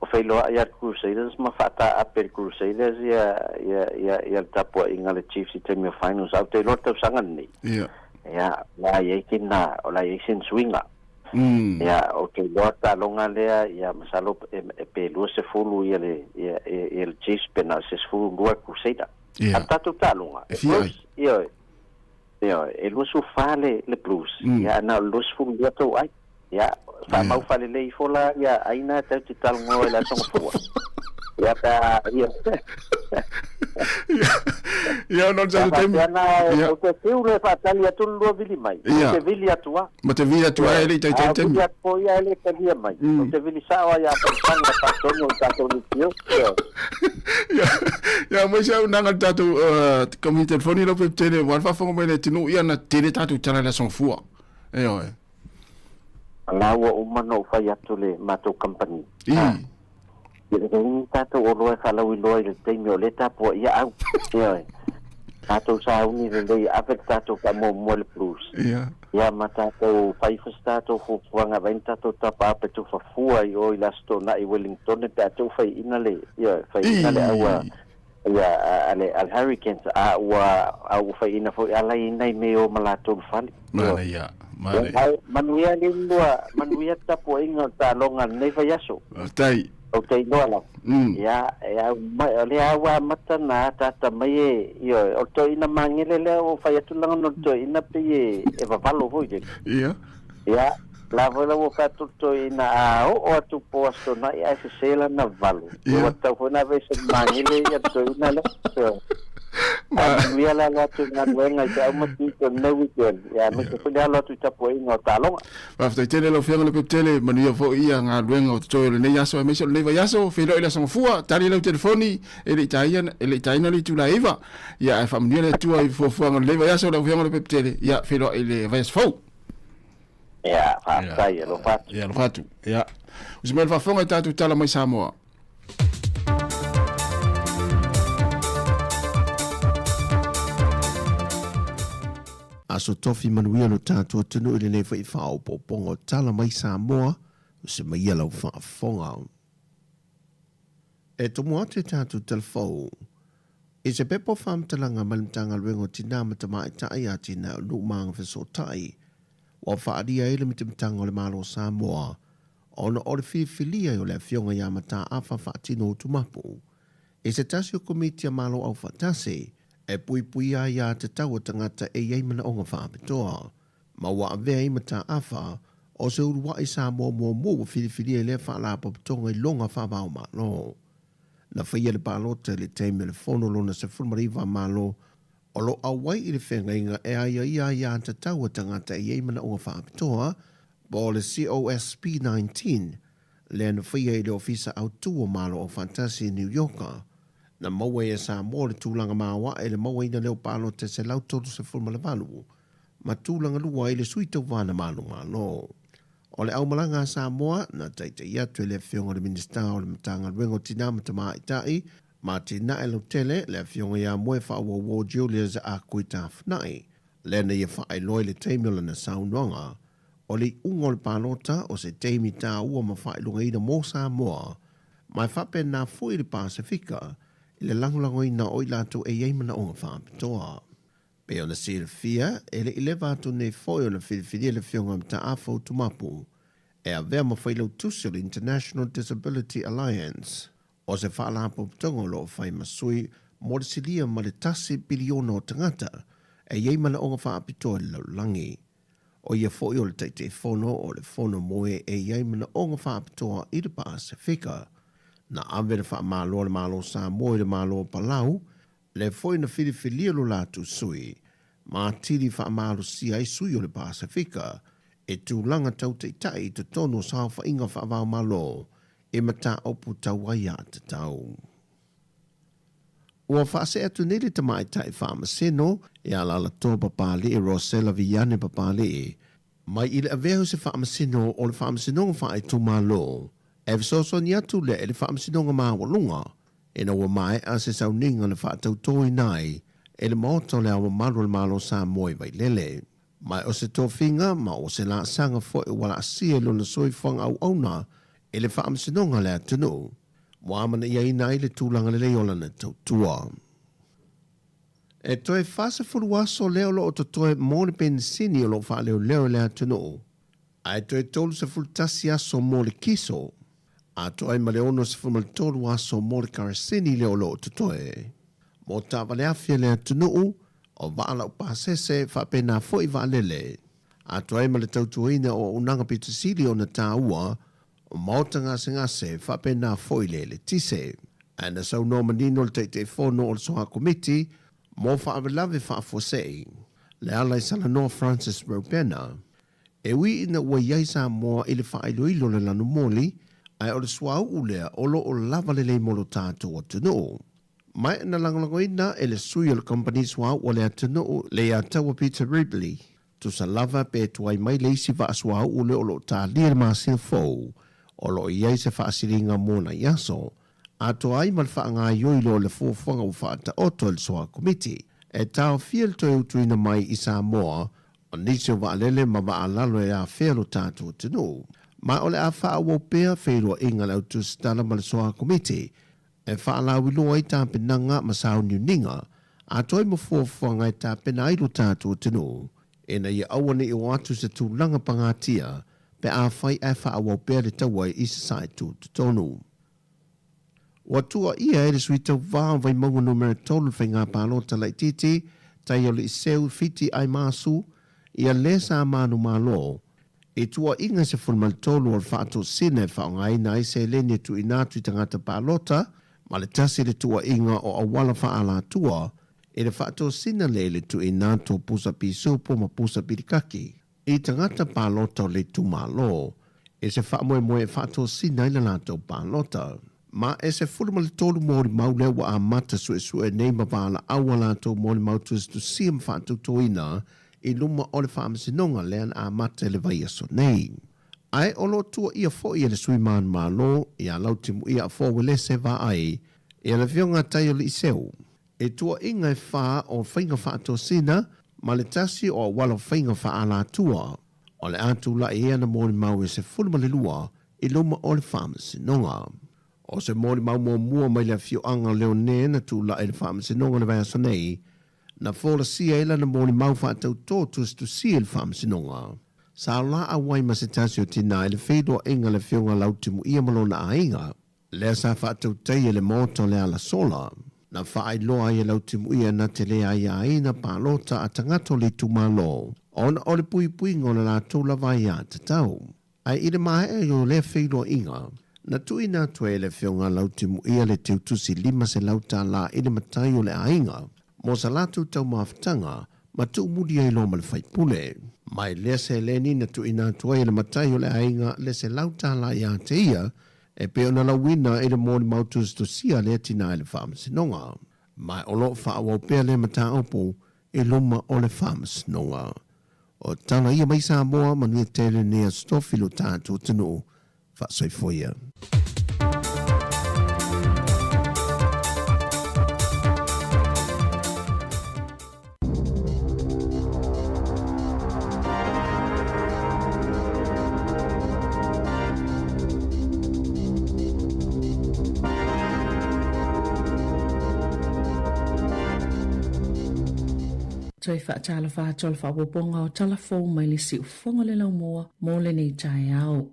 o feiloai ia le Crusaders ma faataape le Crusaders ia ia ia ia le tapuaiga a le Chiefs i taimi o finals a ou te iloa le tausaga lenei. Ia. Ia o la i ai sina o la i ai sina suiga. Ia ou te iloa le taaloga lea ia masalo e e pe 20 ia le ia ia le Chiefs pe na o se 12 le Crusader. Ia. A o le tatou taaloga E fia ai? Ioe. Ioe, e 24 le, le Blues, ia na o le 22 tou ai. Ia, faamau faalelei ifo la ia aina tau te talanoa i le Aso Gafua. Ia pe a, ia. Ia, ona o le tatou taimi. Ia faapea na, ou te fiu loa e faatali atu le lua vili mai. Ia. Ou te vili atu lava. Ma te vili atu lava e le i taitai le taimi. A vili atu foi ae le talia mai. Ou te vili sao lava ia Faifana faatonu o le tatou lipio. Ioe. Ia, ia aumai se auaunaga i le tatou kamupani telefoni lau Pepetele aua le faafofoga mai le atunuu, ia na tele tatou tala i le Aso Gafua. Ioe. La ua uma ona ou fai atu le matou kamupani. I. E lelei ni tatou oloa e faalauiloa i le taimi o lea e tapuaia au. Ioe. Tatou sauni lelei ave le tatou faamuamua i le Blues. Ia. Ia ma tatou fai foi se tatou fuafuaga avai ni tatou tapa tufafua i o i le Aso Toonai i Wellingtone pe a te u faiina le, ioe, faiina le au a, ia, a le, a le Hurricanes, a ua, a ua faiina foi a la i ai nai mea e o ma latou i le fale. Ioe. Manaia, manaia. Ia, manuia le lua, manuia le tapuaiga o le taaloga i lenei vaiaso. Faafetai. Ou te iloa lava. Ia, e au mai, o lea ua amata ona ataata mai e, ioe, o le toeaina magele lea ua fai atu leaga ona o le toeaina pei e, e vavalo foi lele. Ia. Ia, la foi la ua fai atu le toeaina a oo atu po Aso Toonai ae sese lana vavalo. Ia, ua tatau foi ona aveese i le magele ia le toeaina lea. Ioe. Ae manuia le alo atu i galuega i feau ma tiute o lenei weekend, ia aemaise foi le alo atu i tapuaiga o taaloga. Faafetai tele lau Afioga Lepepe-tele, manuia foi ia galuega o totoe o lenei aso aemaise o lenei vaiaso, feiloai le Aso Gafua, tali lau telefoni e le i taia e le i taina le itula e 9, ia ae faamanuia le Atua i fuafuaga o lenei vaiaso lau Afioga Lepepe-tele, ia feiloai i le vaiaso fou. Ia, faafetai, alofa atu. Ia, alofa atu. Ia. Usi mai le faafofoga i tatou tala mai Samoa. Aso Tofi manuia lo tatou atunuu i lenei foi faaopoopoga o tala mai Samoa, o se maia lau faafofoga. E tomo atu e tatou telefou i se pepa o faamatalaga mai le Matagaluega o Tinā ma Tamaitai, Atinae o Nuu ma Agafesootai, ua faaalia ai le mitamitaga o le Malo o Samoa ona o le filifilia o le Afioga ia Mataafa Faatino Utumapu i se tasi o Komiti a Malo Aufaatasi e puipuia ai aiatatau a tagata e i ai manaoga faapitoa, ma ua avea ai Mataafa o se uluai Samoa muamua ua filifilia i lea faalapotopotoga i loga faava-o-Malo. Na faia le palota i le taimi o le Fono lona 19 a Malo o lo o auai i le feagaiga e aiaia ai aiatatau a tagata e i ai manaoga faapitoa, po o le COSP 19, lea na faia i le Ofisa Autu o Malo Aufaatasi i Niu Ioka. Na maua e Samoa le tulaga maoae i le mauaina leo palota e 138 ma tulaga lua i le sui tauva na malomalo. O le aumalaga a Samoa, na taitaia atu e le Afioga i le Minisita o le Matagaluega o Tinā ma Tamaitai ma Atinae Lautele, le Afioga ia Moefaauouo Julius Ah Kui Tafunai, lea na ia faailoa i le taimi o lana saunoaga, o le iuga o le palota o se taimi tāua ma faailogaina mo Samoa, ma e faapena foi le Pasefika i le lagolagoina o i latou e i ai manaoga faapitoa. Pei ona silafia, e le i leva atu nei foi ona filifilia le Afioga Mataafa Utumapu e avea ma failautusi o le International Disability Alliance, O se faalapotopotoga o lo o fai ma sui mo le silia ma le tasi piliona o tagata e i ai manaoga faapitoa i le lalolagi. O ia foi o le Taitaifono o le Fono mo e e i ai manaoga faapitoa i le Pasefika. Na ave le faamalo a le Malo o Samoa i le Malo o Palau, lea foi na filifilia lo latou sui ma atili faamalosia ai sui o le Pasefika e tulaga tau taitai i totonu o saofaiga faava-o-Malo e mataupu tau aiatatau. Ua faasee atu nei le tamaitai faamasino ia Alalatoa Papali'i Rosella Viane Papali'i mai i le avea o se faamasino o le Faamasinoga Faaitumalo e fesoasoani atu lea i le Faamasinoga Maualuga ina ua maea se sauniga na faatautoina ai e le Maota o le Ao Mamalu o le Malo o Samoa i Vailele. Ma o se tofiga ma o se laasaga foi ua laasia i lona soifuaga auauna i le Faamasinoga a le atunuu, ua amanaiaina ai le tulaga lelei o lana tautua. E toe 40 aso lea o lo o totoe mo le penisini o lo o faaleoleo i le atunuu, ae toe 31 aso mo le kiso, atoa ai ma le 63 aso mo le karasini lea o lo o totoe. Mo taavaleafi a le atunuu, o vaa laupasese faapena foi vaalele, atoa ai ma le tautuaina o auaunaga pito sili ona taua o maota gasegase faapena foi le eletise. Ae na saunoa manino le Taitaifono o le Soa Komiti mo Faalavelave Faafuasei, Lealaisalanoa Francis Robena, e ui ina ua i ai Samoa i le faailoilo o le lanumoli, ae o le suauu lea o lo o lava lelei mo lo tatou atunuu. Ma na lagolagoina e le sui o le kamupani suauu a le atunuu Leiataua Peter Ribley, tusa lava pe tuai mai le isi vaa suauu lea o lo o talia i le masina fou, o lo o i ai se faasiliga mo nai aso, atoa ai ma le faagaoioi loa o le fuafuaga ua faataoto e le Soa Komiti e taofia le toe utuina mai i Samoa o nisi o vaalele ma vaalalo e afea lo tatou atunuu. Ma o le a faaauau pea feiloaiga a le Autusitala ma le Soa Komiti e faalauiloa ai tapenaga ma sauniuniga atoa ai ma fuafuaga e tapena ai lo tatou atunuu ina ia aua ne i oo atu se tulaga pagatia pe afai ae faaauau pea le taua i Sasae tutotonu. Ua tuuaia e le sui tauva o Vaimauga Numera 3 le faiga palota laitiiti tai o Liiseu Fiti Aimasu ia le sa manumalo i tuuaiga 13 o le faatosina e faaaogaina ai seleni e tuuina atu i tagata palota ma le tasi le tuuaiga o auala faaalatua i le faatosina lea i le tuuina atu o pusa pisupo ma pusa pilikaki i tagata palota o le itumalo i se faamoemoe e faatosina ai le latou palota. Ma e 13 molimau lea ua amata suesue nei ma valaau a latou molimau tusitusia ma faatautoina i luma o le faamasinoga lea na amata i le vaiaso nei. Ae o lo o tuuaia foi e le sui manumalo ia Lautimuia Afoa Uelese Vaai ia le Afioga Tai o Liiseu i tuuaiga e fa o faiga faatosina ma le tasi o auala faiga faaalatua o le a tulai ai ana molimau e 12 i luma o le faamasinoga. O se molimau muamua mai le afioaga o Leone na tulai i le faamasinoga i le vaiaso nei, na folasia ai lana molimau faatautō tusitusia i le faamasinoga. Sa laau ai ma se tasi o tinā i le feiloaiga a le Afioga Lautimuia ma lona aiga, lea sa faatautaia i le maota o le Alasola. Na faailoa ai e Lautimuia na te le aiaina palota a tagata o le itumalo ona o le puipuiga o le latou lava aiatatau. Ae i le maea ai o lea feiloaiga, na tuuina atu ai e le Afioga Lautimuia le teutusi $500 i le matai o le aiga mo sa latou taumafataga ma tuumuli ai loa ma le faipule. Mai lea seleni na tuuina atu ai e le matai o le aiga le $100 ia te ia e pei ona lauina i le molimau tusitusia a lea tina i le faamasinoga. Ma o lo o faaauau pea lea mataupu i luma o le faamasinoga. O tala ia mai Samoa, manuia tele lenei aso tofi lo tatou atunuu. Faasoifua ia. Toe faatalofa atu o le faaopoopoga o tala fou mai le siufofoga o le laumua mo lenei taeao.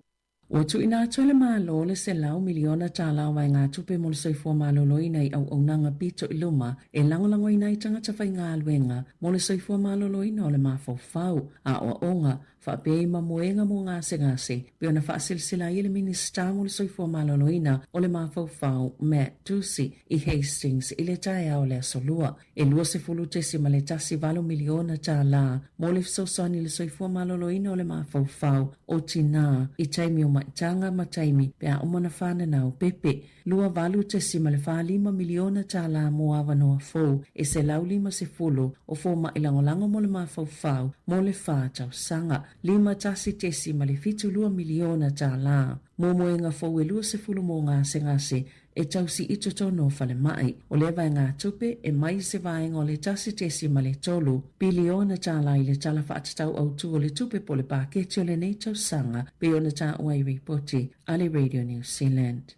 Ua tuuina atu e le Malo le $100 miliona o vaegatupe mo le soifua maloloina i auaunaga pito i luma e lagolagoina ai tagata faigaluega mo le soifua maloloina o le mafaufau, aoaoga, Faapea i mamoega mo gasegase, pei ona faasilasila ai e le Minisita mo le Soifua Maloloina o le Mafaufau, Matt Doocey, i Hastings i le taeao o le Aso Lua, e $20.18 miliona tālā mo le fesoasoani i le soifua maloloina o le mafaufau o tinā i taimi o maitaga ma taimi pe a uma ona fananau pepe. $28.45 miliona tālā mo avanoa fou e 150 o fomai lagolago mo le mafaufau mo le fa tausaga. $51.72 miliona tālā mo moega fou e 20 mo gasegase e tausi i totonu o falemai. O lea vaegatupe e mai i se vaega o le 1.3 piliona tālā i le Tala Faatatau Autu o le Tupe po o le Paketi o lenei tausaga, pei ona taua i ripoti a le Radio New Zealand.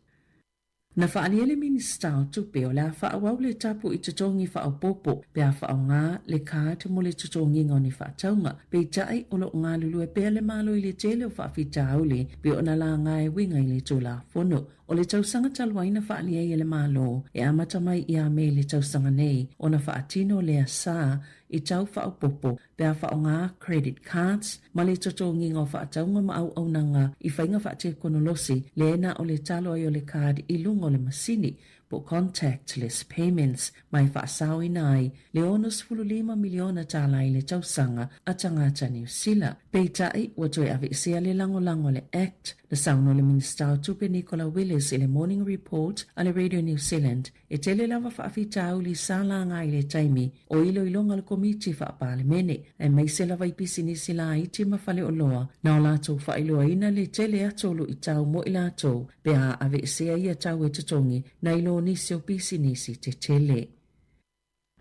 Na faaalia le Minisita o Tupe o le a faaauau le tapu i totogi faaopoopo pe a faaaoga le card mo le totogiga o ni faatauga. Peitai, o lo o galulue pea le Malo i le tele o faafitauli pei ona laga e uiga i le Tulafono. O le tausaga talu ai na faaalia ai e le Malo e amata mai ia Me i le tausaga nei ona faatino lea sa i tau faaopoopo pe a faaaoga credit cards ma le totogiga o faatauga ma auaunaga i faiga faatekonolosi lea na o le talo ai o le card i luga o le masini po o contactless payments ma e faasaoina ai le $65 miliona tālā i le tausaga a tagata Niu Sila. Peitai, ua toe aveesea le lagolago a le Act, na saunoa le Minisita o Tupe Nicola Willis i le Morning Report a le Radio New Zealand, e tele lava faafitauli sa laga i le taimi o iloiloga a le Komiti Faa-Palemene, aemaise lava i pisinisi laiti ma faleoloa, na o latou faailoaina le tele atu o luitau mo i latou pe a aveesea ia tau e totogi nai lo nisi o pisinisi tetele.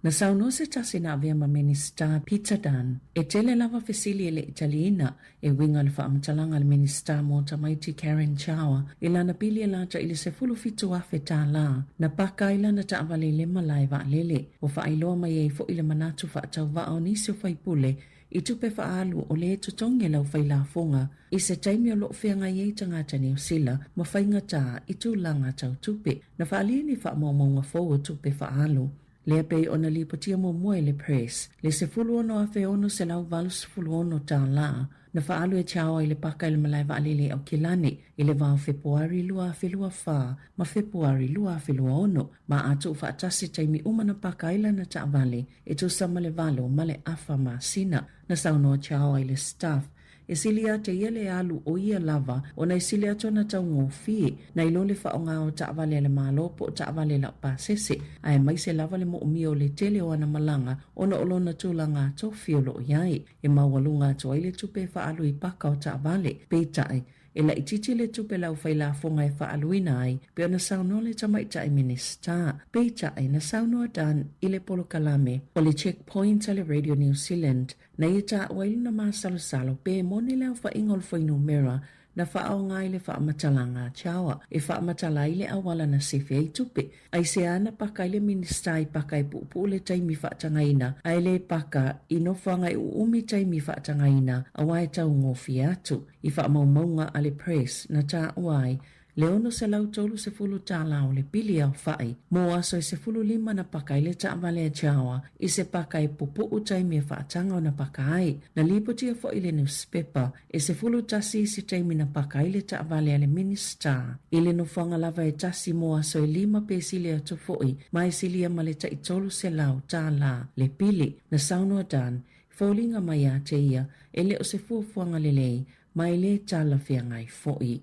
Na saunoa se tasi na avea ma Minisita Peter Dunne, e tele lava fesili e le i taliina e uiga i le faamatalaga a le Minisita mo Tamaiti Karen Chhour i lana pili e lata i le $17,000 tālā na paka ai lana taavale i le malae vaalele. Ua faailoa mai ai foi le manatu faatauvaa o nisi o faipule i tupe faaalu o lē totogi e lau failafoga i se taimi o loo feagai ai tagata Niu Sila ma faigata i tulaga tau tupe. Na faaalia ni faamaumauga fou o tupe faaalu lea pei ona lipotia muamua e le Press le $16,686 tālā na faaalu e Chao i le paka i le malae vaalele i Aukilani i le va o Fepuari 2024 ma Fepuari 2026 ma a tuufaatasi taimi uma na paka ai lana taavale e tusa ma le valo ma le afa masina. Na saunoa Chao i le Stuff, E sili ate ia le alu o ia lava ona e sili atu ona taugofie nai lo le faaaoga o taavale a le Malo po o taavale laupasese, aemaise lava le moomia o le tele o ana malaga ona o lona tulaga tofi o lo o i ai. E maualuga atu ai le tupe e faaalu i paka o taavale. Peitai, E laitiiti le tupe lau failafoga e faaaluina ai, pei ona saunoa le Tamaitai Minisita. Peitai, na saunoa Dunn i le polokalame o le Checkpoint a le Radio New Zealand, na ia taua ai lona masalosalo pe moni le aofaiga o le fuainumera na faaaoga ai le faamatalaga a Chauer e faamatala ai le auala na sefe ai tupe. Aisea na paka ai le Minisita i paka e puupuu le taimi faatagaina ae le paka i nofoaga e uumi taimi faatagaina aua e taugofie atu. I faamaumauga a le Press na taua ai le $630 tālā o le pili aofaʻi mo aso e 15 na paka ai le taavale a Jawa i se paka e pupuʻu taimi e faataga ona paka ai. Na lipotia foʻi le nusipepa e 11 isi taimi na paka ai le taavale a le Minisita i le nofoaga lava e tasi mo aso e lima pe sili atu foʻi ma e silia ma le tai $300 tālā le pili. Na saunoa Dunn Foliga mai ia te ia, e le o se fuafuaga lelei, ma e le talafeagai foi.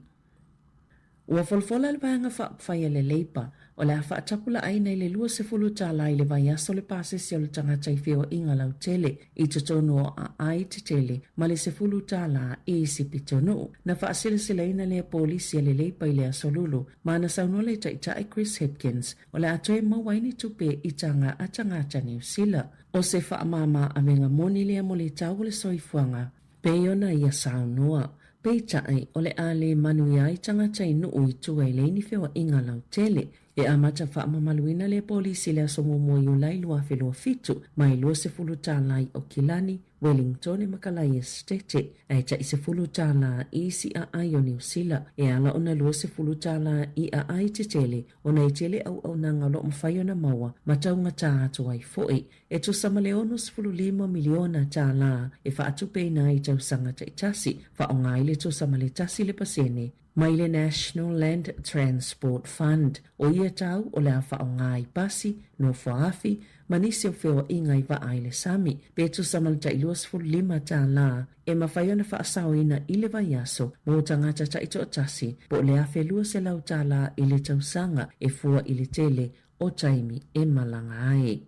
Ua folafola le Vaega Faaupufai a le Leipa, o le a faatapulaaina i le 20 tala i le vaiaso le pasese o le tagata i feoaiga lautele i totonu o aai tetele ma le 10 tala i isi pitonuu. Na faaseleselaina lea polisi a le Leipa i le Aso Lulu, ma na saunoa le Taitai Chris Hipkins, o le a toe maua ai ni tupe i taga a tagata Niu Sila. O se faamāmā avega moni lea mo le tau o le soifuaga, pei ona ia saunoa. Peitai, o le a le manuia ai tagata i nuu i tua i leai ni feoaiga lautele. E amata faamamaluina lea polisi i le aso 1 o Iulai 2027, mai $20 i Aukilani, Wellingtone ma Kalaia Esetete, ae tai $10 i isi aai o Niu Sila, e ala ona $20 i aai tetele ona e tele auaunaga o lo o mafai ona maua ma taugata atu ai foi. E tusa ma le $65 miliona e faatupeina ai i tausaga taitasi, faaaoga ai le tusa ma le 1% mai le National Land Transport Fund. O ia tau o le a faaaoga ai pasi, nofoaafi, ma nisi o feoaiga i vaa i le sami, pe tusa ma le tai $25 e mafai ona faasaoina i le vaiaso mo tagata taitoatasi po o le $1,200 i le tausaga e fua i le tele o taimi e malaga ai.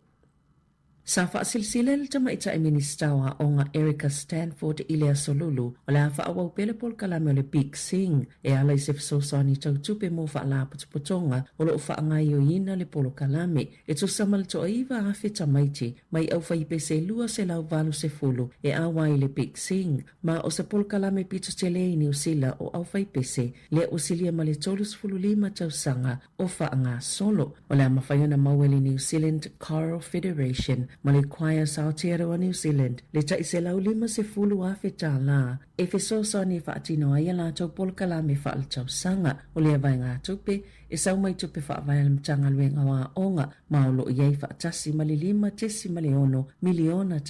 Sa faasilasila e le Tamaitai Minisita o Aoga Erica Stanford i le Aso Lulu o le a faaauau pea le polokalame o le Big Sing e ala i se fesoasoani tau tupe mo faalapotopotoga o lo o faagaoioiina le polokalame e tusa ma le 9,000 tamaiti mai aufaipese e 280 e ʻauā i le Big Sing ma o se polokalame pito tele i Niu Sila o aufaipese lea ua silia ma le 35 tausaga o faagasolo. O le a mafai ona maua e le New Zealand Choral Federation ma le Choirs Aotearoa New Zealand le tai $150,000 e fesoasoani e faatino ai a latou polokalame faaletausaga. O lea vaegatupe e sau mai tupe faavae a le Matagaluega o Aoga ma o lo o i ai faatasi ma le $5.6 miliona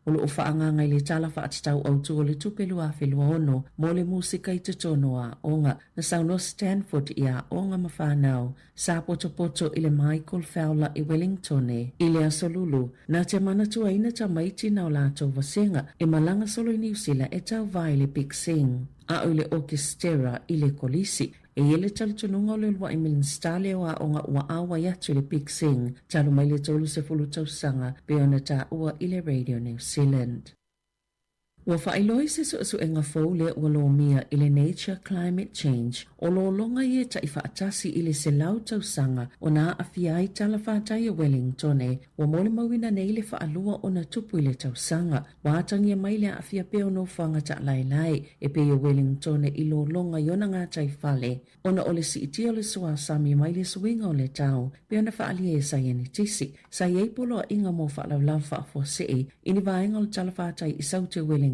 o lo o faaagaaga i le Tala Faatatau Autu o le Tupe 2026 mo le musika i totonu o aoga. Na saunoa Stanford i aoga ma fanau sa potopoto i le Michael Fowler i Wellingtone i le Aso Lulu, na te manatuaina tamaiti na o latou vasega e malaga solo i Niu Sila e tauva i le Big Sing a o i le okesitera i le kolisi. E i ai le talitonuga o le uluai Minisita lea o Aoga ua auai atu i le Big Sing talu mai le 30 tausaga pei ona taua i le Radio New Zealand. Ua faailoa i se suesuega fou lea ua lomia i le Nature Climate Change, o lologa ia e tai faatasi i le 100 tausaga ona aafia ai talafatai o Wellingtone, ua molimauina nei le faalua ona tupu i le tausaga. Ua atagia mai le aafia pea o nofoaga taalaelae e pei o Wellingtone i lologa i ona gataifale ona o le siitia o le suasami mai le suiga o le tau pei ona faaalia e saienitisi. Sa i ai poloaiga mo faalavelave faafuasei i ni vaega o le talafatai i Saute Wellingtone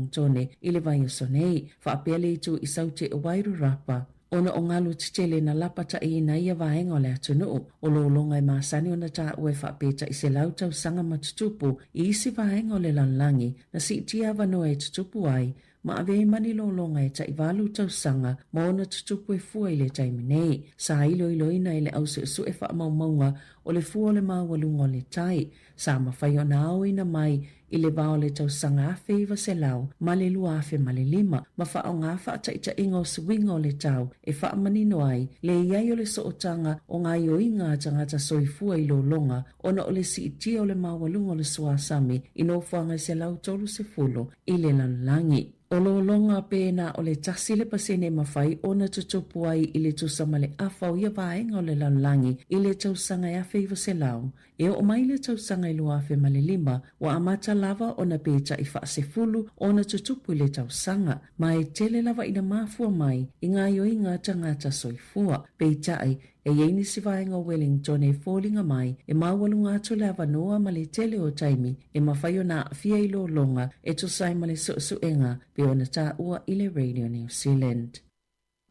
i le vaiaso nei, faapea le itu i Saute o Wairarapa, ona o galu tetele na lapataiina ia vaega o le atunuu. O lologa e masani ona taua e faapea tai 100 tausaga ma tutupu i isi vaega o le lalolagi na siitia avanoa e tutupu ai ma ave ai ma ni lologa e tai 8 tausaga ma ona tutupu e fua i le taimi nei. Sa iloiloina e le au suesue faamaumauga o le fua o le maualuga o le tai, sa mafai ona aoina mai i le va o le tausaga 1900 ma le 2005 ma faaaoga faataitaiga o suiga o le tau e faamanino ai le i ai o le sootaga o gaoioiga a tagata soifua i lologa ona o le siitia o le maualuga o le suasami i nofoaga e 130 i le lalolagi. O lologa pe na o le 1% e mafai ona tutupu ai i le tusa ma le afa o ia vaega o le lalolagi i le tausaga e 1900, e oo mai le tausaga e 2005, ua amata lava ona pe tai faasefulu ona tutupu i le tausaga, ma e tele lava ina mafua mai i gaoioiga a tagata soifua. Peitai, E i ai nisi vaega o Wellington e foliga mai e maualuga atu le avanoa ma le tele o taimi e mafai ona aafia i lologa e tusa ai ma le suesuega pei ona taua i le Radio New Zealand.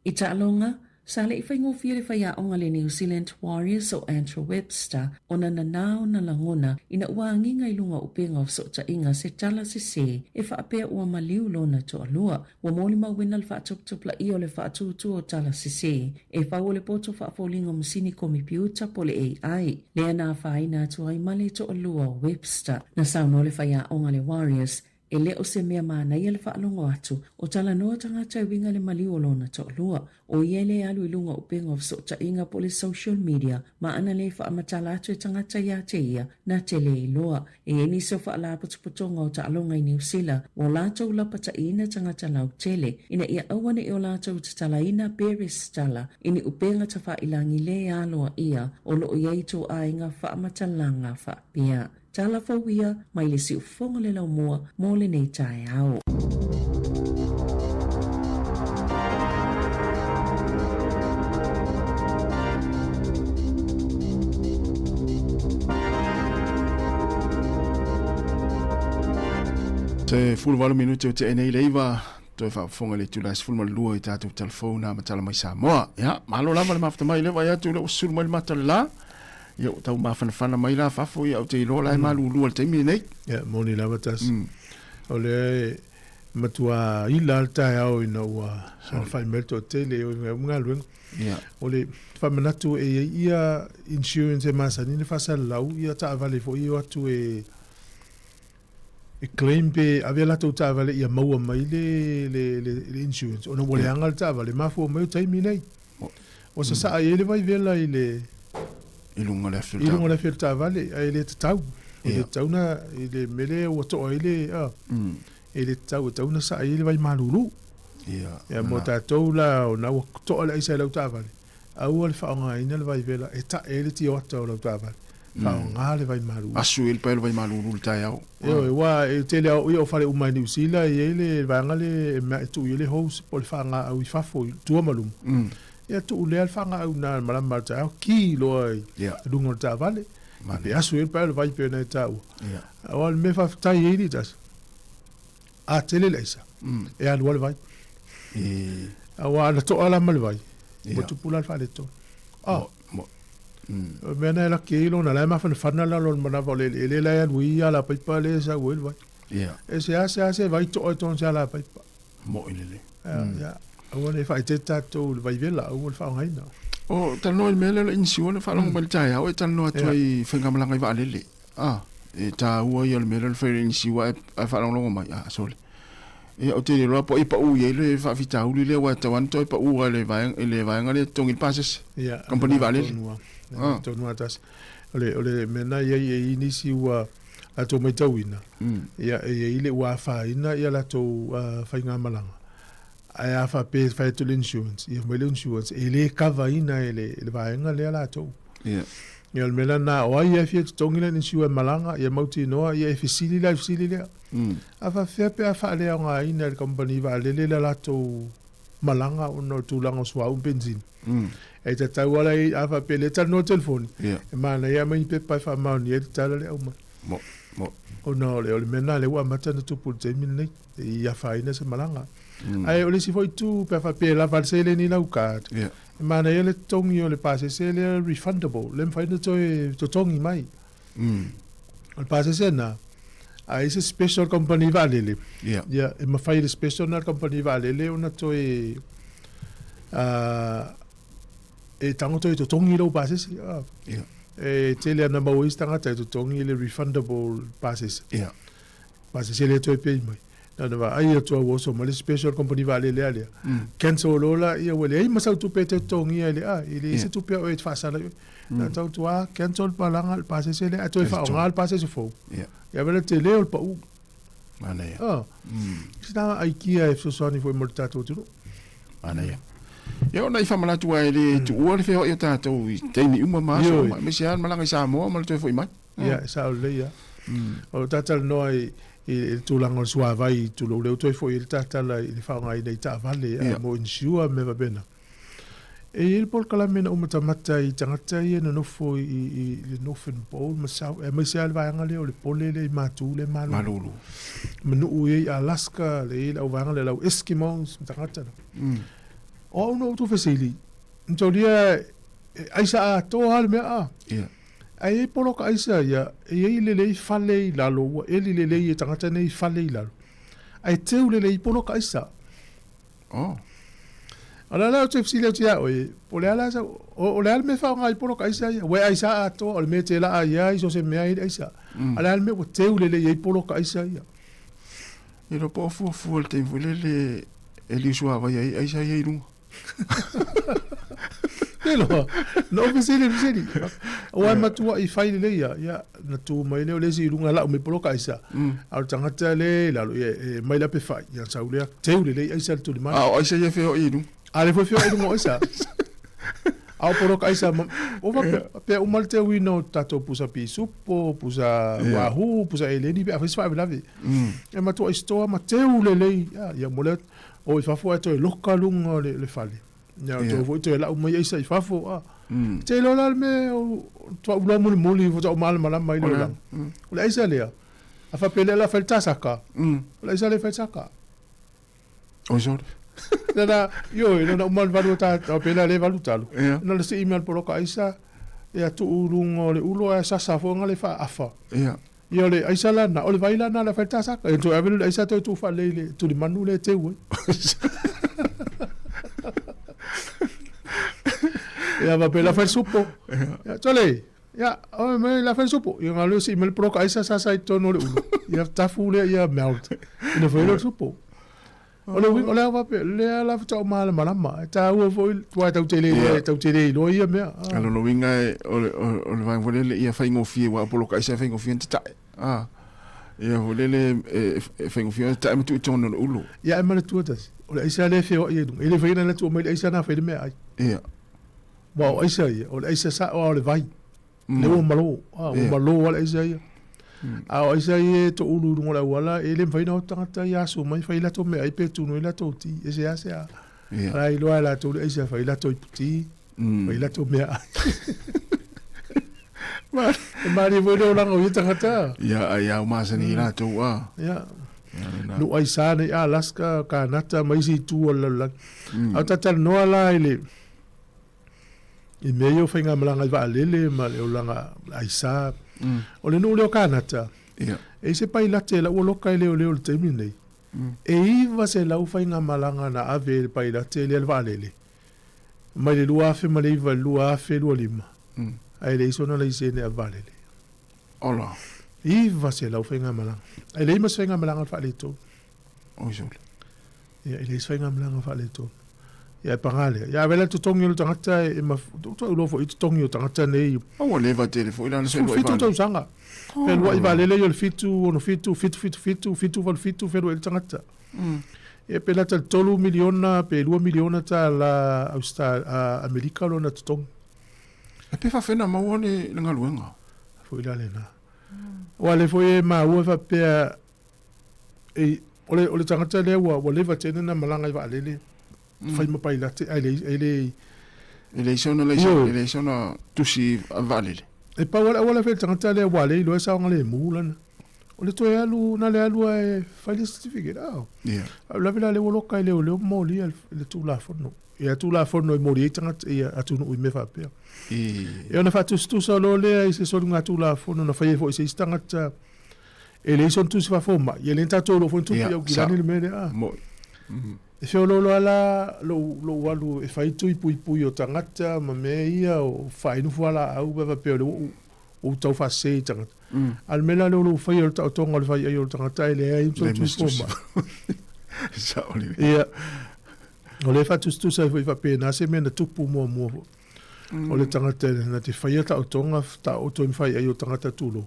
I taaloga, sa le i faigofie le faiaoga le New Zealand Warriors o Andrew Webster ona nanā ona lagona ina ua agiga i luga o upega o fesootaiga se tala sesē e faapea ua maliu lona toalua. Ua molimauina le faatuputupulaia o le faatūtū o tala sesē e fau o le poto faafoliga o masini komipiuta po o le AI, lea na afaina atu ai ma le toalua o Webster. Na saunoa le faiaoga a le Warriors, e le o se mea manaia le faalogo atu o talanoa tagata e uiga i le maliu o lona toalua. ʻO ia e le alu i luga o upega o fesootaiga po o le social media ma ana le faamatala atu e tagata iā te ia na te le iloa. E i ai nisi o faalapotopotoga o taaloga i Niu Sila ua latou lapataiina tagata lautele ina ia aua neʻi o latou tatalaina pe resitala i ni upega tafailangi le aloaia o lo o i ai ituaiga faamatalaga faapea. Tala fou ia mai le siufofoga o le laumua mo lenei taeao. Te 18 minute o te nei le iwa, toe faafofoga i le itula e 12 i tatou telefou na matala mai Samoa. Ia, malo lava le mafuta mai le vai atu le ua susulu mai le mata le la. Ia, ua tau mafanafana mai la fafo, ia, ou te iloa la e malulua le taimi lenei. Ia, moni lava tasi. O lea e matua ila le taeao ina ua fai mai le toatele o i galuega. Ia. O le faamanatu e i ai ia insurance e masani ona faasalalau ia taavale foi e o atu e e claim pe ave a latou taavale ia maua mai le le le, le insurance ona ua leaga le taavale mafua mai o taimi nei. Ua sasaa i ai le vaivela i le I luga o le afi o le i luga o le afi o le taavale ae le tatau. E le tatau na i le mea lea ua toa ai le a e le tatau e tatau ona saa i ai le vai malulu. Ia, Ia mo tatou la ona ua toa le aisa i lau taavale, aua le faaaogaina le vaivela e tae ai le tioata o lau taavale. Faaaoga le vai malulu. Asu i le pae o le vai malulu i le taeao. Ioe, aua e tele lava o ia o fale uma i Niu Sila e i ai le vaega lea e mea e tuu i ai le hose po o le faagaau i fafo i tua ma luma. Ia tuu lea le faagaau i ina i le malama o le taeao, ki loa i luga o le taavale, pe asu i ai le pae o le vai pei ona e taua. Aua o le mea faafetai ai alii tasi, a tele le aisa, e alu lava le vai. Aua ana toa la ma le vai, ua tupu la le faaletonu. Oh. O le mea lena e laki ai lona, la e mafanafana lalo o le manava o le eleele la e alu ai alapaipa lea e sau ai le vai. E seasea se vai toa i totonu o se alapaipa. Mo'i lelei. Ia, aua ne i faaeteete tatou i le vai vela, aua le faaaogaina. O talanoa i le mea lea o le inisiua, faalogo mai i le taeao e talanoa atu ai i faigamalaga i vaalele. A, e taua ia o le mea lea o le fai o le inisiua ae faalogologo mai, a, sole. Ia, ou te le iloa po o ai pau i ai le faafitauli lea, aua e tatau lava ona toe pau i le vaega, i le vaega lea e totogi ai le pasese. Ia, Kamupani vaalele. Ah. Tonu lava tasi. O le, o le mea lena e i ai, e i ai nisi ua latou matauina, ia, e i ai le ua afaina ia latou faigamalaga, ae a faapea e fai atu le insurance, ia fai mai le insurance e le cover ina e le, le vaega lea latou. Ia. Ia o le mea lena, o ai e fia totogi lana insurance malaga, ia mautinoa, ia e fesili la i fesili lea. A faapefea pe a faaleaogaina e le kamupani vaalele le latou malaga ona o le tulaga o suauu ma penisini. E tatau lava la a faapea o lea e talanoa i le telefoni, e manaia aumai ni pepa e faamaonia ai le tala lea e aumai. Mo, mo. Ona o le, o le mea lena o lea ua amata ona tupu i le taimi lenei, i afaina se malaga. Ae o le isi foi itu, pe a faapea e lava le seleni i lau card, e manaia le totogi o le pasese lea refundable, lea e mafai ona toe totogi mai. O le pasese lena, a i ai se special kamupani vaalele, ia, e mafai e le special lena kamupani vaalele ona toe e tago toe totogi lou pasese. E tele ana maua ai isi tagata e totogi le refundable pasese. Pasese lea toe pay mai. Na ona vaai atu au oso ma le special company vaalele a lea. Cancel loa laia ua leai ma sau tupe e te totogia i le a, e leai se tupe a oe e te faasala i oe. Na tau atu a cancel le palanga le pasese lea ae toe faaaoga le pasese fou. Ia vela tele o le pau. Manaia. Oh. Sina aikia e fesoasoani foi mo le tatou atunuu. Manaia. Ia ona i faamanatu aua e le tuua le feoai o tatou i taimi uma ma aso uma, aemaise lava le malaga i Samoa ma le toe foi mai. Ia, e sao lelei lava. O lo o talanoa i le tulaga o le suavai, tulou lea ua toe foi ai le tatala i le faaaogaina i taavale mo insure ma mea faapena. E i ai le polokalame na umatamata i tagata ia e nonofo i le Northern Pole ma South, aemaise lava le vaega lea o le pole lea i Matu lea e malulu. Malulu. Ma nuu i ai Alaska, lea e i ai le auvaega lea, le au Eskimos ma tagata na. O au na ou fesili, mataulia e aisa atoa lava le mea a. Ia. Ae i ai poloka aisa ia, e i ai lelei fale i lalo, ua eli lelei e tagata nei fale i lalo. Ae teu lelei poloka aisa. Oh. O le ala ou te fesili atu ia oe, po o le a la sau, o le a le mea e faaaoga ai poloka aisa ia? Ua e aisa atoa, o le mea e te laa ai ai, so o se mea ai le aisa. A o le a le mea ua teu lelei ai poloka aisa ia? Iloa po o fuafua i le taimi foi lele e liu suavai ai aisa ia i luga. Te loa, na ou fesili, fesili. Aua e matuai fai lelei ia, ia, na tu mai lea o le isi i luga lau mai poloka aisa. A o le tagata le i lalo, ia, e mai le ape fai, ia sau lea, teu lelei aisa le tulimanu. A o aisa ia feoai i luga. A lea foi feoai i luga o aisa. A o poloka aisa, o faapea, pea uma le teuina o tatou pusa pisupo, pusa wahoo, pusa eleni, pe a fai se faalavelave. E matuai stoa ma teu lelei, ia, mo lea, O i fafo ae toe loka luga o le fale. Ia toe foi toe lau mai aisa i fafo. A. Te iloa la le mea o tuau loa mulimuli faatoa ou malamalama ai le olaga. O le aisa lea, A faapea lea o le a fai le tasaka. O le aisa lea e fai le saka. Oi sole. Nana, ioe, nana uma le valu o ta, o pela le valu talo. Nana le sii mea le poloka aisa, ia tuu i luga o le ulo ae sasa foi nga le faaafa. Ia o le aisa lana, o le vai lana le fai le tasaka. Ia toe ave le aisa toe tuu faalelei i le tulimanu lea e teu ai. Ia faapea la fai le supo. Ia, Tole, Ia, oi mai la fai supo. Ia ngalo si mel pro ka isa sa sa i tonu le ulu. Ia tafu le ia melt. Ina fai le supo. O le wing o le awa pe le la fa ma le malama. E ta ua foi tua tau tele yeah. tau tele lo ia mea. Ah. Alo no winga e o le o le vaega foi lele ia faigofie aua o poloka aisa e faigofie ona tatae. Ah. Ia foi lele e e faigofie ona tatae ma tuu i totonu o le ulu. Ia e manatua tasi. O le aisa lea e feoai ai luga. E le fai na tuu mai le aisa na fai le mea ai. Ia. Aua o aisa ia, o le aisa sa'o a o le vai. Lea ua malo, a, ua malo lava le aisa ia. A o aisa ia e toulu i luga o le auala, e le mafai ona o tagata ia aso mai fai latou meaai pe tunu ai latou ti, e seasea. O la e iloa e latou le aisa e fai latou iputi, fai latou meaai. E malie foi le olaga o ia tagata. Ia, ai a ua masani i latou a. Ia. Nuu aisa nei Alaska, Kanata ma isi itu o le lalolagi. A o talatalanoa la i le i mea ia o faigamalaga i vaalele ma le olaga aisa. O le nuu lea o Kanata, e i ai se pailate la ua loka e leoleo i le taimi lenei, e 900 faigamalaga na ave e le pailate lea le vaalele mai le 2009 i le 2025, ae leai sona laisene ave vaalele. Ola. 900 faigamalaga. Ae leai ma se faigamalaga o le faaletonu. Oi sole. Ia, e leai se faigamalaga faaletonu. Ia, e paga lea. Ia, ave la totogi o le tagata e, e maf... Ua iloa foi totogi o tagata nei. A ua leva tele foi la na feluai vaalele. 17 tausaga. Feluai vaalele ia o le 7, 6 7, 7, 7, 7, 8, 7, feluai le tagata. Ia, pe lata i le 3 miliona pe 2 miliona tālā Austa, Amerika lona totogi. E pe faafefea ona maua le, le galuega? Foi la lena. Aua o lea foi e maua e faapea e, o le, o le tagata lea ua, ua leva tele na malaga i vaalele, mm. fai ma pailate, ai le, ai le... E leai sona laisene, e leai sona tusi vaalele. E pau le auala fai le tagata lea ua le iloa e saogalemu lana. O le toe alu, na le alu e fai le certificate, ah. Yeah. A lave la le ua loka i leoleo molia le Tulafono. Ia Tulafono e moli ai tagata ia atunuu i mea faapea. I. E ona faatusatusa loa lea i se soliga Tulafono na fai ai foi i se isi tagata E leai sona tusi faafomai, ia lea na tatou iloa foi na tupu i Aukilani le mea lea. Ia, moni. E feoloolo lava la lou, lou alu e fai tui puipui o tagata ma mea ia o faainu fualaau pe a faapea o lea ua ou, ua ou tau faasese i tagata. A o le mea la lea o lou faia o le taotoga o le faiai o le tagata e leai ma sona tusi fomai. Sao lelei. Ia, o lea e faatusatusa ai foi faapena se mea na tupu muamua foi. O le tagata na te faia taotoga, taoto i faiai o tagata tulou.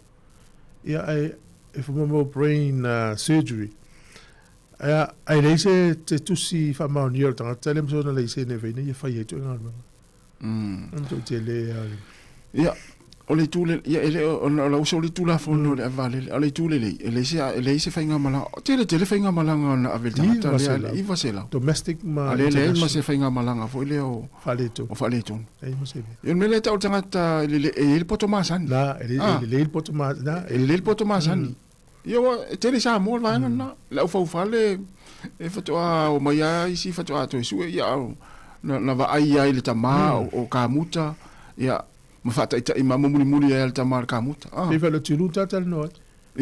Ia ae e fai mai o brain surgery. Ae ae leai se se tusi faamaonia o le tagata lea ma sona laisene e fai nei e fai ai ituaiga galuega. Mm. Tou tele lava le. Ia, o le itu le, ia e le o, o la uso o le Tulafono o le ave vaalele, a o le itu lelei, e leai se, e leai se faigamalaga, tele tele faigamalaga na ave i le tagata lea, 900. Domestic ma A lea leai ma se faigamalaga foi lea o faaletonu. O faaletonu. Leai ma se mea. Ia o le mea lea e tau le tagata e lele, e i ai le poto masani. Na, e le, e lelei le poto masani. Na, e lelei le poto masani. Ia ua, e tele i Samoa le vaega lena. Le aufaufale e faatoa omai lava isi faatoa toe sue, ia na, na vaai ai le tama o, o kamuta, ia, ma faataitai ma mulimuli ai le tama i le kamuta. Ah. Pei foi o le Tiulu na talatalanoa ai.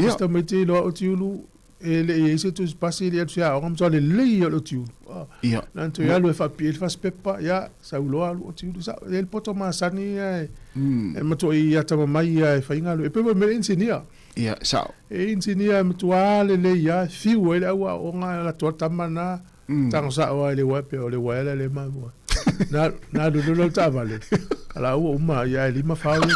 Ia. Se tamaiti iloa o Tiulu e le i ai se tusi pasi e le i alu se aoga matua lelei ia o le Tiulu. Ah. Ia. Na ona toe alu e faapipii ai le fasipepa, ia, sau loa alu o Tiulu. Sa, e i ai le poto masani ia e, e matuai atamamai ia e fai galuega. E pei foi o le mea le inisinia. Ia, sao. E inisinia e matua lelei lava, e fiu ai le au aoga e alu atu lava le tama lena, tago sao lava i le uaea pei o le uaea lea e maua. Na, na alu loa le taavale, ala ua uma, ia ae lima fao ia.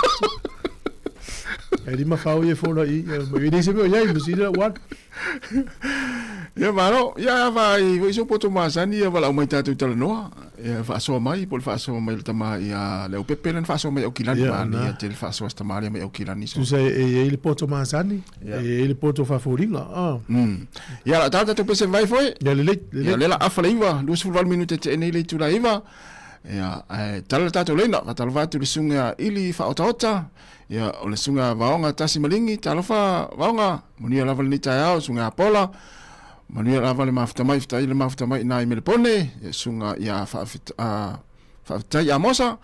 Ae lima fao ia fola i, e leai se mea o i ai, ma sili lau alu. Ia malo, ia ava i foi so poto masani ia valaau mai tatou talanoa. Ia faasoa mai po o le faasoa mai le tama ia Leaupepe lea na faasoa mai Aukilani Ia, ma na. ia tele faasoa se tama lea mai Aukilani so. Tusa e i ai le poto masani, Ia. e i ai le poto faafoliga. Ah. Ia la tau tatou pese vai foi. Ia lelei, lelei. Ia lea la afa le 9, 28 minute te nei le itula 9. Ia, ae tala le tatou leina, faatalofa atu i le susuga ia Ili Faaotaota, ia, o le susuga Vaoga Tasimaligi, talofa Vaoga, manuia lava lenei taeao, susuga ia Pola, manuia lava le mafuta mai, faafetai le mafuta mai i ina i Melepone, ia, susuga ia Faafetai Amosa,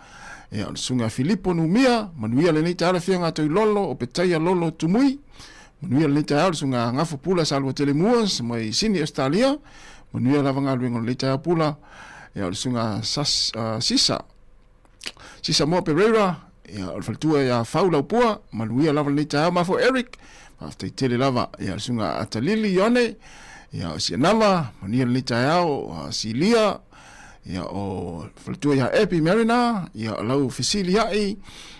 ia, o le susuga ia Filipo Numia, manuia lenei taeao le afioga a Toilolo o Petaia Lolo Tumui, manuia lenei taeao le susuga ia Gafo Pula Saluatele Moores mai Sini Ausetalia, manuia lava galuega o lenei taeao Pula, ia, o le susuga Sisa, Sisa Moa Pereira, ia, o le faletua ia Fau Laupua, manuia lava lenei taeao, mafo Eric, faafetai tele lava, ia, le susuga Atalili Ione, ia, o Sianava, manuia lenei taeao, Silia, ia, o le faletua ia Epi Marina, ia, o lau fesili ai,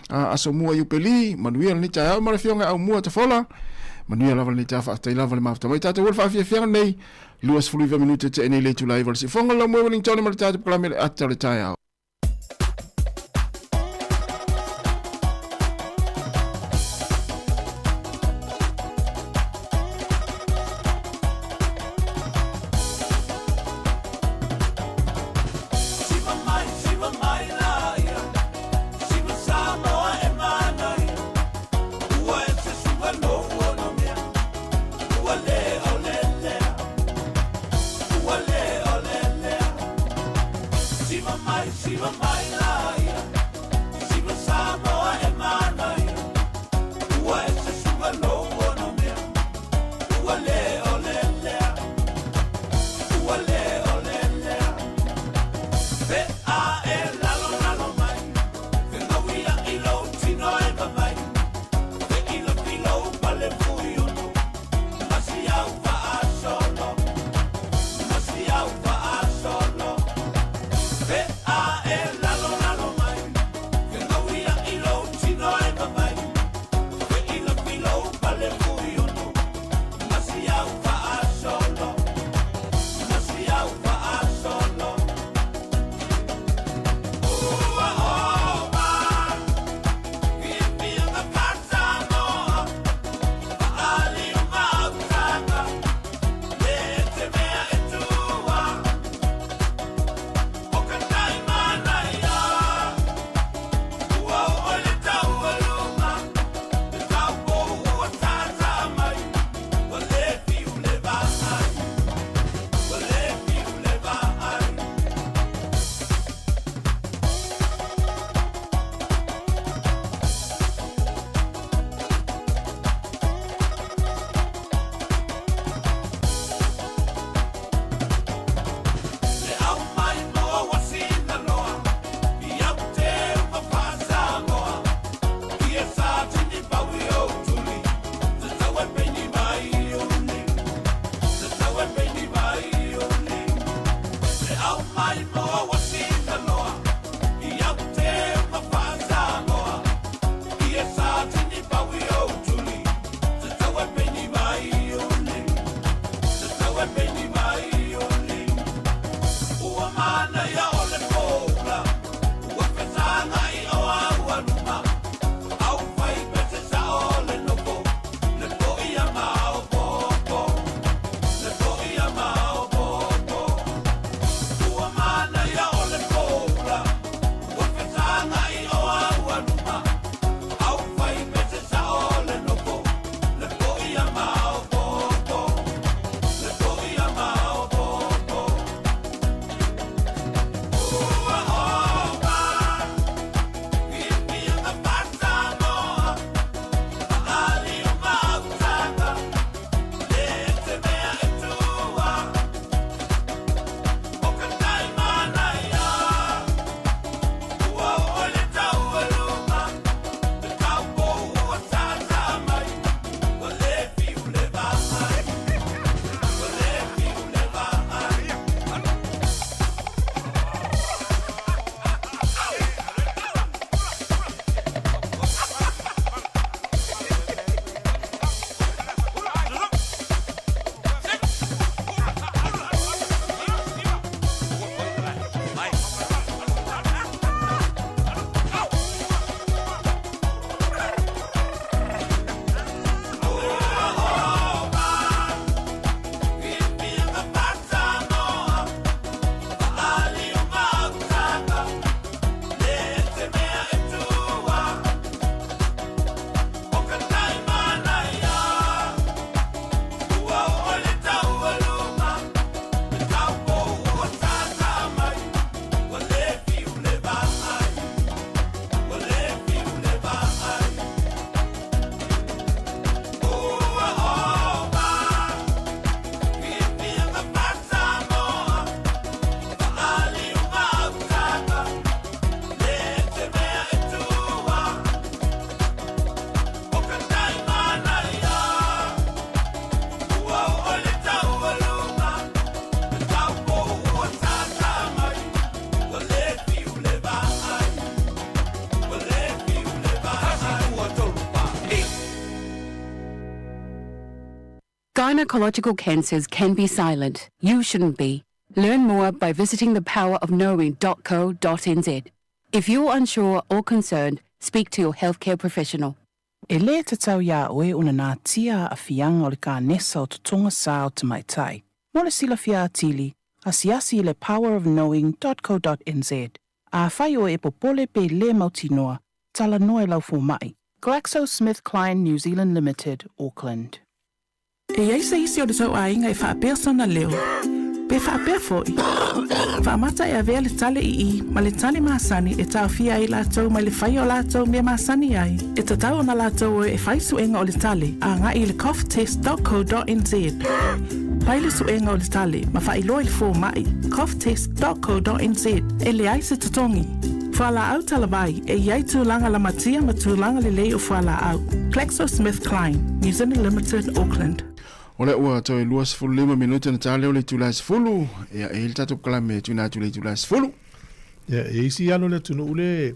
Asomua Iupeli, manuia lenei taeao, ma le afioga Aumua Tafola, manuia lava lenei taeao, faafetai lava le mafuta mai tatou o le faafiafiaga lenei, 29 minute te nei le itula 9 o le siufofoga o le Laumua i Wellington ma le tatou polokalame le ata o le taeao. Siva mai, siva mai la ia. Siva Samoa e manaia. Ua e se suga nofu o na mea. Ua le o le lea. Ua le o le lea. Siva mai, Gynecological cancers can be silent. You shouldn't be. Learn more by visiting thepowerofknowing.co.nz. If you're unsure or concerned, speak to your healthcare professional. E lē tatau iā oe ona natia aafiaga o le kanesa o totoga sā o tamaitai. Mo le silafia atili, asiasi i le powerofknowing.co.nz. Afai oe e popole pe lē mautinoa, talanoa i lau fomaʻi. GlaxoSmithKline New Zealand Limited, Auckland. E i ai se isi o le tou aiga e faapea sona leo, pe faapea foi. Faamata e avea le tale ii ma le tale masani e taofia ai latou mai le faia o latou mea masani ai. E tatau ona latou o e fai suega o le tale agai i le coughtest.co.nz. Fai le suega o le tale ma faailoa i le fomai, coughtest.co.nz, e leai se totogi. Fualaau talavai, e i ai tulaga lamatia ma tulaga lelei o fualaau. GlaxoSmithKline, New Zealand Limited, Auckland. O lea ua toe 25 minute ona ta lea o le itula e 10. Ia, e i ai le tatou polokalame e tuuina atu i le itula e 10. Ia, e i ai isi alo o le atunuu le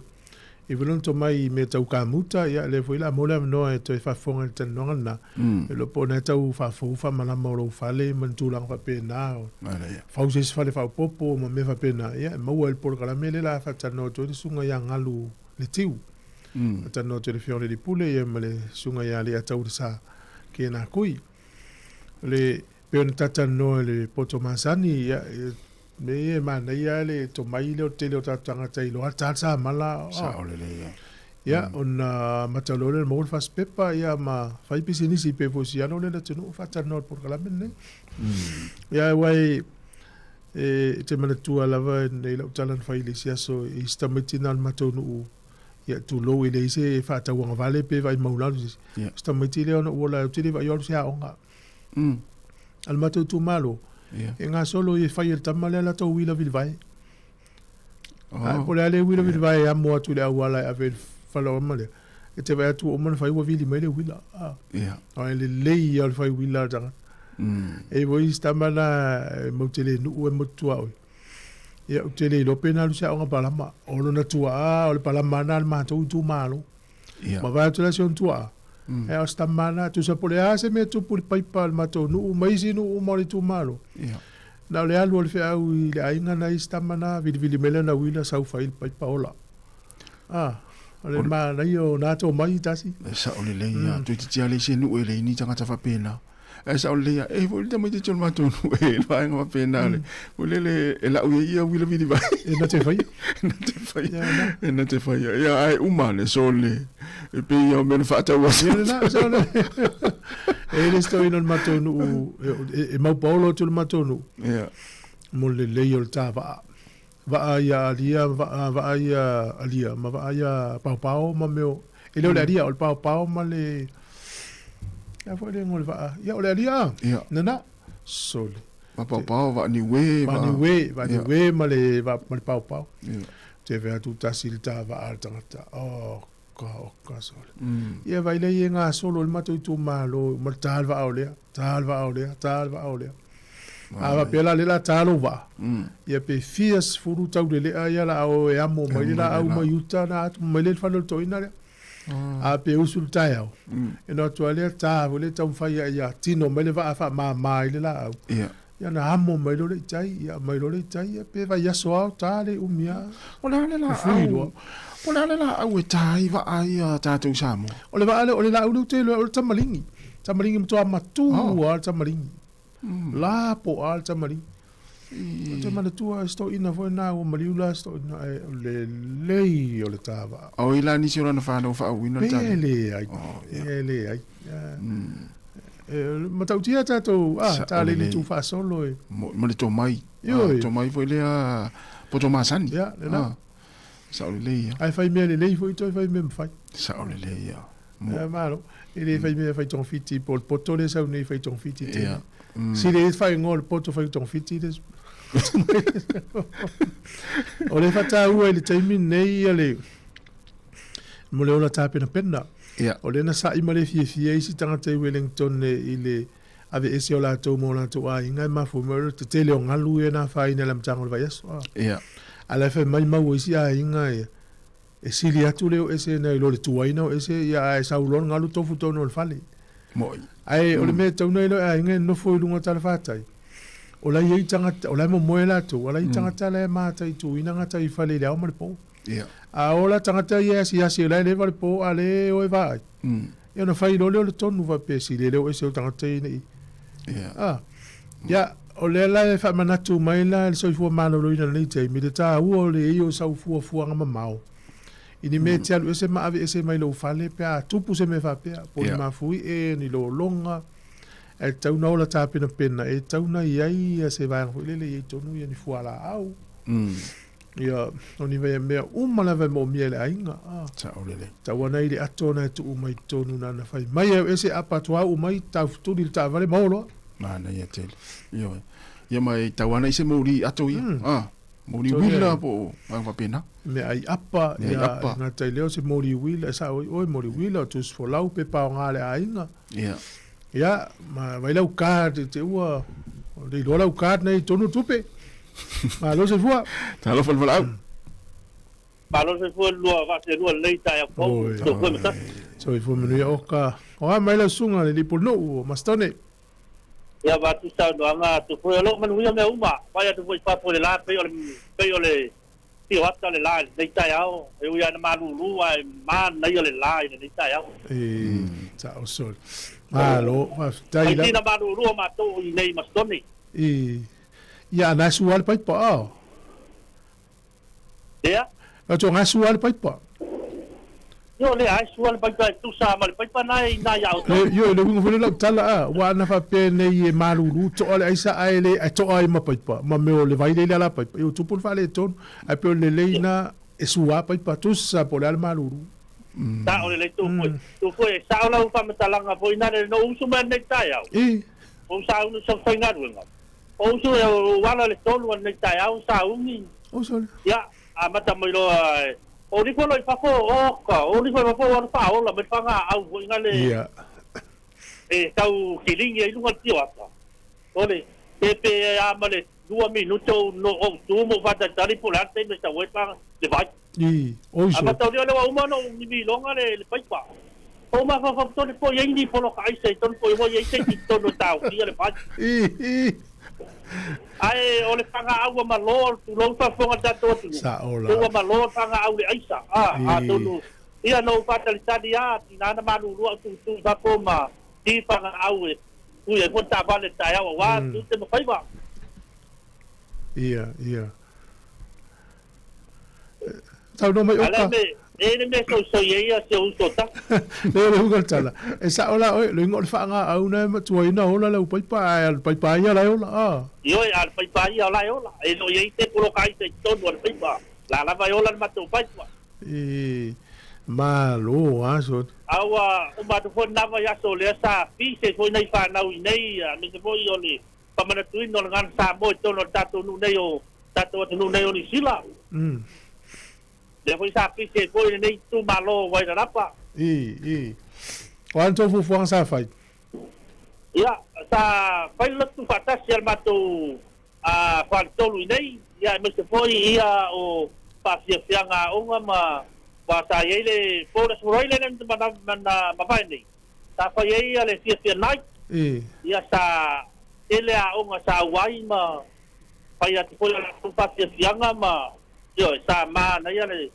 i vele ona tomai i mea tau kamuta, ia, lea foi la maua le avanoa e toe faafofoga i le talanoaga lena. E iloa po o lena e tau faafou faamalama o lou fale ma ni tulaga faapena, o fau se isi fale faaopoopo ma mea faapena, ia, e maua ai le polokalame lea la faatalanoa atu ai le susuga ia Galu Letiu. Faatalanoa atu ai le Afioga i le Alii Pule ia ma le susuga ia Leiataulesa Sa Kena Kui. O le, pei ona talatalanoa i le poto masani, ia, mea ia e manaia lava le tomai lea o le tele o tatou tagata i iloa lava le ta le samala. Sao lelei, ia. Ia, ona amata loa lea ona maua le fasipepa, ia, ma fai pisinisi pei foi o si alo lea i le atunuu e faatalanoa i le polokalame lenei. Ia, aua e, e te manatua lava nei lau tala na fai i le isi aso i si tamaiti na o le matou nuu, ia, tulou, e leai se faatauagavale pe vaai maulalo se isi. O si tamaiti lea ona ou ola ai, ou te le vaai o alu se aoga. A le matou itumalo, e gasolo e fai e le tama lea latou uila vilivae. Ae po o le a le uila vilivae e amo atu i le auala e ave i le faleaoga lea, e te vaai atu ua uma ona fai ua vili mai le uila. Ae lelei ia o le fai uila a le tagata. E i ai foi isi tama na e matou te le nuu e motu tuaoi. Ia ou te le iloa pe na alu i se aoga palama. O lona tuaa, o le palama lena a le matou itumalo. Ma vae atu la si ona tuaa, e o se tama lena, tusa po o le a se mea e tupu i le paipa a le matou nuu ma isi nuu uma o le itumalo. Na o le alu o le feau i le aiga na isi tama na, vilivili mai lana uila sau fai le paipa ola. Ah, o le manaia o na tomai tasi. E sao lelei ia, toeitiiti lava le isi nuu e leai ni tagata faapena. Ae sao lelei lava, e foi le tamaitiiti o le matou nuu e i le vaega faapena le, foi lele e lau ai ia uila vili vai. E na te faia. E na te faia. E na te faia. Ia, ae uma le sole, e pei ia o mea na faatau atu. Ia lena, sao lelei. E i le isi toeaina o le matou nuu, e maupaolo atu le matou nuu. Ia. Mo le lelei o le ta vaa. Vaa ia alia, vaa, vaa ia alia, ma vaa ia paopao ma mea o, e le o le alia, o le paopao ma le, a foi le igoa o le vaa, ia o le alia a, Ia. nana, sole. Vaa paopao, vaa niue, vaa. Vaa niue, vaa niue ma le, vaa, ma le paopao. Ia. Te vea atu tasi le ta vaa a le tagata, oka, oka, sole. Ia vai lea e gasolo i le matou itumalo, ma le ta le vaa o lea, ta le vaa o lea, ta le vaa o lea. A faapea la lea la ta lou vaa, ia pe fia sefulu taulelea ia la o e amo mai le laau mai uta na atu mai le fale o le toeaina lea. A pe usu i le taeao, e no atu lava lea ta foi lea taumafai ia ia tino mai le vaa faamama i le laau. Ia ona amo mai loa lea i tai, ia aumai loa lea i tai, ia pe vaiaso lava o ta le umi lava. O le a le laau, po o le a le laau e ta ai vaa ia tatou i Samoa? O le vaa lea, o le laau lea ou te iloa o le tamaligi. Tamaligi matua matua lava le tamaligi. La po a le tamaligi. Ou te manatua se toeaina foi lena ua maliu la se toeaina ae o le lelei o le ta vaa. O i la nisi o lana whanau whaauina le tali. Pe leai. Pe leai. E matautia tatou, a, ta le tu faasolo e. Mo le tomai. Ioe. Tomai foi lea poto masani. Ia, lena. Sao lelei ia. Ae fai mea lelei foi toe fai mea mafai. Sao lelei ia. Ia, malo. E le fai mea fai togafiti po o le poto lea e sau nei fai togafiti tele. Ia. Sili ai faaigoa o le poto fai togafiti le O le faataua i le taimi lenei ia le mo le ola tapenapena. Ia. O lea na sa'i ma le fiafia isi tagata i Wellington i le aveese o latou ma o latou aiga e mafua mai o le tetele o galu ia na afaina i le amataga o le vaiaso. Ia. A la e fai mai mau e isi aiga ia, e sili atu le o ese nai lo le tuai na o ese, ia ae sau loa le galu tofu tonu o le fale. Mo'i. Ae o le mea e tatau ona iloa e aiga e nofo i luga o talafatai, o la e i ai tagata, o la e momoe latou, a o la e i ai tagata la e mataituina gataifale i le ao ma le po. Ia. A o la tagata ia e asiasi o la e leva le po a o lea e o e vaai, ia ona fai loa lea o le tonu faapea sili e le o ese o tagata ia nei. Ia. A. Ia, o lea la e faamanatu mai la e le Soifua Maloloina i lenei taimi le taua o le i ai o sau fuafuaga mamao i ni mea e te alu ese ma ave ese mai lou fale pe a tupu se mea faapea, po o ni mafuie, ni lologa, ae tatau ona ola tapenapena, e tatau ona i ai se vaega foi lele e i ai tonu ni fualaau, ia, o ni mea uma lava e moomia e le aiga. Sao lelei. Tau ana i le ato ona e tuu mai totonu na ana fai mai au ese apa tuauu mai taufetuli le taavale ma olo. Manaia tele. Ioe. Ia ma e tau ana i se moli ato ia. Ah. Moli uila po o vaega faapena. Meaai apa, Meaai ia, apa. e gata i lea o se moli uila, e sao ai oe, moli uila, o tusifolau, pepa aoga a le aiga. Ia. Ia, ma vai lau card i te ua, o le iloa lau card nei i totonu o tupe. Malo soifua. Talofa le valaau. Malo soifua le lua vaaselua lenei taeao fou, Oi. soifua matasi. Soifua manuia oka. O a mai lau susuga le Lipulinuu o Masitone. Ia avatu saunoaga atu foi, o lo o manuia mea uma, vaai atu foi i fafo i le la, pei o le, pei o le tio ata le la i lenei taeao, e ui lava ina malulu ae manaia le la i lenei taeao. E, sao sole. Malo, faafetai Mai lava. sina malulu o matou i inei i Masitone. E, ia ana e sua le paipa, a. Lea. Ua atu sua le paipa. Io lea ai sua le paipa e tusa ma le paipa na e ina ia outou. Le, io le uiga foi lea o lau tala a, ua ana faapea nei e malulu toa le aisa ae le ae toa ai ma paipa, ma mea o le vai lea i le ala paipa, io tupu le faaletonu, ae pei o le lelei na e sua paipa, tusa po o le a le malulu. Sao lelei tu foi. Tu foi e sao lau faamatalaga foi ina le no usu mai lenei taeao. I. O sauni sa faigaluega. O usu e ou ala le tolu a lenei taeao sauni. Usu le. Ia, amata mai loa e o lifo loa i fafo, oka, o lifo i fafo ua alu faaola mai le fagaau foi ina le Ia. e tau kiligi ai i luga o le tioata. O le pepe a ma le lua minute ou no ou tu ma ou faatalitali po o le a le taimi e sau ai le vai. I, o usu. Amata o lea ua uma ona ou mimiloga le paipa. O mafaufau tonu po i ai ni poloka aisa i tonu po i ai se isi i tonu e taofia le vai. I, i. Ae o le fagaau ua malo, tulou faafofoga le tatou atunuu, Sao la. ua malo le fagaau le aisa, a, I. atonu, ia na ou faatalitali a, tina na malulu au tutu i fafo ma ti fagaau e pui ai foi le taavale i le taeao aua tiute ma faiva. Ia, ia. Saunoa mai A le oka. me, e le mea soisoi ai ia si ou uso tasi. Le le uga le tala. E sao la oe, le ingoa o le faagaau na e matua ina ola lau paipa, ae a le paipa ia la e ola, a. Ioe, a le paipa ia o la e ola. E le o i ai se poloka aisa i totonu a le paipa. La lava e ola le matou paipa. E, malo a so. A ua uma atu foi lena vaiaso lea sa pise foi nai fanau i nei, aemaise foi o le famanatuina o le gagana Samoa i totonu o le tatou nuu nei o tatou atunuu nei o Niu Sila. Lea foi sa pise ai foi lenei itumalo o Wairarapa. I, i. O a ni tou fuafuaga sa fai? Ia, sa fai le lotu faatasi a le matou faletolu i nei, ia aemaise foi ia o faafiafiaga aoga ma aua sa i ai le po o le Aso Faraile lea na mavae nei, sa fai ai ia le fiafia night, ia sa tele aoga sa auai ma fai atu foi a latou faafiafiaga ma, ioe, sa manaia le,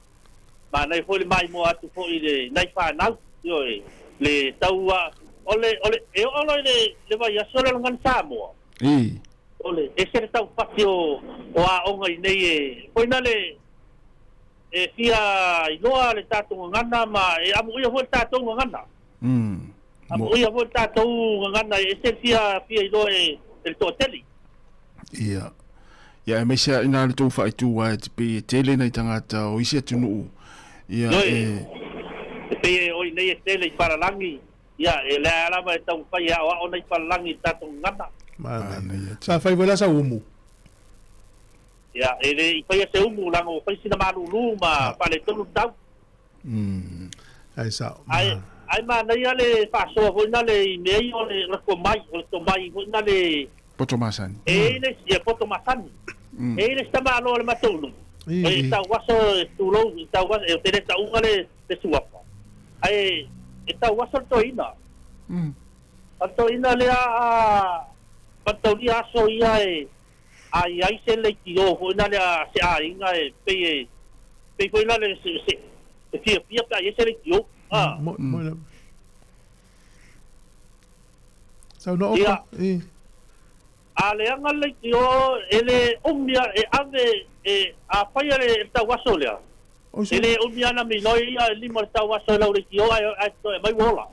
manaia foi le maimoa atu foi i le nai fanau, ioe, le tau, o le, o le, e oo loa i le, le vaiaso lea o le Gagana Samoa, o le, ese le taupati o, o aoga i nei e, foi na le, e fia iloa le tatou gagana ma e amuia foi le tatou gagana. Amuia foi le tatou gagana e ese le fia, fia iloa e, e le toatele. Ia. Ia aemaise lava ina le tou faaitu aua e te pei e tele nai tagata o isi atunuu ia Ioe, e. e pei e oi nei e tele i Palalagi, ia e lea lava e taumafai e aoao nai Palalagi i le tatou gagana. Manaia. Sa fai foi la sau umu. Ia, e le i faia se umu leaga ua fai sina malulu ma faaletonu le tau. Ai sao. Ae, ae manaia le faasoa foi na le i mea ia o le, o le tomai, o le tomai foi na le. Poto masani. E i ai le isi, ia, poto masani. E i ai le isi tamaloa o le matou nuu, e tau aso e tulou, e tau aso, ou te le tauga le, le suafa, ae e tau aso le toeaina. A toeaina lea a mataulia aso ia e a i ai se leitio foi lale a se aiga e pei e pei foi lale se se e fiafia pe a i ai se leitio. A. Mo mo la. Saunoa Oka. Ia. I. A leaga le leitio e le umi a e ave e a fai e le tauaso lea. E le umi ana minoi ia e lima le tauaso e lau leitio ae ae toe aumai ua ola.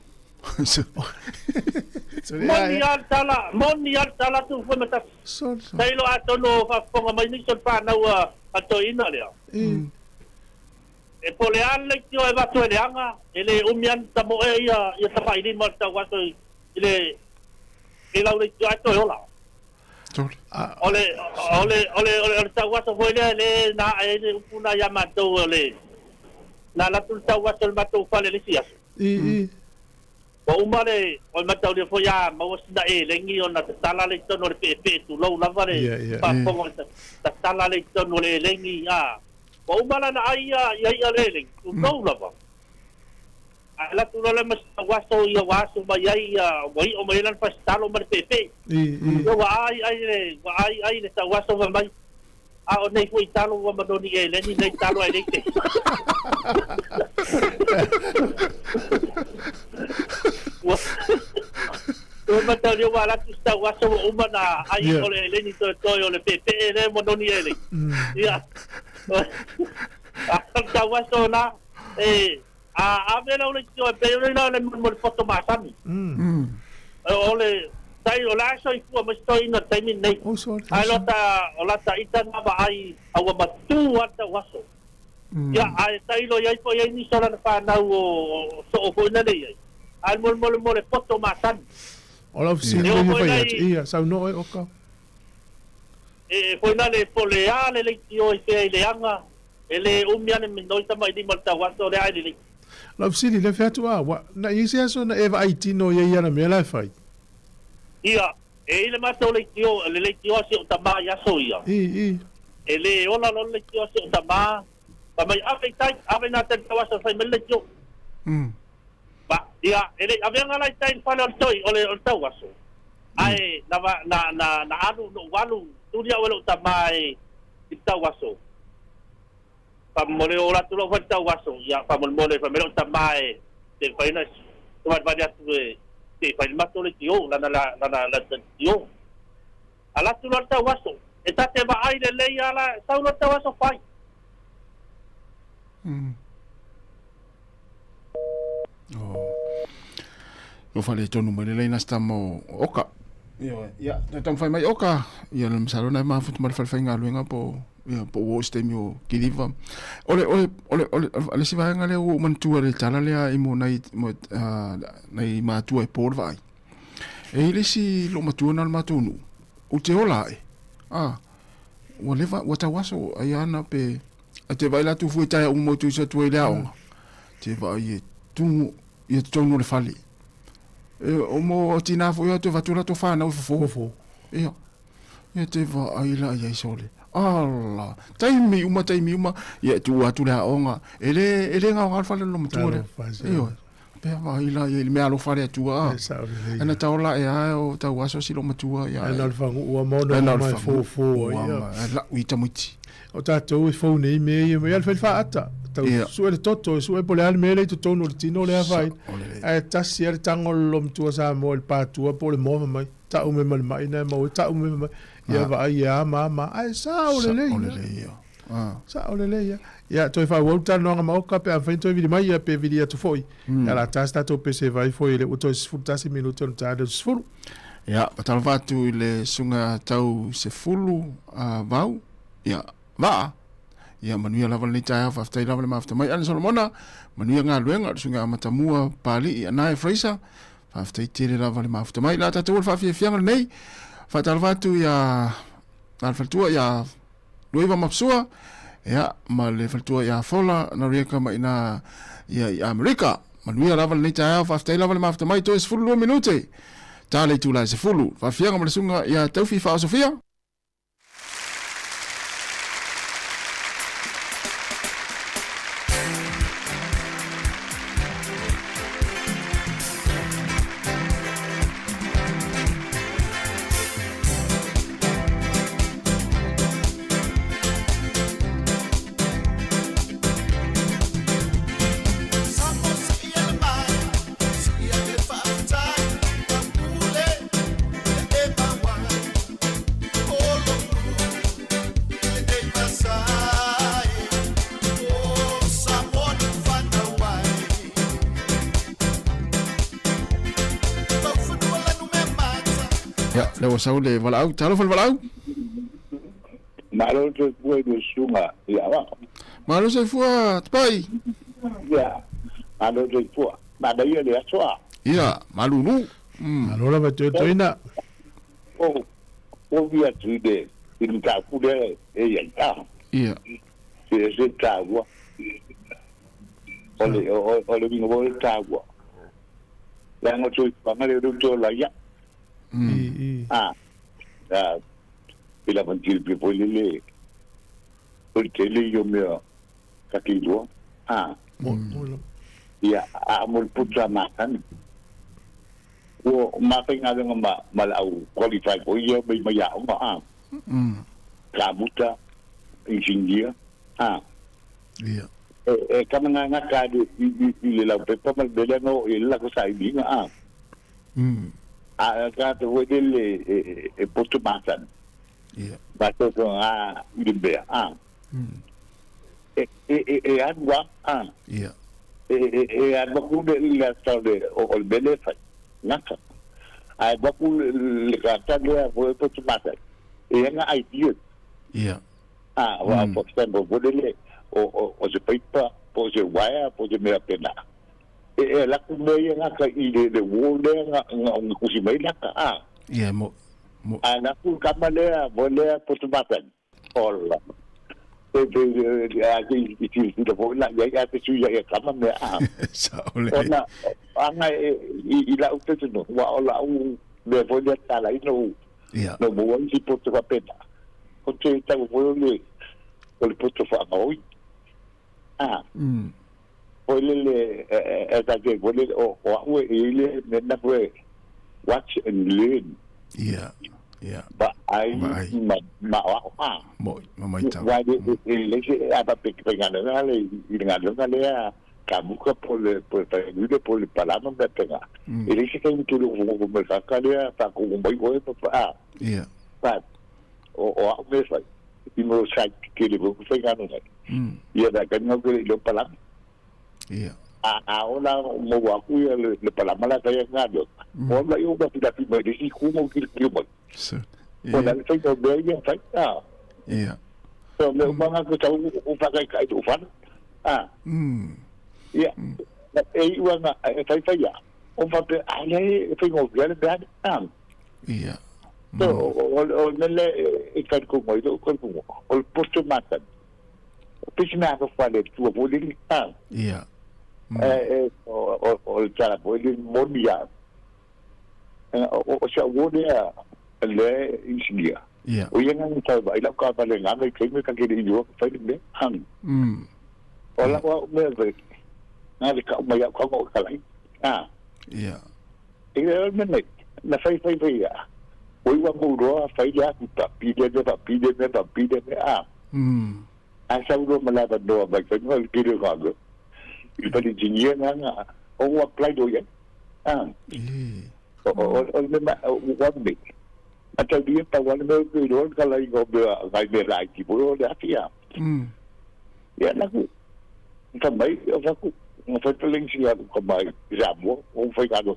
Moni a le tala, moni a le tala atu foi ma tasi. Tailo atonu o faafofoga mai nisi o le fanau a a toeaina lea. E po o le a le leitio e avatu e leaga, e le umi ana tamoe ia ia tafailima o le tauaso i le i lau leitio ae toe ola. O le, o le, o le, o le tauaso foi lea le na ae ai le upu na ia matou o le, na alu atu le tauaso i le matou fale i le isi aso. I, i. Ua uma le, o le mataulia foi a maua sina elegi ona tatala lea i totonu o le peepee tulou lava le faafofoga o le tatala lea i totonu o le elegi a ua uma la na ai ia ia i'a le elegi tulou lava. Ae alu atu loa lea ma si tauaso ia ua asu mai ai ia ua i'o mai ai lana fasitalo ma le peepee. Ia ua ai ai le ua ai ai le tauaso fai mai, A o nei foi talo ua manoni eleni nei talo ae lei te. Ua ua mataulia ua alu atu si tauaso ua uma na ai o le eleni toetoe o le peepee lea manoni eleni. Ia a o le tauaso na e A ave lau leitio e pei o le mo le poto masani. O le tai o le a soifua mai se toeaina i le taimi lenei. Ae lota o lata ita na vaai a ua matu a le tauaso. Ia ae tailo i ai foi ai nisi o lana fanau o soo foi lele i ai. Ae mo le mo le poto masani. O lau fesili E oo lea foi fai nai atu, ia, saunoa oe Oka. E foi nale po o le a le leitio i fea i leaga E le umi ane minoi tama i lima le tauaso lea ai lelei. Lau fesili, le fai atu a, ua, na i ai se aso na e vaai tino i ai ia na mea la e fai? Ia, e i le matou leitio, le leitio a si ou tama i aso ia. I, i. E le ola loa le leitio a si ou tama, fai mai, ave i tai, ave na tai le tauaso e fai mai le leitio. Ma, ia, e le i aveanga la i tai i le fale o le toi, o le, o le tauaso. Ae, na, na, na, na alu, na ou alu, tuli au e lou tama e, i le tauaso. Faamolemole o atu lou fai le tauaso, ia faamolemole fai mai lou tama e te mafai ona valivali atu e te fai le matou leitio, lana la lana la leitio. Ala atu loa le tauaso, e ta te vaai lelei a la, sau loa le tauaso fai. Oh. Ua faaletonu mai le laina se tama o Oka. Ioe, ia, toe taumafai mai Oka, ia le masalo na e mafuta ma le fale faigaluega po ia po ua oo i se taimi o kiliva. O le o le o le o le o le isi vaega lea ua ou manatua i le tala lea i mo nai mo nai matua e po le vaai. E i ai le isi loomatua na o le matou nuu, ou te ola ae, a, ua leva ua tauaso ai ana pe ae te vaai latou fua i taea uma o tuisa atu ai i le aoga, te vaai e tumu ia totonu o le fale. E, o mo tina foi atu e vatu latou whanau e fofo. Fofo. Ia. Ia te vaai la i ai sole. Ala, taimi uma, taimi uma. Ia e tuu atu le aoga. E le, e le gaoga le fale lo matua lea. Ioe. Pea vaai la i ai le mea alofa le Atua. E sao lelei. Ana tau la e a o tau aso si lo matua ia. Ana o le fagu ua mono Ana o le mai fagu fofo ua ia. ma lau i tamaiti. O tatou e fou nei mea ia, mai le fai faata. Tau Ia. sue le toto, sue po o le a le mea lea i totonu o le tino lea fai. Sao lelei. Ae tasi lava le tago o le lomatua Samoa i le patua po o le moa fai mai, tau mai ma le mai na e maua ai, tau mai ma ia vaai ia ma ma, ae sao lelei. Sao lelei ia. Ah. Sao lelei ia. Ia, toe faaauau le talanoaga ma Oka pe a mafai ona toe vili mai ia pe vili atu foi. Ia o le a ta se tatou pese vai foi lea ua toe 11 minute ona ta lea o le 10. Ia, faatalofa atu i le susuga tau sefulu vau, ia, vaa. Ia, manuia lava lenei taeao, faafetai lava le mafuta mai. Ana Solomona, manuia galuega, le susuga Amatamua Papalii Anae Fraser, faafetai tele lava le mafuta mai. La tatou o le faafiafiaga lenei, faatalofa atu ia le faletua ia Luaiva Mapsua, ia, ma le faletua ia Fola Norieka mai ina ia i Amerika. Manuia lava lenei taeao, faafetai lava le mafuta mai, toe 12 minute. Ta le itula e 10. Faafiaga ma le susuga ia Taufi Faaosofia. Ia, lea ua sau le valaau. Talofa le valaau. Malo soifua i le susuga ia wa. Malo soifua Tapai. Ia, malo soifua. Manaia le aso a. Ia, malulu. Malo lava toetoina. O, o via atu i le i le mataupu lea e i ai. A. Ia. Se se taua. O le o o le uiga foi o le taua. Leaga o le soifuaga lea o lea ou te ola ai au. A. A. Pei lava ona silafia foi lele o le tele ia o mea ta te iloa. A. Ia, a mo le poto a masani. Ua ma faigaluega ma, ma le au qualified foi ia mai mai aoga, a. Kamuta, engineer, a. Ia. E, e kama nga nga ka i, i, i le laupepa ma le mea lea na oo i ai le latou sailiga, a. A tagata foi lele e, e poto masani. Ia. Matou te nga i le mea, a. E, e, e, e alu a, a. Ia. E, e, e alu atu le, le ata o le, o le mea lea e fai, gata. A alu atu le, le tagata lea foi e poto masani, e i ai ana ideas. Ia. A, wa, for example, foi lele, o, o, o se paipa, po o se uaea, po o se mea faapena. E, e alu atu mea ia gata i le, le wall lea na, na, na tusi mai lata, a. Ia, mo, mo. A alu atu le tama lea, foi lea poto masani, Ola. Pe pe a te i silasila foi la i ai a te sui ai e kama mea a. Sao le. Ona anga e i i lau talitonuga ua o lau mea foi lea tala ai no Ia. no maua ai si poto faapena. O te tau foi o le o le poto faagaoi. A. Foi lele e ta te foi lele o o a'u e i le mea na foi watch and learn. Ia. Ia. Vaai ma ma o a'u a. Mo'i ma maitau. Aua e e lelei se a faapea e te faigaluega le i le galuega lea kamuka po o le po o le faialuile po o le palama ma mea faapena. E leai se taimi e te nofonofo ma le tagata lea faatogo mai oe ma a. Ia. But o o a'u mea e fai i mo site tetele foi ma faigaluega ai. Ia na taimi ou te le i iloa palama. Ia. A a ola maua atu ia le, le palama la fai galuega. O alu ai o lafilafi mai le isi itu ma ou tilotilo mai. So, O le a le faiga o mea ia fai. A. Ia. So, mea uma na te tau o whakaikai tō whana. A. Ia. E iu ana, e whai whai a. O whape, a le e whai ngō le mea ni. A. Ia. So, o le mele e kai ko mai, o kai ko o le poto mātani. O pisi mea ka whale tua mo lili. A. Ia. E, e, o, o, o le tala mo lili moni a. O, o se au lea, le insinia. Ia. O ia nga tau vai lau ka vale nga mai kai me ka kere i o fai le mea. Hang. O la wa me ve. Nga le ka mai au ka ngo ka lai. Ah. Ia. E le me nei. Na fai fai fai ia. O iwa mo roa fai le aku pa pi le me pa pi le me pa pi le me a. A sa ulo ma lava noa mai fai nga le kere nga go. I pa engineer nga nga o wa apply do ia. Ah. O o o le ma o wa me. A tau dia pa wa le me ko ro ka lai go me ngai me lai ki bo le afi a. Ia na ku. Ka mai o fa ku. Nga fai peleng si alu ka mai Samoa o fai ka no.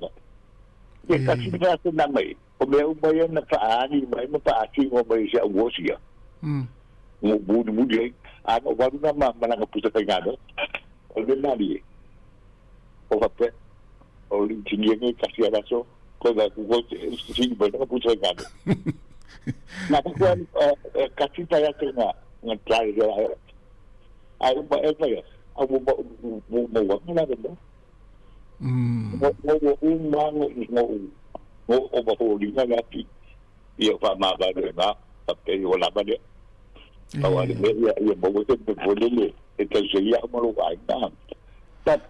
Ia ka si fa na mai. O mea uma ia na faaali mai ma faatino mai i si au osi ia. Mo mulimuli ai. A na ou alu na ma lana pusa faigaluega. O le mea malie, o faapea, o le engineer nei tasi lava le aso, toe vaai atu koe sii mai lana pusa faigaluega. Na taku alu, kasi fai atu nga try lea, ae uma ea fai atu, a ua ua maua atu la le mea. Ua ua uma na ou overhauling le ati ia faamavae faapea ua lava lea. Pau lava le mea ia ia maua se mea foi lele e tausia ai au ma lou aiga. But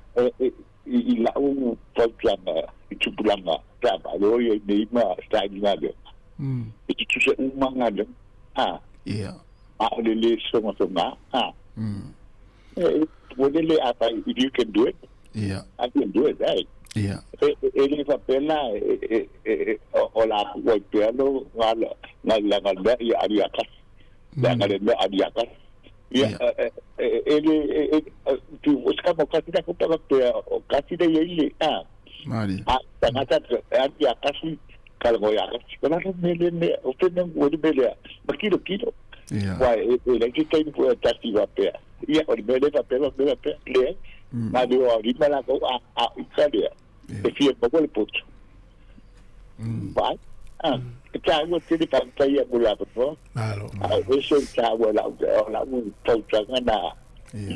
i lau fautuaga i tupulaga pe a malo ia i nei ma style galuega, e tutusa uma galuega, a, a o le lē sogasoga, a. Ua lele a fai, if you can do it, I can do it, right? E, e le faapea la e, e, e, o la pu ai pea lo nga la nga la nga mea ia ali a kasi. La nga le mea ali a kasi. Ia, e, e le, e, e, tu, o se kama o kasi na kupa pea, o kasi le ia ile, a. Mari. A, tangata, e ali a kasi, Kalago ia ka ko la me le me o te me o le me le ma kilo kilo. Wa e e le ki tai pu ta ti wa pe. Ia o le me le va pe va pe va pe le. Ma le o ri ma la ko a a i ka le. E fia mo le putu. Vai. Ah, e tā ua tele whantai a mula patoa. Malo. A o se tā ua lau o lau tautanga nā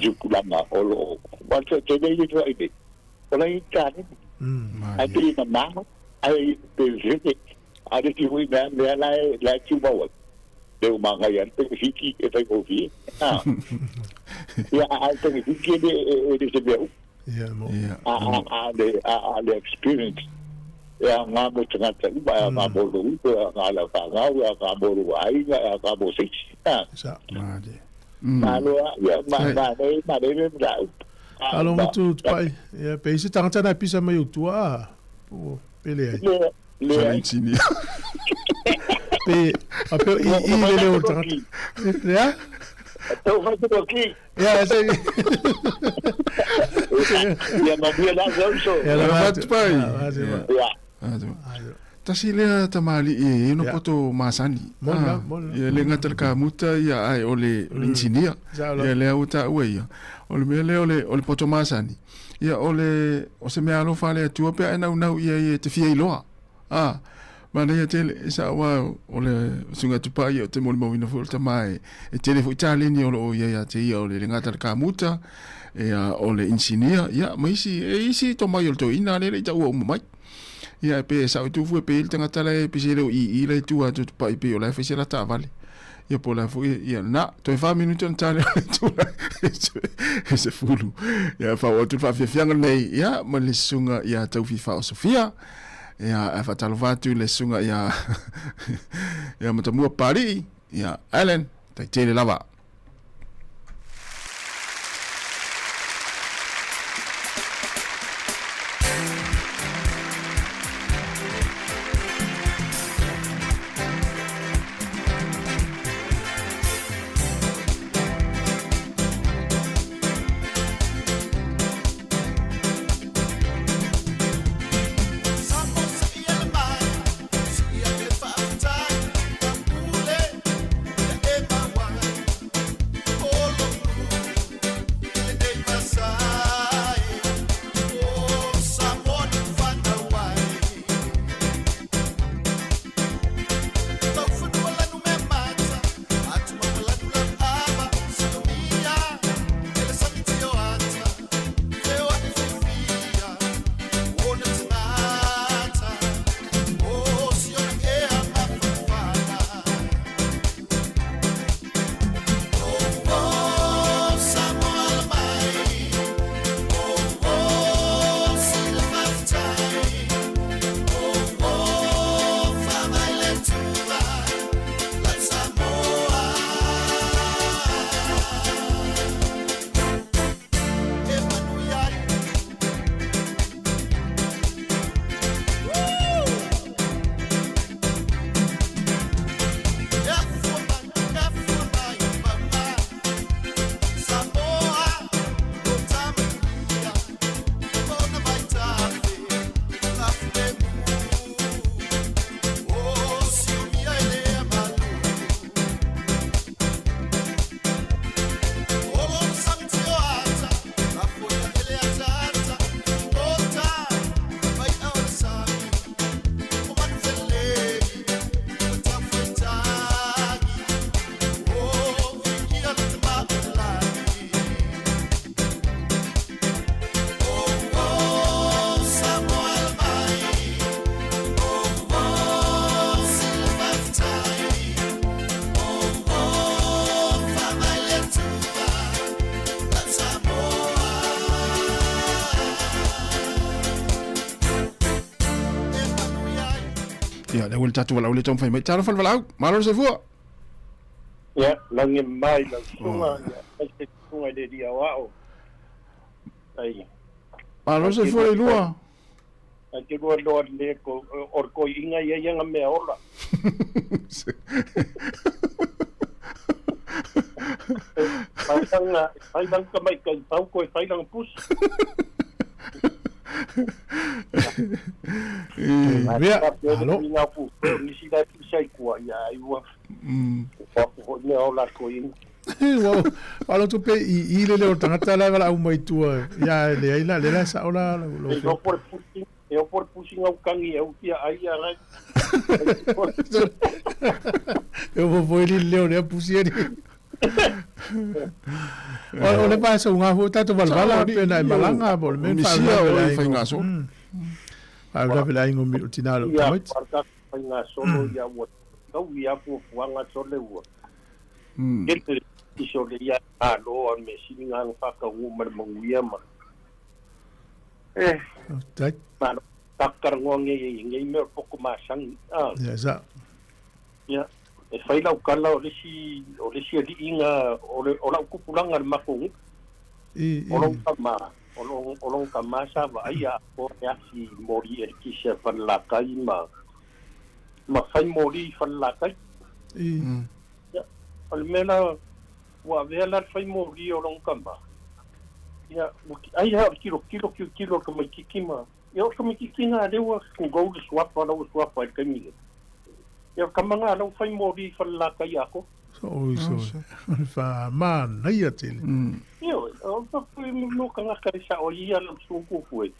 jukulanga o lo. Wa te te nei i tua i nei. O lai tāne. Ai te ina maho, ai te rere. A re ti hui mea mea lai lai tiu maua. Te o manga ia te hiki e whai kōwhi. Ah. Ia a te hiki e e e se mea. Ia mo. A a a le a a le experience. Ia ngā mo tangata uma, ia ngā mo ro uko, ia ngā lau whangau, ia ngā mo ro ainga, ia ngā mo siksi. Ah. Sa. Mare. Ma loa, ia ma ma nei ma nei me rau. Alonga tu pai. Ia pe isi tangata na pisa mai o tua a. Po pele ai. Le le Sa engineer. Pe a pe i i le le o tangata. Le a? Tau whai ki. Ia se. Ia ma mia la so. Ia la Fatu pai. Ia. Tasi lea tamali e eno poto masani. Mola, mola. Ia le ngata le kamuta ia ai o le engineer. Ia lea uta ua ia. O le mea lea o le poto masani. Ia o le o se mea alofa le atua pe ai nau nau ia ia te fia iloa. Ah, mana ia tele e sa wa o le sunga tupa ia o te moli mawina foi o le tama e e tele foi taleni o lo o ia ia te ia o le ngata le kamuta e o le engineer ia ma isi e isi to mai o le toina le le i taua uma mai. Ia e pe sa o tufu e pe le tangata le pe se le o i i le tua tu pa i pe o le fe se la ta vale. Ia po la foi ia na toe 4 minuti ona tale o le tula e se fulu. Ia fa o tu fa fia fianga nei ia ma le sunga ia tau fifa o Sofia. Ia e whatalova atu le sunga ia ia matamua pari ia Alan tai tele lava. Ia, le ua le tatou valaau le taumafai mai. Talofa le valaau, malo le soifua. Ia, lagi e mai lau susuga, ia, ai se susuga i le lia o ao. Ai. Malo le soifua le lua. Ai te lua loa le ko, o le koi inga ia ia nga mea ola. Whai langa, whai langa ka mai kai pau koe whai langa pusi. Ia, alo. Ngā pū, nisi lai pisa i kua, ia, ai ua. Ua ko mea o la ko inga. Ua, alo tu pe i i le leo tangata la wala au mai tua. Ia, le ai la, le la sa ola. E o por pusi, e o por pusi ngau kangi e utia ai ia lai. E o fo le leo le pusi ani. O le pa so ngā fu tato valvala pe na e malanga bo le me fa la o e whainga so. Fa la la ingo mi tina lo tamait. Ia whainga solo ia ua kau ia fu fuanga sole ua. Ke te sole ia a lo a me sini ngā whaka ngu mar manguia ma. Eh. Tai. Ma takar ngonge ngi me poko masangi. Ah. Ya sa. Ia e fai lau kala o le isi o le isi aliiga o le o la'u tupulaga le matou o lou tama o lou tama sa vaaia atoa le afi moli e le kisi a falelakai ma ma fai moli i falelakai. Ia o le mea la ua avea la le fai moli o lou tama ia ua ai lava o le tilotilo tilotilo o le tamaititi ma Ia o le tamaititi na lea ua tugou le suafa la ua suafa ai le taimi nei. Ia o le tama na la ua fai moli i Falelatai atoa. Oi so, o le faamanaia tele. Ioe, o le tagata e sao ai ia lau sukuku e.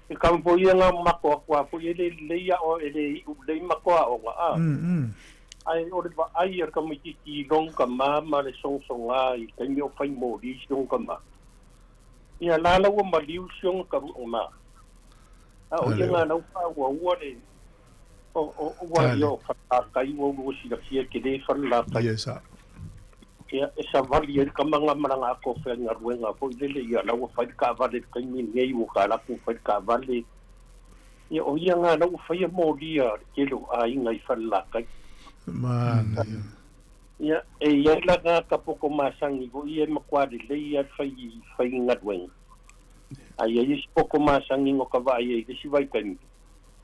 E kau foi ia nga mato atu a foi e le lelei a e le iu lelei mato aoga a. Ae o le vaai a le tamaititi i lona tama ma le sogasoga i le taimi o fai moli si ona tama. Ia la la ua maliu si ona tama. A o ia nga lau faaauaua le o o ua ia o Falelatai ua ua silafia ke le Falelatai. Ia sa. Ia e savali ai le tama nga ma lana atoa faigaluega foi lele ia la ua fai le taavale i le taimi lenei ua ta alu atu fai le taavale. Ia o ia nga la ua faia molia le tele o aiga i Falelatai. Manaia. Ia e i ai la tagata poto masani foi ia e matua lelei lava le fai faigaluega. A i ai isi poto masani no ka vaai ai i le isi vaitaimi,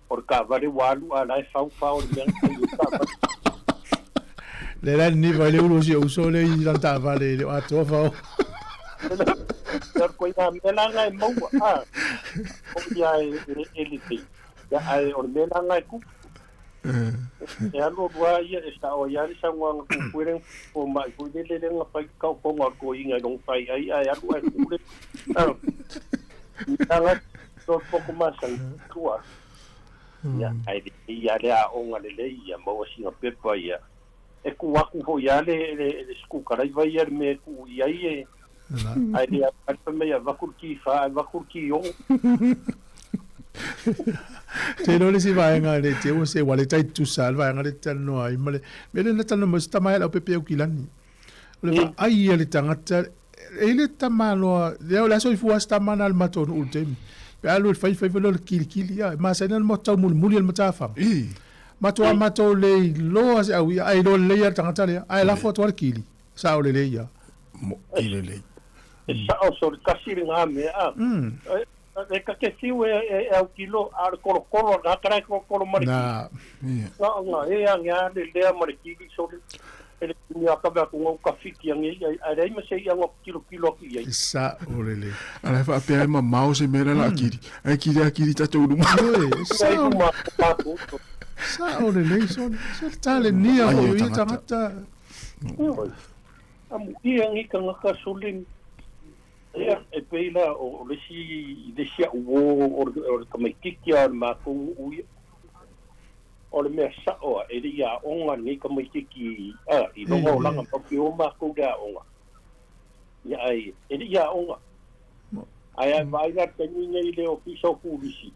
o le taavale ua alu a la e fau fao le mea na fai ai le taavale. Le la ni vai le ulu si uso le i lan taavale le o atoa fao. Ia o le koina mea la nga e maua, a, o ia e, e lelei, ia ae o le mea la nga e tupu. E alu alu lava ia e sao ai lava le saunoaga puipui lea na fomai foi lele lea na fai taotoga o le toeaina i lona fai ai ae alu ae tu le Tanga to poko masani tua. Ia ae lelei lava le aoga lelei ia maua sina pepa ia. E kū atu foi lava le le suku kalaiva ia le mea e tuu i ai e ae le alu fai mai e avatu le ki fa ae avatu le ki ono. Te iloa le isi vaega le te ua se ua le tai tutusa le vaega le talanoa ai ma le mea lea na talanoa mai se tama e laupepe au kilani. O le vaai a le tagata e le tamaloa lea o le a soifua se tama na le matou nuu i le taimi. Pe alu e fai fai foi lea o le kilikili ia masani ona tau mulimuli e le matafaga. Matua matou le iloa se au ia ae iloa lelei lava le tagata lea ae lafo atu lava le kili. Sao lelei ia. Mo'i lelei. E sao so le tasi lena mea a. E ta te whiu e autilo, a o le kolokolo, na tara e kolokolo ma le kili. Na, na, e a ngea le lea ma le kili, so le, e le tini a kawe atu ngau ka whiti a ngei, ai rei ma se i anga kilo kilo atu i ai. Sa o le le. Ala e whaapea e mamao se mea la kiri. Ai kiri a kiri tatou luma. Oi, sa o, sa o le le, so, so tale nia o ia tangata. Oi, amu ia ngi tangata so le, Ia, e pei la o le isi, le isi a'u uō o le, o le tamaititi a o le matou nu'u ia. O le mea sa'o a, e le i aoga lenei tamaititi a, i loga o laga mau ke o matou le aoga. Ia ae, e le i aoga. Ae a vaai la i le taimi nei i le ofisa o pulisi.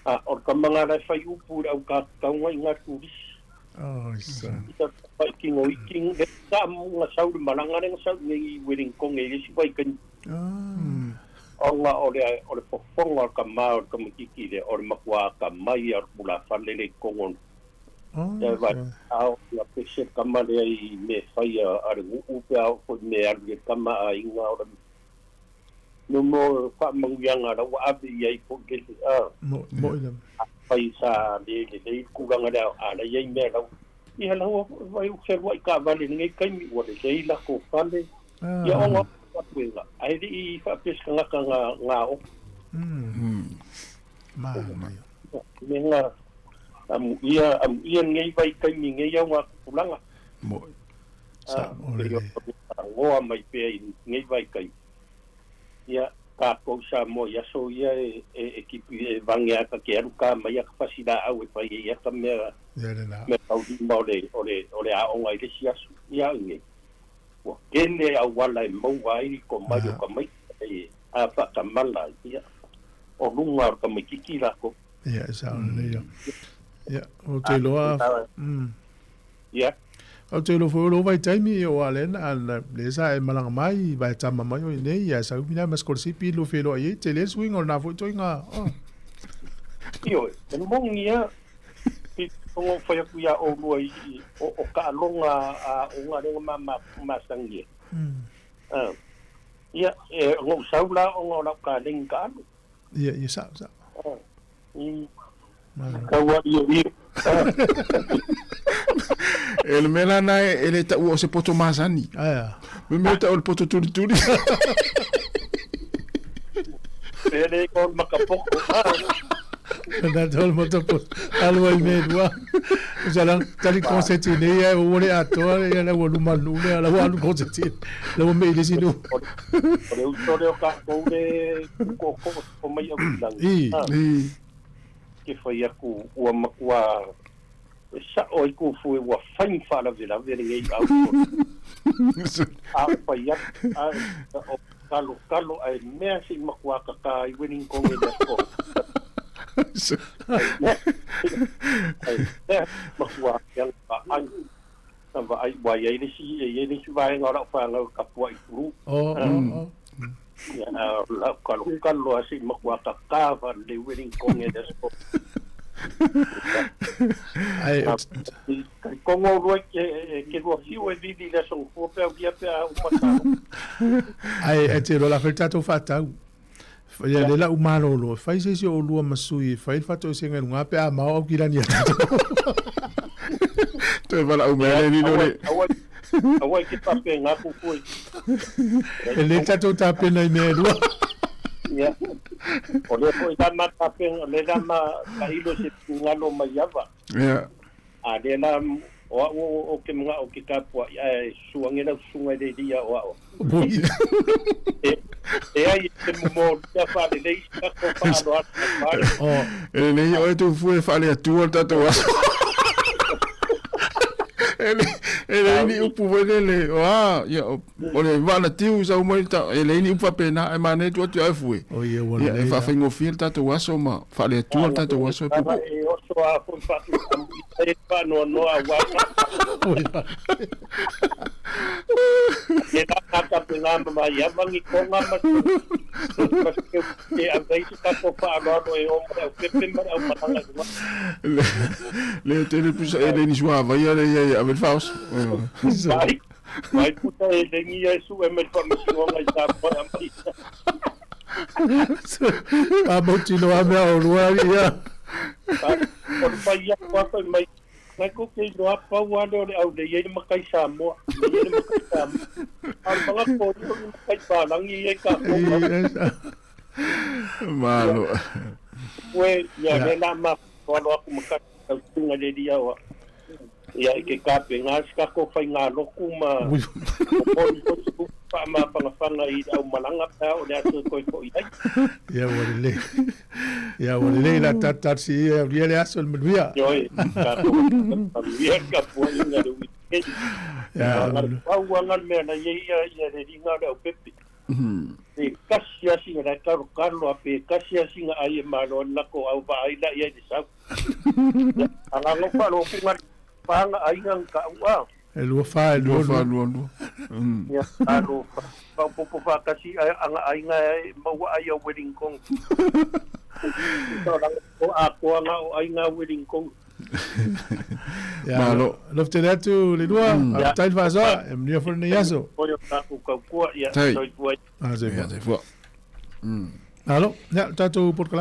A, o le tama nga la e fai upu i le au kakauga i nga turisi. Oi, sa. I ta pai kino iti, le ta nga sau le malaga le nga sau nei i Wellington e le isi vaitaimi. Ona o le, o le fofoga o le tama o le tamaititi lea, o le matua atamai a o le tulafale le i totonu o le, vai, a o ia pese le tama lea i mea fai a le nuu pe a oo foi i mea e alu i ai le tama aiga o le No mo faamanuiaga la ua ave i ai foi lele a. Mo'i lava. Afai sa le lelei le tulaga lea a la i ai mea lau ia la ua vai u felua'i taavale i lenei taimi ua lelei latou fale ia ona o atu e ae le i faapea se tagata na na o. Manaia. Mea amuia, amuia lenei vaitaimi i nei augatupulaga. Mo'i. A, pei o agoa mai pea i lenei vaitaimi. Ia, tatou Samoa i aso ia e, e, e kipi e vage ata ke alu ka mai a ka fasi laau e fai ai ia ka mea, Ia lena. mea taulima o le, o le, o le aoga i le isi aso. Ia au nei, ua tele auala e maua ai tomai o tamaiti e a faatamala ai, ia, o luga o le tamaititi latou. Ia, e sao lelei ia. Ia, ou te iloa, Ia. Ou te iloa foi o lou vaitaimi, ia ua le na, lea sa e malaga mai, vae tama mai o i nei, ia sau mina ma sikolasipi lua feiloai ai, tele le suiga o lena foi ituaiga, oh. Ioe, e moni lava, pei ona ou fai atu iā ʻolua i, i, o, o taaloga a aoga lea na ma, masani ai. Ah, ia, e, na ou sau la ona o lau kaleni taalo. Ia, ia sao, sao. Ah, i, tau a io io. E le mea lana e le taua o se poto masani. Aia. Me mea tau o le poto tulituli. E le ko makapoko. Na tol matapo alu ai me lua. Usa la tali konseti nei e ua le atoa ia la ua luma nu le la ua alu konseti. La ua me i le sinu. O le uso lea o tatou le tootoo o mai au i lagi. I. I. Ke fai atu ua matua e sa'o ai kou fue ua fai ma faalavelave lenei au. A o fai atu a o kalokalo ae mea se i matua akaka ai Wellington i le aso. Ae mea matua ake vaai na vaai ua i ai le isi e i ai le isi vaega o lau fanau e tapuai i Pulu. Oh, oh, oh. Ia, lau kalokalo a se i matua akaka faalelei Wellington i le aso. Ai, Talitonu au e ke lua fiu e vili i le aso gafua pe aulia pe a uma talo. Ai, e te iloa o le a fai le tatou faatau. Ia le lau malolo, e fai se isi o oulua ma sui e fai le faatoesega i luga pe a mao au kilani ia tatou. Toe valaau mea le lilo le. Aua e te tapena atu koe. E lelei tatou tapena i mea e lua. Ia. O lea foi la ma tapena, o lea la ma tailo se finagalo mai ava. Ia. A lea la, o a'u ou te mana'o ki tapua'i, ae susu ane lau susuga i le alii o a'u. E ai e te momolia faalelei si tatou faaaloalo mai. E lelei oe Tufue e faale-Atua le tatou aso. E leai ni upu foi lele, o a, ia, o le vaa na tiu sau mai, e leai ni upu faapena, ae manaia tuu atu ia oe Fue. Ia, e faafaigofie le tatou aso ma faale-Atua le tatou aso e puupuu. E oso a foi faatuamuia e faanoanoa aua E la tapena ma mai ava ni konga ma ma se avei se tatou faaaloalo e o mai au pepe ma le au malaga i luga. Le tele pusa e le ni suavai ia le ia ia ave le faaoso. Vai, vai pusa e le ni ia e sue mai le faamasinoga i Samoa e aumai. A mautinoa mea o lua ia. O le fai atu a fai mai, Nai kou te iloa pau lava lea o le au lei ai le matai Samoa, lei ai le matai Samoa. A o le manatu o ia o ni matai palagi ia i tatou. Malo. Ue, ia lea la ma alo atu ma tautuga le lia o ia i ke tapena se tatou faigalotu ma momoli foi se upu faamafanafana i le aumalaga pe a oo le aso e toe foi ai. Ia ua lelei. Ia ua lelei la tatou si ia aulia le aso le manuia. Ioe, tatou manuia le tapuaiga i le weekend. Ia, Na o le pau lava le mea na i ai ia le liga o le aupepe. Pe tasi lava sina la e talotalo a pe tasi lava sina ai e malo ai le latou au vaai la i ai le sau. Ia, a na ona ou faalogo atu fa na aiga na taʻu a. E lua fa e lua lua. Fa lua lua. Ia, alo faaopoopo faatasi ana aiga e maua ai a Wellington. O atoa na o aiga a Wellington. Ia, Malo. Alofa tele atu le lua, faafetai le faasoa, e manuia foi lenei aso. Foi o tatou tautua, ia, Tai. soifua. Ah, soifua. Ia, soifua. Malo, ia, le tatou polokalame.